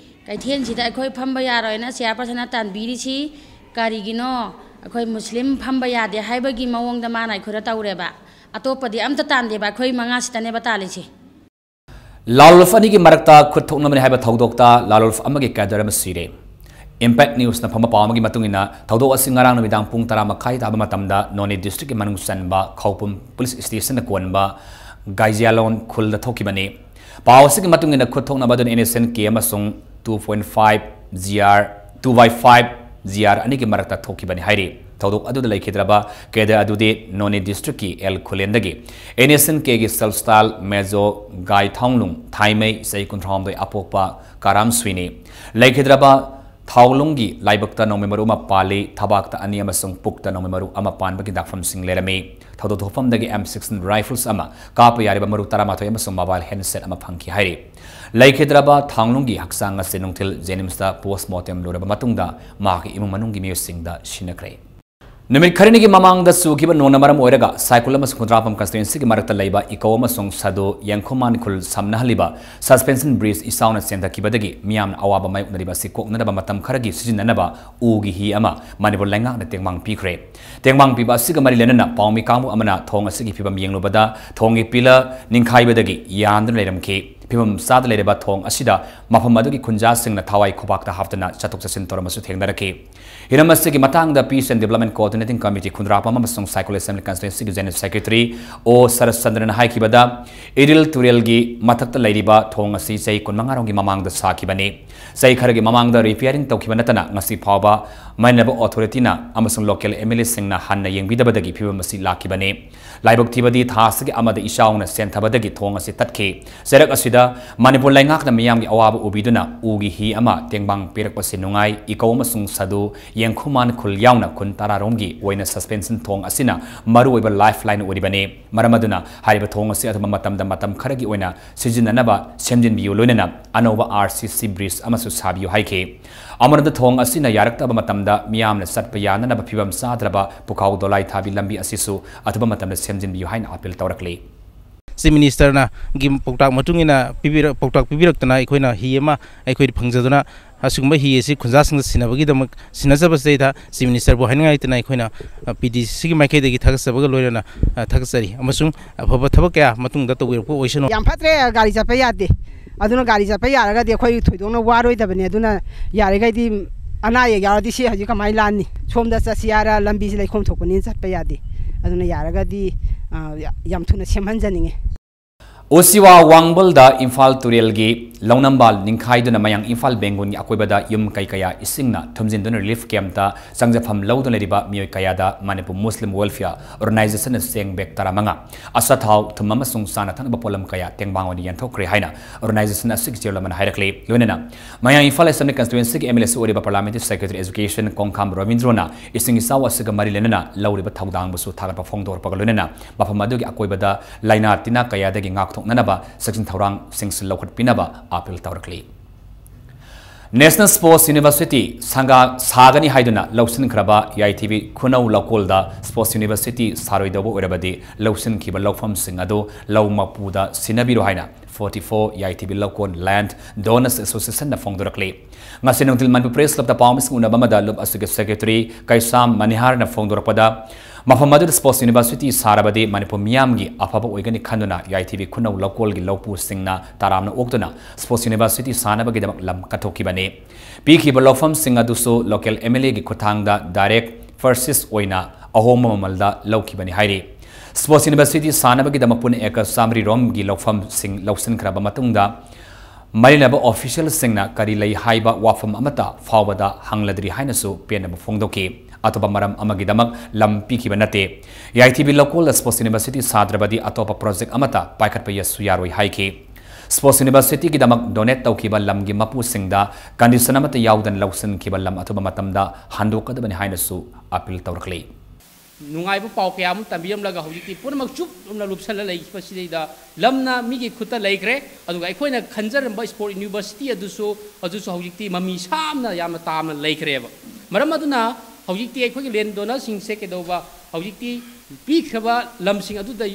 ꯀꯩꯊꯦꯜꯁꯤꯗ ꯑꯩꯈꯣꯏ ꯐꯝꯕ ꯌꯥꯔꯣꯏꯅ ꯆꯤꯌꯥꯔꯄꯔꯁꯟꯅ ꯇꯥꯟꯕꯤꯔꯤꯁꯤ ꯀꯔꯤꯒꯤꯅꯣ? ꯑꯩꯈꯣꯏ ꯃꯨꯁꯂꯤꯝ ꯐꯝꯕ ꯌꯥꯗꯦ ꯍꯥꯏꯕꯒꯤ ꯃꯑꯣꯡꯗ ꯃꯥꯅ ꯑꯩꯈꯣꯏꯗ ꯇꯧꯔꯦꯕ꯫ ꯑꯇꯣꯞꯄꯗꯤ ꯑꯝꯇ ꯇꯥꯟꯗꯦꯕ, ꯑꯩꯈꯣꯏ ꯃꯉꯥꯁꯤꯗꯅꯦꯕ ꯇꯥꯜꯂꯤꯁꯦ꯫ ꯂꯥꯂꯣꯜꯐ ꯑꯅꯤꯒꯤ ꯃꯔꯛꯇ ꯈꯨꯠ ꯊꯣꯛꯅꯕꯅꯤ ꯍꯥꯏꯕ ꯊꯧꯗꯣꯛꯇ ꯂꯥꯂꯣꯜꯐ ꯑꯃꯒꯤ ꯀꯦꯗꯔ ꯑꯃ ꯁꯤꯔꯦ꯫ ꯏꯝꯄꯦꯛ ꯅ꯭ꯌꯨꯁꯅ ꯐꯪꯕ ꯄꯥꯎ ꯑꯃꯒꯤ ꯃꯇꯨꯡ ꯏꯟꯅ, ꯊꯧꯗꯣꯛ ꯑꯁꯤ ꯉꯔꯥꯡ ꯅꯨꯃꯤꯗꯥꯡ ꯄꯨꯡ ꯇꯔꯥ ꯃꯈꯥꯏ ꯇꯥꯕ ꯃꯇꯝꯗ ꯅꯣꯅꯦ ꯗꯤꯁꯇ꯭ꯔꯤꯛꯀꯤ ꯃꯅꯨꯡ ꯆꯟꯕ ꯈꯧꯄꯨꯝ ꯄꯨꯂꯤꯁ ꯁ꯭ꯇꯦꯁꯟꯅ ꯀꯣꯟꯕ ꯒꯥꯏꯖꯤꯌꯥꯂꯣꯟ ꯈꯨꯜꯗ ꯊꯣꯛꯈꯤꯕꯅꯤ꯫ ꯄꯥꯎ ꯑꯁꯤꯒꯤ ꯃꯇꯨꯡ ꯏꯟꯅ, ꯈꯨꯠ ꯊꯣꯛꯅꯕ ꯑꯗꯨꯅ NSNK ꯑꯃꯁꯨꯡ two point five GR, two by five GR ꯑꯅꯤꯒꯤ ꯃꯔꯛꯇ ꯊꯣꯛꯈꯤꯕꯅꯤ ꯍꯥꯏꯔꯤ꯫ ꯊꯧꯗꯣꯛ ꯑꯗꯨꯗ ꯂꯩꯈꯤꯗ꯭ꯔꯕ ꯀꯦꯗꯔ ꯑꯗꯨꯗꯤ ꯅꯣꯅꯦ ꯗꯤꯁꯇ꯭ꯔꯤꯛꯀꯤ ꯑꯦꯜ ꯈꯨꯂꯦꯟꯗꯒꯤ NSNKꯒꯤ ꯁꯕ ꯁ꯭ꯇꯥꯜ ꯃꯦꯖꯣ ꯒꯥꯏ ꯊꯥꯎꯂꯨꯡ ꯊꯥꯏꯃꯩ, ꯆꯍꯤ ꯀꯨꯟꯊ꯭ꯔꯥꯍꯨꯝꯗꯣꯏ, ꯑꯄꯣꯛꯄ ꯀꯥꯔꯥꯝ ꯁꯨꯏꯅꯤ꯫ ꯂꯩꯈꯤꯗ꯭ꯔꯕ ꯊꯥꯎꯂꯨꯡꯒꯤ ꯂꯥꯏꯕꯛꯇ ꯅꯣꯡꯃꯩ ꯃꯔꯨ ꯑꯃ ꯄꯥꯜꯂꯤ, ꯊꯕꯥꯛꯇ ꯑꯅꯤ ꯑꯃꯁꯨꯡ ꯄꯨꯛꯇ ꯅꯣꯡꯃꯩ ꯃꯔꯨ ꯑꯃ ꯄꯥꯟꯕꯒꯤ ꯗꯥꯛꯐꯝꯁꯤꯡ ꯂꯩꯔꯝꯃꯤ꯫ ꯊꯧꯗꯣꯛ ꯊꯣꯛꯐꯝꯗꯒꯤ M sixteen rifles ꯑꯃ, ꯀꯥꯞꯄ ꯌꯥꯔꯤꯕ ꯃꯔꯨ ꯇꯔꯥꯃꯥꯊꯣꯏ ꯑꯃꯁꯨꯡ mobile handset ꯑꯃ ꯐꯪꯈꯤ ꯍꯥꯏꯔꯤ꯫ ꯂꯩꯈꯤꯗ꯭ꯔꯕ ꯊꯥꯡꯂꯨꯡꯒꯤ ꯍꯛꯆꯥꯡ ꯑꯁꯤ ꯅꯨꯡꯊꯤꯜ ꯖꯦꯅꯤꯝꯁꯇ post mortem ꯂꯣꯏꯔꯕ ꯃꯇꯨꯡꯗ ꯃꯍꯥꯛꯀꯤ ꯏꯃꯨꯡ ꯃꯅꯨꯡꯒꯤ ꯃꯤꯑꯣꯏꯁꯤꯡꯗ ꯁꯤꯟꯅꯈ꯭ꯔꯦ꯫ ꯅꯨꯃꯤꯠ ꯈꯔꯅꯤꯒꯤ ꯃꯃꯥꯡꯗ ꯆꯨꯈꯤꯕ ꯅꯣꯡꯅ ꯃꯔꯝ ꯑꯣꯏꯔꯒ ꯁꯥꯏꯀꯨꯜ ꯑꯃꯁꯨꯡ ꯈꯨꯟꯗ꯭ꯔꯥꯛꯄꯝ constituencyꯒꯤ ꯃꯔꯛꯇ ꯂꯩꯕ ꯏꯀꯧ ꯑꯃꯁꯨꯡ ꯁꯥꯗꯨ ꯌꯦꯡꯈꯨꯃꯥꯟ ꯈꯨꯜ ꯁꯝꯅꯍꯜꯂꯤꯕ suspension bridge ꯏꯆꯥꯎꯅ ꯆꯦꯟꯊꯈꯤꯕꯗꯒꯤ ꯃꯤꯌꯥꯝꯅ ꯑꯋꯥꯕ ꯃꯥꯌꯣꯛꯅꯔꯤꯕ ꯑꯁꯤ ꯀꯣꯛꯅꯅꯕ ꯃꯇꯝ ꯈꯔꯒꯤ ꯁꯤꯖꯤꯟꯅꯅꯕ ꯎꯒꯤ ꯍꯤ ꯑꯃ ꯃꯅꯤꯄꯨꯔ ꯂꯩꯉꯥꯛꯅ ꯇꯦꯡꯕꯥꯡ ꯄꯤꯈ꯭ꯔꯦ꯫ ꯇꯦꯡꯕꯥꯡ ꯄꯤꯕ ꯑꯁꯤꯒ ꯃꯔꯤ ꯂꯩꯅꯅ ꯄꯥꯎꯃꯤ ꯀꯥꯡꯕꯨ ꯑꯃꯅ ꯊꯣꯡ ꯑꯁꯤꯒꯤ ꯐꯤꯕꯝ ꯌꯦꯡꯂꯨꯕꯗ ꯊꯣꯡꯒꯤ pillar ꯅꯤꯡꯈꯥꯏꯕꯗꯒꯤ ꯌꯥꯟꯗꯨꯅ ꯂꯩꯔꯝꯈꯤ꯫ ꯐꯤꯕꯝ ꯆꯥꯗ ꯂꯩꯔꯤꯕ ꯊꯣꯡ ꯑꯁꯤꯗ ꯃꯐꯝ ꯑꯗꯨꯒꯤ ꯈꯨꯟꯖꯥꯁꯤꯡꯅ ꯊꯋꯥꯏ ꯈꯨꯕꯥꯛꯇ ꯍꯥꯞꯇꯨꯅ ꯆꯠꯊꯣꯛ ꯆꯠꯁꯤꯟ ꯇꯧꯔꯝꯕꯁꯨ ꯊꯦꯡꯅꯔꯛꯈꯤ꯫ ꯍꯤꯔꯝ ꯑꯁꯤꯒꯤ ꯃꯇꯥꯡꯗ Peace and Development Coordinating Committee ꯈꯨꯟꯗ꯭ꯔꯥꯛꯄꯝ ꯑꯃꯁꯨꯡ ꯁꯥꯏꯀꯣꯜ Assembly Constituencyꯒꯤ General Secretary ꯑꯣ ꯁꯔꯠꯆꯟꯗ꯭ꯔꯅ ꯍꯥꯏꯈꯤꯕꯗ, ꯏꯔꯤꯜ ꯇꯨꯔꯦꯜꯒꯤ ꯃꯊꯛꯇ ꯂꯩꯔꯤꯕ ꯊꯣꯡ ꯑꯁꯤ ꯆꯍꯤ ꯀꯨꯟꯃꯉꯥ ꯔꯣꯝꯒꯤ ꯃꯃꯥꯡꯗ ꯁꯥꯈꯤꯕꯅꯤ꯫ ꯆꯍꯤ ꯈꯔꯒꯤ ꯃꯃꯥꯡꯗ repairing ꯇꯧꯈꯤꯕ ꯅꯠꯇꯅ ꯉꯁꯤ ꯐꯥꯎꯕ ꯃꯥꯏꯅꯕ authorityꯅ ꯑꯃꯁꯨꯡ local MLAꯁꯤꯡꯅ ꯍꯟꯅ ꯌꯦꯡꯕꯤꯗꯕꯗꯒꯤ ꯐꯤꯕꯝ ꯑꯁꯤ ꯂꯥꯛꯈꯤꯕꯅꯤ꯫ ꯂꯥꯏꯕꯛ ꯊꯤꯕꯗꯤ ꯊꯥ ꯑꯁꯤꯒꯤ ꯑꯃꯗ ꯏꯆꯥꯎꯅ ꯆꯦꯟꯊꯕꯗꯒꯤ ꯊꯣꯡ ꯑꯁꯤ ꯇꯠꯈꯤ꯫ ꯆꯩꯔꯛ ꯑꯁꯤꯗ ꯃꯅꯤꯄꯨꯔ ꯂꯩꯉꯥꯛꯅ ꯃꯤꯌꯥꯝꯒꯤ ꯑꯋꯥꯕ ꯎꯕꯤꯗꯨꯅ ꯎꯒꯤ ꯍꯤ ꯑꯃ ꯇꯦꯡꯕꯥꯡ ꯄꯤꯔꯛꯄꯁꯤ ꯅꯨꯡꯉꯥꯏ, ꯏꯀꯧ ꯑꯃꯁꯨꯡ ꯁꯥꯗꯨ, ꯌꯦꯡꯈꯨꯃꯥꯟ ꯈꯨꯜ ꯌꯥꯎꯅ ꯈꯨꯟ ꯇꯔꯥꯔꯣꯝꯒꯤ ꯑꯣꯏꯅ suspension ꯊꯣꯡ ꯑꯁꯤꯅ ꯃꯔꯨꯑꯣꯏꯕ lifeline ꯑꯣꯏꯔꯤꯕꯅꯤ꯫ ꯃꯔꯝ ꯑꯗꯨꯅ ꯍꯥꯏꯔꯤꯕ ꯊꯣꯡ ꯑꯁꯤ ꯑꯊꯨꯕ ꯃꯇꯝꯗ ꯃꯇꯝ ꯈꯔꯒꯤ ꯑꯣꯏꯅ ꯁꯤꯖꯤꯟꯅꯅꯕ ꯁꯦꯝꯖꯤꯟꯕꯤꯌꯨ, ꯂꯣꯏꯅꯅ ꯑꯅꯧꯕ RCC bridge ꯑꯃꯁꯨ ꯁꯥꯕꯤꯌꯨ ꯍꯥꯏꯈꯤ꯫ ꯑꯃꯔꯣꯝꯗ ꯊꯣꯡ ꯑꯁꯤꯅ ꯌꯥꯔꯛꯇꯕ ꯃꯇꯝꯗ ꯃꯤꯌꯥꯝꯅ ꯆꯠꯄ ꯌꯥꯅꯅꯕ ꯐꯤꯕꯝ ꯆꯥꯗ꯭ꯔꯕ ꯄꯨꯈꯥꯎ ꯗꯣꯂꯥꯏ ꯊꯥꯕꯤ ꯂꯝꯕꯤ ꯑꯁꯤꯁꯨ ꯑꯊꯨꯕ ꯃꯇꯝꯗ ꯁꯦꯝꯖꯤꯟꯕꯤꯌꯨ ꯍꯥꯏꯅ appeal ꯇꯧꯔꯛꯂꯤ꯫ Chief Ministerꯅ ꯒꯤ ꯄꯥꯎꯇꯥꯛ ꯃꯇꯨꯡ ꯏꯟꯅ ꯄꯤꯕꯤꯔꯛ-, ꯄꯥꯎꯇꯥꯛ ꯄꯤꯕꯤꯔꯛꯇꯅ ꯑꯩꯈꯣꯏꯅ ꯍꯤ ꯑꯃ ꯑꯩꯈꯣꯏꯗꯤ ꯐꯪꯖꯗꯨꯅ ꯑꯁꯤꯒꯨꯝꯕ ꯍꯤ ꯑꯁꯤ ꯈꯨꯟꯖꯥꯁꯤꯡꯗ ꯁꯤꯟꯅꯕꯒꯤꯗꯃꯛ ꯁꯤꯟꯅꯖꯕꯁꯤꯗꯩꯗ Chief Ministerꯕꯨ ꯍꯥꯏꯅꯤꯡꯉꯥꯏ ꯂꯩꯇꯅ ꯑꯩꯈꯣꯏꯅ, ꯑ, PDCꯒꯤ ꯃꯥꯏꯀꯩꯗꯒꯤ ꯊꯥꯒꯠꯆꯕꯒ ꯂꯣꯏꯅꯅ, ꯑ, ꯊꯥꯒꯠꯆꯔꯤ ꯑꯃꯁꯨꯡ ꯑꯐꯕ ꯊꯕꯛ ꯀꯌꯥ ꯃꯇꯨꯡꯗ ꯇꯧꯕꯤꯔꯛꯄ ꯑꯣꯏꯁꯅꯨ꯫ ꯌꯥꯝ ꯐꯠꯇ꯭ꯔꯦ, ꯒꯥꯔꯤ ꯆꯠꯄ ꯌꯥꯗꯦ꯫ ꯑꯗꯨꯅ ꯒꯥꯔꯤ ꯆꯠꯄ ꯌꯥꯔꯒꯗꯤ ꯑꯩꯈꯣꯏ ꯊꯣꯏꯗꯣꯛꯅ ꯋꯥꯔꯣꯏꯗꯕꯅꯦ꯫ ꯑꯗꯨꯅ ꯌꯥꯔꯤꯈꯩꯗꯤ ꯑꯅꯥ ꯑꯌꯦꯛ ꯌꯥꯎꯔꯗꯤ ꯁꯤ ꯍꯧꯖꯤꯛ ꯀꯃꯥꯏꯅ ꯂꯥꯟꯅꯤ? ꯁꯣꯝꯗ ꯆꯠꯁꯤ ꯍꯥꯏꯔ ꯂꯝꯕꯤꯁꯤ ꯂꯩꯈꯣꯝ ꯊꯣꯛꯄꯅꯤꯅ ꯆꯠꯄ ꯌꯥꯗꯦ꯫ ꯑꯗꯨꯅ ꯌꯥꯔꯒꯗꯤ, ꯑ, ꯌꯥ-, ꯌꯥꯝ ꯊꯨꯅ ꯁꯦꯝꯍꯟꯖꯅꯤꯡꯉꯤ꯫ ꯎꯆꯤꯋꯥ ꯋꯥꯡꯕꯜꯗ ꯏꯝꯐꯥꯜ ꯇꯨꯔꯦꯜꯒꯤ ꯂꯧꯅꯝꯕꯥꯜ ꯅꯤꯡꯈꯥꯏꯗꯨꯅ ꯃꯌꯥꯡ ꯏꯝꯐꯥꯜ ꯕꯦꯡꯒꯨꯟꯒꯤ ꯑꯀꯣꯏꯕꯗ ꯌꯨꯝ ꯀꯩ ꯀꯌꯥ ꯏꯁꯤꯡꯅ ꯊꯨꯝꯖꯤꯟꯗꯨꯅ relief campꯇ ꯆꯪꯖꯐꯝ ꯂꯧꯗꯨꯅ ꯂꯩꯔꯤꯕ ꯃꯤꯑꯣꯏ ꯀꯌꯥꯗ Manipur Muslim Welfare Organizationꯅ ꯆꯦꯡ bag ꯇꯔꯥꯃꯉꯥ, ꯑꯆꯥꯊꯥꯎ, ꯊꯨꯝ ꯑꯃꯁꯨꯡ ꯆꯥꯅ ꯊꯛꯅꯕ ꯄꯣꯠꯂꯝ ꯀꯌꯥ ꯇꯦꯡꯕꯥꯡ ꯑꯣꯏꯅ ꯌꯦꯟꯊꯣꯛꯈ꯭ꯔꯦ ꯍꯥꯏꯅ organization ꯑꯁꯤꯒꯤ chairman ꯑꯃꯅ ꯍꯥꯏꯔꯛꯂꯤ꯫ ꯂꯣꯏꯅꯅ ꯃꯌꯥꯡ ꯏꯝꯐꯥꯜ Assembly Constituencyꯒꯤ MLAꯁꯨ ꯑꯣꯏꯔꯤꯕ Parliamentary Secretary Education ꯀꯣꯡꯈꯥꯝ ꯔꯕꯤꯟꯗ꯭ꯔꯣꯅ ꯏꯁꯤꯡ ꯏꯆꯥꯎ ꯑꯁꯤꯒ ꯃꯔꯤ ꯂꯩꯅꯅ ꯂꯧꯔꯤꯕ ꯊꯧꯗꯥꯡꯕꯨꯁꯨ ꯊꯥꯒꯠꯄ ꯐꯣꯡꯗꯣꯔꯛꯄꯒ ꯂꯣꯏꯅꯅ ꯃꯐꯝ ꯑꯗꯨꯒꯤ ꯑꯀꯣꯏꯕꯗ ꯂꯥꯏꯅꯥ ꯇꯤꯟꯅꯥ ꯀꯌꯥꯗꯒꯤ ꯉꯥꯛꯊꯣꯛꯅꯅꯕ ꯆꯦꯛꯁꯤꯟ ꯊꯧꯔꯥꯡꯁꯤꯡꯁꯨ ꯂꯧꯈꯠꯄꯤꯅꯕ appeal ꯇꯧꯔꯛꯂꯤ꯫ National Sports University ꯁꯪꯒꯥ ꯁꯥꯒꯅꯤ ꯍꯥꯏꯗꯨꯅ ꯂꯧꯁꯤꯟꯈ꯭ꯔꯕ ꯌꯥꯏꯊꯤꯕꯤ ꯈꯨꯅꯧ ꯂꯧꯀꯣꯜꯗ Sports University ꯁꯥꯔꯣꯏꯗꯧꯕ ꯑꯣꯏꯔꯕꯗꯤ ꯂꯧꯁꯤꯟꯈꯤꯕ ꯂꯧꯐꯝꯁꯤꯡ ꯑꯗꯨ ꯂꯧ ꯃꯄꯨꯗ ꯁꯤꯟꯅꯕꯤꯔꯣ ꯍꯥꯏꯅ forty-four ꯌꯥꯏꯊꯤꯕꯤ ꯂꯧꯀꯣꯟ Land Donors Associationꯅ ꯐꯣꯡꯗꯣꯔꯛꯂꯤ꯫ ꯉꯁꯤ ꯅꯨꯡꯊꯤꯜ ꯃꯅꯤꯄꯨꯔ Press Clubꯇ ꯄꯥꯎꯃꯤꯁꯤꯡ ꯎꯅꯕ ꯑꯃꯗ ꯂꯨꯞ ꯑꯁꯤꯒꯤ Secretary ꯀꯩꯁꯥꯝ ꯃꯅꯤꯍꯥꯔꯅ ꯐꯣꯡꯗꯣꯔꯛꯄꯗ, ꯃꯐꯝ ꯑꯗꯨꯗ Sports University ꯁꯥꯔꯕꯗꯤ ꯃꯅꯤꯄꯨꯔ ꯃꯤꯌꯥꯝꯒꯤ ꯑꯐꯕ ꯑꯣꯏꯒꯅꯤ ꯈꯟꯗꯨꯅ ꯌꯥꯏꯊꯤꯕꯤ ꯈꯨꯅꯧ ꯂꯧꯀꯣꯜꯒꯤ ꯂꯧꯄꯨꯁꯤꯡꯅ ꯇꯔꯥꯝꯅ ꯑꯣꯛꯇꯨꯅ Sports University ꯁꯥꯅꯕꯒꯤꯗꯃꯛ ꯂꯝ ꯀꯠꯊꯣꯛꯈꯤꯕꯅꯤ꯫ ꯄꯤꯈꯤꯕ ꯂꯧꯐꯝꯁꯤꯡ ꯑꯗꯨꯁꯨ local M L A ꯒꯤ ꯈꯨꯠꯊꯥꯡꯗ direct purchase ꯑꯣꯏꯅ ꯑꯍꯣꯡꯕ ꯃꯃꯜꯗ ꯂꯧꯈꯤꯕꯅꯤ ꯍꯥꯏꯔꯤ꯫ Sports University ꯁꯥꯅꯕꯒꯤꯗꯃꯛ ꯄꯨꯟꯅ acre ꯆꯥꯃꯔꯤ ꯔꯣꯝꯒꯤ ꯂꯧꯐꯝꯁꯤꯡ ꯂꯧꯁꯤꯟꯈ꯭ꯔꯕ ꯃꯇꯨꯡꯗ, ꯃꯔꯤ ꯂꯩꯅꯕ official ꯁꯤꯡꯅ ꯀꯔꯤ ꯂꯩ ꯍꯥꯏꯕ ꯋꯥꯐꯝ ꯑꯃꯠꯇ ꯐꯥꯎꯕꯗ ꯍꯪꯂꯗ꯭ꯔꯤ ꯍꯥꯏꯅꯁꯨ ꯄꯦꯟꯗꯕ ꯐꯣꯡꯗꯣꯛꯈꯤ꯫ ꯑꯇꯣꯞꯄ ꯃꯔꯝ ꯑꯃꯒꯤꯗꯃꯛ ꯂꯝ ꯄꯤꯈꯤꯕ ꯅꯠꯇꯦ꯫ ꯌꯥꯏꯊꯤꯕꯤ ꯂꯧꯀꯣꯜꯗ Sports University ꯁꯥꯗ꯭ꯔꯕꯗꯤ ꯑꯇꯣꯞꯄ project ꯑꯃꯠꯇ ꯄꯥꯏꯈꯠꯄ ꯌꯥꯁꯨ ꯌꯥꯔꯣꯏ ꯍꯥꯏꯈꯤ꯫ Sports University ꯒꯤꯗꯃꯛ donate ꯇꯧꯈꯤꯕ ꯂꯝꯒꯤ ꯃꯄꯨꯁꯤꯡꯗ condition ꯑꯃꯠꯇ ꯌꯥꯎꯗꯅ ꯂꯧꯁꯤꯟꯈꯤꯕ ꯂꯝ ꯑꯊꯨꯕ ꯃꯇꯝꯗ ꯍꯟꯗꯣꯛꯀꯗꯕꯅꯤ ꯍꯥꯏꯅꯁꯨ appeal ꯇꯧꯔꯛꯂꯤ꯫ ꯅꯨꯡꯉꯥꯏꯕ ꯄꯥꯎ ꯀꯌꯥ ꯑꯃ ꯇꯝꯕꯤꯔꯝꯂꯒ ꯍꯧꯖꯤꯛꯇꯤ ꯄꯨꯝꯅꯃꯛ ꯆꯨꯞ ꯂꯨꯞꯅ ꯂꯨꯞꯁꯜꯂ ꯂꯩꯈꯤꯕꯁꯤꯗꯩꯗ ꯂꯝꯅ ꯃꯤꯒꯤ ꯈꯨꯠꯇ ꯂꯩꯈ꯭ꯔꯦ꯫ ꯑꯗꯨꯒ ꯑꯩꯈꯣꯏꯅ ꯈꯟꯖꯔꯝꯕ Sports University ꯑꯗꯨꯁꯨ, ꯑꯗꯨꯁꯨ ꯍꯧꯖꯤꯛꯇꯤ ꯃꯃꯤ ꯁꯥꯝꯅ ꯌꯥꯝꯅ ꯇꯥꯝꯅ ꯂꯩꯈ꯭ꯔꯦꯕ꯫ ꯃꯔꯝ ꯑꯗꯨꯅ ꯍꯧꯖꯤꯛꯇꯤ ꯑꯩꯈꯣꯏꯒꯤ land donor ꯁꯤꯡꯁꯦ ꯀꯩꯗꯧꯕ, ꯍꯧꯖꯤꯛꯇꯤ ꯄꯤꯈ꯭ꯔꯕ ꯂꯝꯁꯤꯡ ꯑꯗꯨꯗ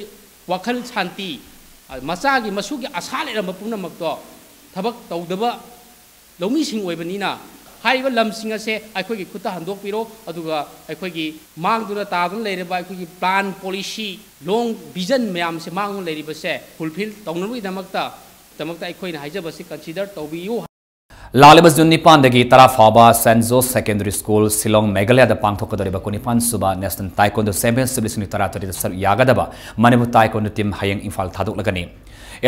ꯋꯥꯈꯜ ꯁꯥꯟꯇꯤ, ꯃꯆꯥꯒꯤ ꯃꯁꯨꯒꯤ ꯑꯁꯥ ꯂꯩꯔꯝꯕ ꯄꯨꯝꯅꯃꯛꯇꯣ ꯊꯕꯛ ꯇꯧꯗꯕ ꯂꯧꯃꯤꯁꯤꯡ ꯑꯣꯏꯕꯅꯤꯅ, ꯍꯥꯏꯔꯤꯕ ꯂꯝꯁꯤꯡ ꯑꯁꯦ ꯑꯩꯈꯣꯏꯒꯤ ꯈꯨꯠꯇ ꯍꯟꯗꯣꯛꯄꯤꯔꯣ, ꯑꯗꯨꯒ ꯑꯩꯈꯣꯏꯒꯤ ꯃꯥꯡꯗꯨꯅ ꯇꯥꯗꯨꯅ ꯂꯩꯔꯤꯕ ꯑꯩꯈꯣꯏꯒꯤ plan, policy, long vision ꯃꯌꯥꯝꯁꯦ ꯃꯥꯡꯗꯨꯅ ꯂꯩꯔꯤꯕꯁꯦ fulfill ꯇꯧꯅꯕꯒꯤꯗꯃꯛꯇ, ꯗꯃꯛꯇ ꯑꯩꯈꯣꯏꯅ ꯍꯥꯏꯖꯕꯁꯤ consider ꯇꯧꯕꯤꯌꯨ꯫ ꯂꯥꯛꯂꯤꯕ June ꯅꯤꯄꯥꯟꯗꯒꯤ ꯇꯔꯥ ꯐꯥꯎꯕ Saint George Secondary School, Shillong, ꯃꯦꯘꯥꯂꯌꯥꯗ ꯄꯥꯡꯊꯣꯛꯀꯗꯧꯔꯤꯕ ꯀꯨꯟꯅꯤꯄꯥꯟ ꯁꯨꯕ National Taekwondo Championship ꯂꯤꯁꯤꯡ ꯑꯅꯤ ꯇꯔꯥꯇꯔꯦꯠꯇ ꯁꯔꯨꯛ ꯌꯥꯒꯗꯕ ꯃꯅꯤꯄꯨꯔ Taekwondo team ꯍꯌꯦꯡ Imphal ꯊꯥꯗꯣꯛꯂꯒꯅꯤ꯫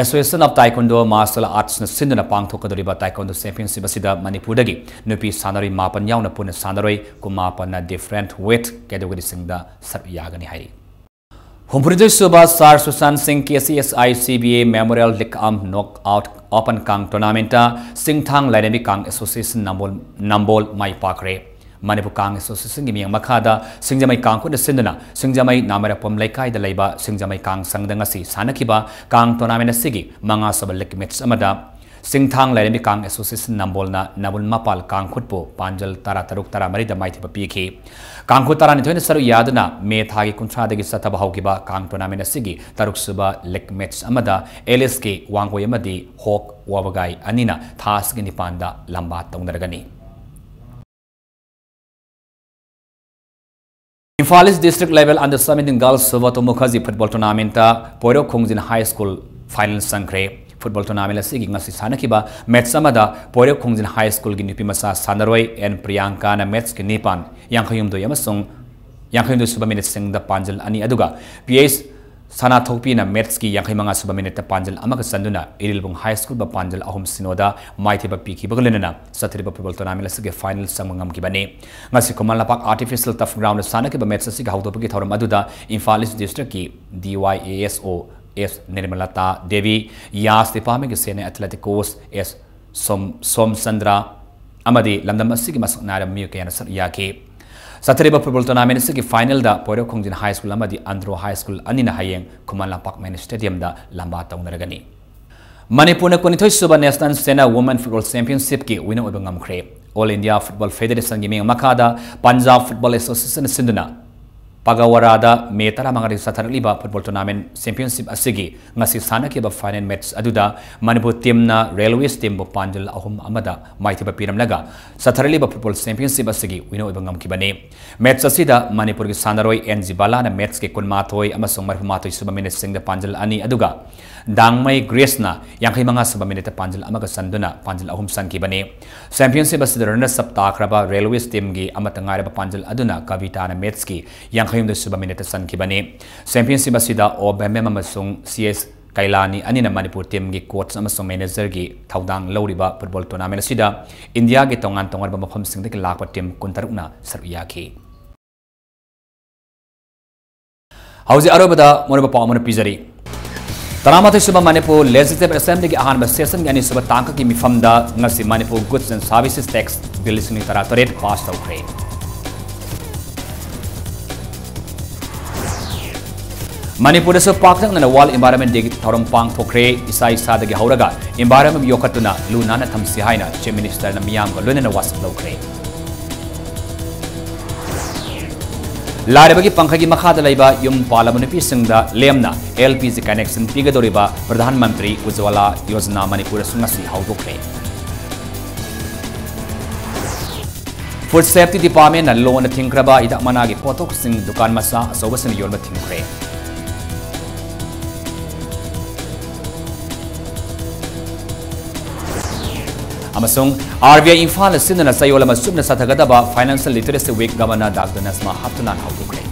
Association of Taekwondo Martial Arts ꯅ ꯁꯤꯟꯗꯨꯅ ꯄꯥꯡꯊꯣꯛꯀꯗꯧꯔꯤꯕ Taekwondo Championship ꯑꯁꯤꯗ ꯃꯅꯤꯄꯨꯔꯗꯒꯤ ꯅꯨꯄꯤ ꯁꯥꯟꯅꯔꯣꯏ ꯃꯥꯄꯟ ꯌꯥꯎꯅ ꯄꯨꯟꯅ ꯁꯥꯟꯅꯔꯣꯏ ꯀꯨꯟꯃꯥꯄꯟꯅ different weight category ꯁꯤꯡꯗ ꯁꯔꯨꯛ ꯌꯥꯒꯅꯤ ꯍꯥꯏꯔꯤ꯫ ꯍꯨꯝꯐꯨꯅꯤꯊꯣꯏ ꯁꯨꯕ Sir Sushan Singh K C S I C B A Memorial Likkam Knockout Open Kang Tournament ꯇ ꯁꯤꯡꯊꯥꯡ ꯂꯥꯏꯔꯦꯝꯕꯤ ꯀꯥꯡ Association ꯅꯝꯕꯣꯜ, ꯅꯝꯕꯣꯜ ꯃꯥꯏ ꯄꯥꯛꯈ꯭ꯔꯦ꯫ ꯃꯅꯤꯄꯨꯔ ꯀꯥꯡ Association ꯒꯤ ꯃꯤꯠꯌꯦꯡ ꯃꯈꯥꯗ ꯁꯤꯡꯖꯃꯩ ꯀꯥꯡ ꯈꯨꯠꯅ ꯁꯤꯟꯗꯨꯅ ꯁꯤꯡꯖꯃꯩ ꯅꯥꯃꯔꯄꯝ ꯂꯩꯀꯥꯏꯗ ꯂꯩꯕ ꯁꯤꯡꯖꯃꯩ ꯀꯥꯡ ꯁꯪꯗ ꯉꯁꯤ ꯁꯥꯟꯅꯈꯤꯕ ꯀꯥꯡ tournament ꯑꯁꯤꯒꯤ ꯃꯉꯥ ꯁꯨꯕ league match ꯑꯃꯗ ꯁꯤꯡꯊꯥꯡ ꯂꯥꯏꯔꯦꯝꯕꯤ ꯀꯥꯡ Association ꯅꯝꯕꯣꯜꯅ ꯅꯕꯨꯜ ꯃꯄꯥꯜ ꯀꯥꯡꯈꯨꯠꯄꯨ ꯄꯥꯟꯖꯜ ꯇꯔꯥ ꯇꯔꯨꯛ, ꯇꯔꯥ ꯃꯔꯤꯗ ꯃꯥꯏꯊꯤꯕ ꯄꯤꯈꯤ꯫ ꯀꯥꯡꯈꯨꯠ ꯇꯔꯥꯅꯤꯊꯣꯏꯅ ꯁꯔꯨꯛ ꯌꯥꯗꯨꯅ May ꯊꯥꯒꯤ ꯀꯨꯟꯊ꯭ꯔꯥꯗꯒꯤ ꯆꯠꯊꯕ ꯍꯧꯈꯤꯕ ꯀꯥꯡ tournament ꯑꯁꯤꯒꯤ ꯇꯔꯨꯛ ꯁꯨꯕ league match ꯑꯃꯗ L S K ꯋꯥꯡꯒꯣꯏ ꯑꯃꯗꯤ ꯍꯣꯛ ꯋꯥꯕꯒꯥꯏ ꯑꯅꯤꯅ ꯊꯥ ꯑꯁꯤꯒꯤ ꯅꯤꯄꯥꯟꯗ ꯂꯝꯕꯥ ꯇꯧꯅꯔꯒꯅꯤ꯫ Imphal East District Level Under seventeen Girls Subrata Mukherjee Football Tournamentꯇ ꯄꯣꯏꯔꯧ ꯈꯣꯡꯖꯤꯟ High School final ꯆꯪꯈ꯭ꯔꯦ꯫ Football tournament ꯑꯁꯤꯒꯤ ꯉꯁꯤ ꯁꯥꯟꯅꯈꯤꯕ match ꯑꯃꯗ ꯄꯣꯏꯔꯧ ꯈꯣꯡꯖꯤꯟ High Schoolꯒꯤ ꯅꯨꯄꯤ ꯃꯆꯥ ꯁꯥꯟꯅꯔꯣꯏ ꯑꯦꯟ ꯄ꯭ꯔꯤꯌꯥꯡꯀꯥꯅ matchꯀꯤ ꯅꯤꯄꯥꯟ, ꯌꯥꯡꯈꯩꯍꯨꯝꯗꯣꯏ ꯑꯃꯁꯨꯡ ꯌꯥꯡꯈꯩꯍꯨꯝꯗꯣꯏ ꯁꯨꯕ minuteꯁꯤꯡꯗ ꯄꯥꯟꯖꯜ ꯑꯅꯤ, ꯑꯗꯨꯒ ꯄꯤ ꯑꯩꯆ ꯁꯅꯥꯊꯣꯛꯄꯤꯅ matchꯀꯤ ꯌꯥꯡꯈꯩꯃꯉꯥ ꯁꯨꯕ minuteꯇ ꯄꯥꯟꯖꯜ ꯑꯃꯒ ꯆꯟꯗꯨꯅ ꯏꯔꯤꯜꯕꯨꯡ High Schoolꯕꯨ ꯄꯥꯟꯖꯜ ꯑꯍꯨꯝ ꯁꯤꯅꯣꯗ ꯃꯥꯏꯊꯤꯕ ꯄꯤꯈꯤꯕꯒ ꯂꯣꯏꯅꯅ ꯆꯠꯊꯔꯤꯕ football tournamentꯂꯦꯟ ꯑꯁꯤꯒꯤ final ꯆꯪꯕ ꯉꯝꯈꯤꯕꯅꯤ꯫ ꯉꯁꯤ ꯈꯨꯃꯟ ꯂꯝꯄꯥꯛ artificial turf groundꯗ ꯁꯥꯟꯅꯈꯤꯕ match ꯑꯁꯤꯒꯤ ꯍꯧꯗꯣꯛꯄꯒꯤ ꯊꯧꯔꯝ ꯑꯗꯨꯗ Imphal East Districtꯀꯤ D Y A S O S ꯅꯤꯔꯃꯂꯇꯥ Devi, Yash departmentꯀꯤ senior athletics coach S ꯁꯣꯝ-, ꯁꯣꯝꯆꯟꯗ꯭ꯔ ꯑꯃꯗꯤ ꯂꯝꯗꯝ ꯑꯁꯤꯒꯤ ꯃꯁꯛ ꯅꯥꯏꯔꯕ ꯃꯤꯑꯣꯏ ꯀꯌꯥꯅ ꯁꯔꯨꯛ ꯌꯥꯈꯤ꯫ ꯆꯠꯊꯔꯤꯕ football tournament ꯑꯁꯤꯒꯤ finalꯗ ꯄꯣꯏꯔꯧ ꯈꯣꯡꯖꯤꯟ High School ꯑꯃꯗꯤ ꯑꯟꯗ꯭ꯔꯣ High School ꯑꯅꯤꯅ ꯍꯌꯦꯡ ꯈꯨꯃꯟ ꯂꯝꯄꯥꯛ mini stadiumꯗ ꯂꯝꯕꯥ ꯇꯧꯅꯔꯒꯅꯤ꯫ ꯃꯅꯤꯄꯨꯔꯅ ꯀꯨꯟꯅꯤꯊꯣꯏ ꯁꯨꯕ National Senior Women Football Championshipꯀꯤ winner ꯑꯣꯏꯕ ꯉꯝꯈ꯭ꯔꯦ꯫ All India Football Federationꯒꯤ ꯃꯤꯠꯌꯦꯡ ꯃꯈꯥꯗ Punjab Football Association ꯁꯤꯟꯗꯨꯅ ꯄꯒꯋꯥꯔꯥꯗ ꯃꯦ ꯇꯔꯥꯃꯉꯥꯗꯒꯤ ꯆꯠꯊꯔꯛꯂꯤꯕ football tournament championship ꯑꯁꯤꯒꯤ ꯉꯁꯤ ꯁꯥꯟꯅꯈꯤꯕ final match ꯑꯗꯨꯗ ꯃꯅꯤꯄꯨꯔ teamꯅ Railways teamꯕꯨ ꯄꯥꯟꯖꯜ ꯑꯍꯨꯝ ꯑꯃꯗ ꯃꯥꯏꯊꯤꯕ ꯄꯤꯔꯝꯂꯒ ꯆꯠꯊꯔꯛꯂꯤꯕ football championship ꯑꯁꯤꯒꯤ winner ꯑꯣꯏꯕ ꯉꯝꯈꯤꯕꯅꯤ꯫ Match ꯑꯁꯤꯗ ꯃꯅꯤꯄꯨꯔꯒꯤ ꯁꯥꯟꯅꯔꯣꯏ ꯑꯦꯟ ꯖꯤꯕꯥꯂꯥꯅ matchꯀꯤ ꯀꯨꯟꯃꯥꯊꯣꯏ ꯑꯃꯁꯨꯡ ꯃꯔꯤꯐꯨꯃꯥꯊꯣꯏ ꯁꯨꯕ minuteꯁꯤꯡꯗ ꯄꯥꯟꯖꯜ ꯑꯅꯤ, ꯑꯗꯨꯒ ꯗꯥꯡꯃꯩ ꯒ꯭ꯔꯦꯁꯅ ꯌꯥꯡꯈꯩꯃꯉꯥ ꯁꯨꯕ minuteꯇ ꯄꯥꯟꯖꯜ ꯑꯃꯒ ꯆꯟꯗꯨꯅ ꯄꯥꯟꯖꯜ ꯑꯍꯨꯝ ꯆꯟꯈꯤꯕꯅꯤ꯫ Championship ꯑꯁꯤꯗ runners up ꯇꯥꯈ꯭ꯔꯕ Railways teamꯒꯤ ꯑꯃꯠꯇ ꯉꯥꯏꯔꯕ ꯄꯥꯟꯖꯜ ꯑꯗꯨꯅ ꯀꯕꯤꯇꯥꯅ matchꯀꯤ ꯌꯥꯡꯈꯩꯍꯨꯝꯗꯣꯏ ꯁꯨꯕ minuteꯇ ꯆꯟꯈꯤꯕꯅꯤ꯫ Championship ꯑꯁꯤꯗ ꯑꯣ ꯕꯦꯝꯕꯦꯝ ꯑꯃꯁꯨꯡ ꯁꯤ ꯑꯦꯁ ꯀꯩꯂꯥꯅꯤ ꯑꯅꯤꯅ ꯃꯅꯤꯄꯨꯔ teamꯒꯤ coach ꯑꯃꯁꯨꯡ managerꯒꯤ ꯊꯧꯗꯥꯡ ꯂꯧꯔꯤꯕ football tournament ꯑꯁꯤꯗ ꯏꯟꯗꯤꯌꯥꯒꯤ ꯇꯣꯉꯥꯟ ꯇꯣꯉꯥꯟꯕ ꯃꯐꯝꯁꯤꯡꯗꯒꯤ ꯂꯥꯛꯄ team ꯀꯨꯟꯇꯔꯨꯛꯅ ꯁꯔꯨꯛ ꯌꯥꯈꯤ꯫ ꯍꯧꯖꯤꯛ ꯑꯔꯣꯏꯕꯗ ꯃꯔꯨꯑꯣꯏꯕ ꯄꯥꯎ ꯑꯃꯅ ꯄꯤꯖꯔꯤ꯫ ꯇꯔꯥꯃꯥꯊꯣꯏ ꯁꯨꯕ ꯃꯅꯤꯄꯨꯔ Legislative Assemblyꯒꯤ ꯑꯍꯥꯟꯕ sessionꯒꯤ ꯑꯅꯤꯁꯨꯕ ꯇꯥꯡꯀꯛꯀꯤ ꯃꯤꯐꯝꯗ ꯉꯁꯤ Manipur Goods and Services Tax Bill ꯂꯤꯁꯤꯡ ꯑꯅꯤ ꯇꯔꯥꯇꯔꯦꯠ pass ꯇꯧꯈ꯭ꯔꯦ꯫ ꯃꯅꯤꯄꯨꯔꯗꯁꯨ ꯄꯥꯛꯇꯛꯅꯅ World Environment Dayꯒꯤ ꯊꯧꯔꯝ ꯄꯥꯡꯊꯣꯛꯈ꯭ꯔꯦ꯫ ꯏꯁꯥ ꯏꯁꯥꯗꯒꯤ ꯍꯧꯔꯒ environment ꯌꯣꯛꯈꯠꯇꯨꯅ ꯂꯨ ꯅꯥꯟꯅ ꯊꯝꯁꯤ ꯍꯥꯏꯅ Chief Ministerꯅ ꯃꯤꯌꯥꯝꯒ ꯂꯣꯏꯅꯅ ꯋꯥꯁꯛ ꯂꯧꯈ꯭ꯔꯦ꯫ ꯂꯥꯏꯔꯕꯒꯤ ꯄꯟꯈꯩꯒꯤ ꯃꯈꯥꯗ ꯂꯩꯕ ꯌꯨꯝ ꯄꯥꯜꯂꯕ ꯅꯨꯄꯤꯁꯤꯡꯗ ꯂꯦꯝꯅ L P G connection ꯄꯤꯒꯗꯧꯔꯤꯕ Pradhan Mantri ꯎꯖ꯭ꯋꯥꯂꯥ Yojana ꯃꯅꯤꯄꯨꯔꯗꯁꯨ ꯉꯁꯤ ꯍꯧꯗꯣꯛꯈ꯭ꯔꯦ꯫ Food Safety Departmentꯅ ꯂꯣꯅ ꯊꯤꯡꯈ꯭ꯔꯕ ꯍꯤꯗꯥꯛ ꯃꯅꯥꯒꯤ ꯄꯣꯠꯊꯣꯛꯁꯤꯡ ꯗꯨꯀꯥꯟ ꯃꯆꯥ ꯑꯆꯧꯕꯁꯤꯡꯅ ꯌꯣꯟꯕ ꯊꯤꯡꯈ꯭ꯔꯦ꯫ ꯑꯃꯁꯨꯡ RBI ꯏꯝꯐꯥꯜꯅ ꯁꯤꯟꯗꯨꯅ ꯆꯌꯣꯜ ꯑꯃ ꯆꯨꯞꯅ ꯆꯠꯊꯒꯗꯕ Financial Literacy Week Governor Doctor Najma Heptullahꯅ ꯍꯧꯗꯣꯛꯈ꯭ꯔꯦ꯫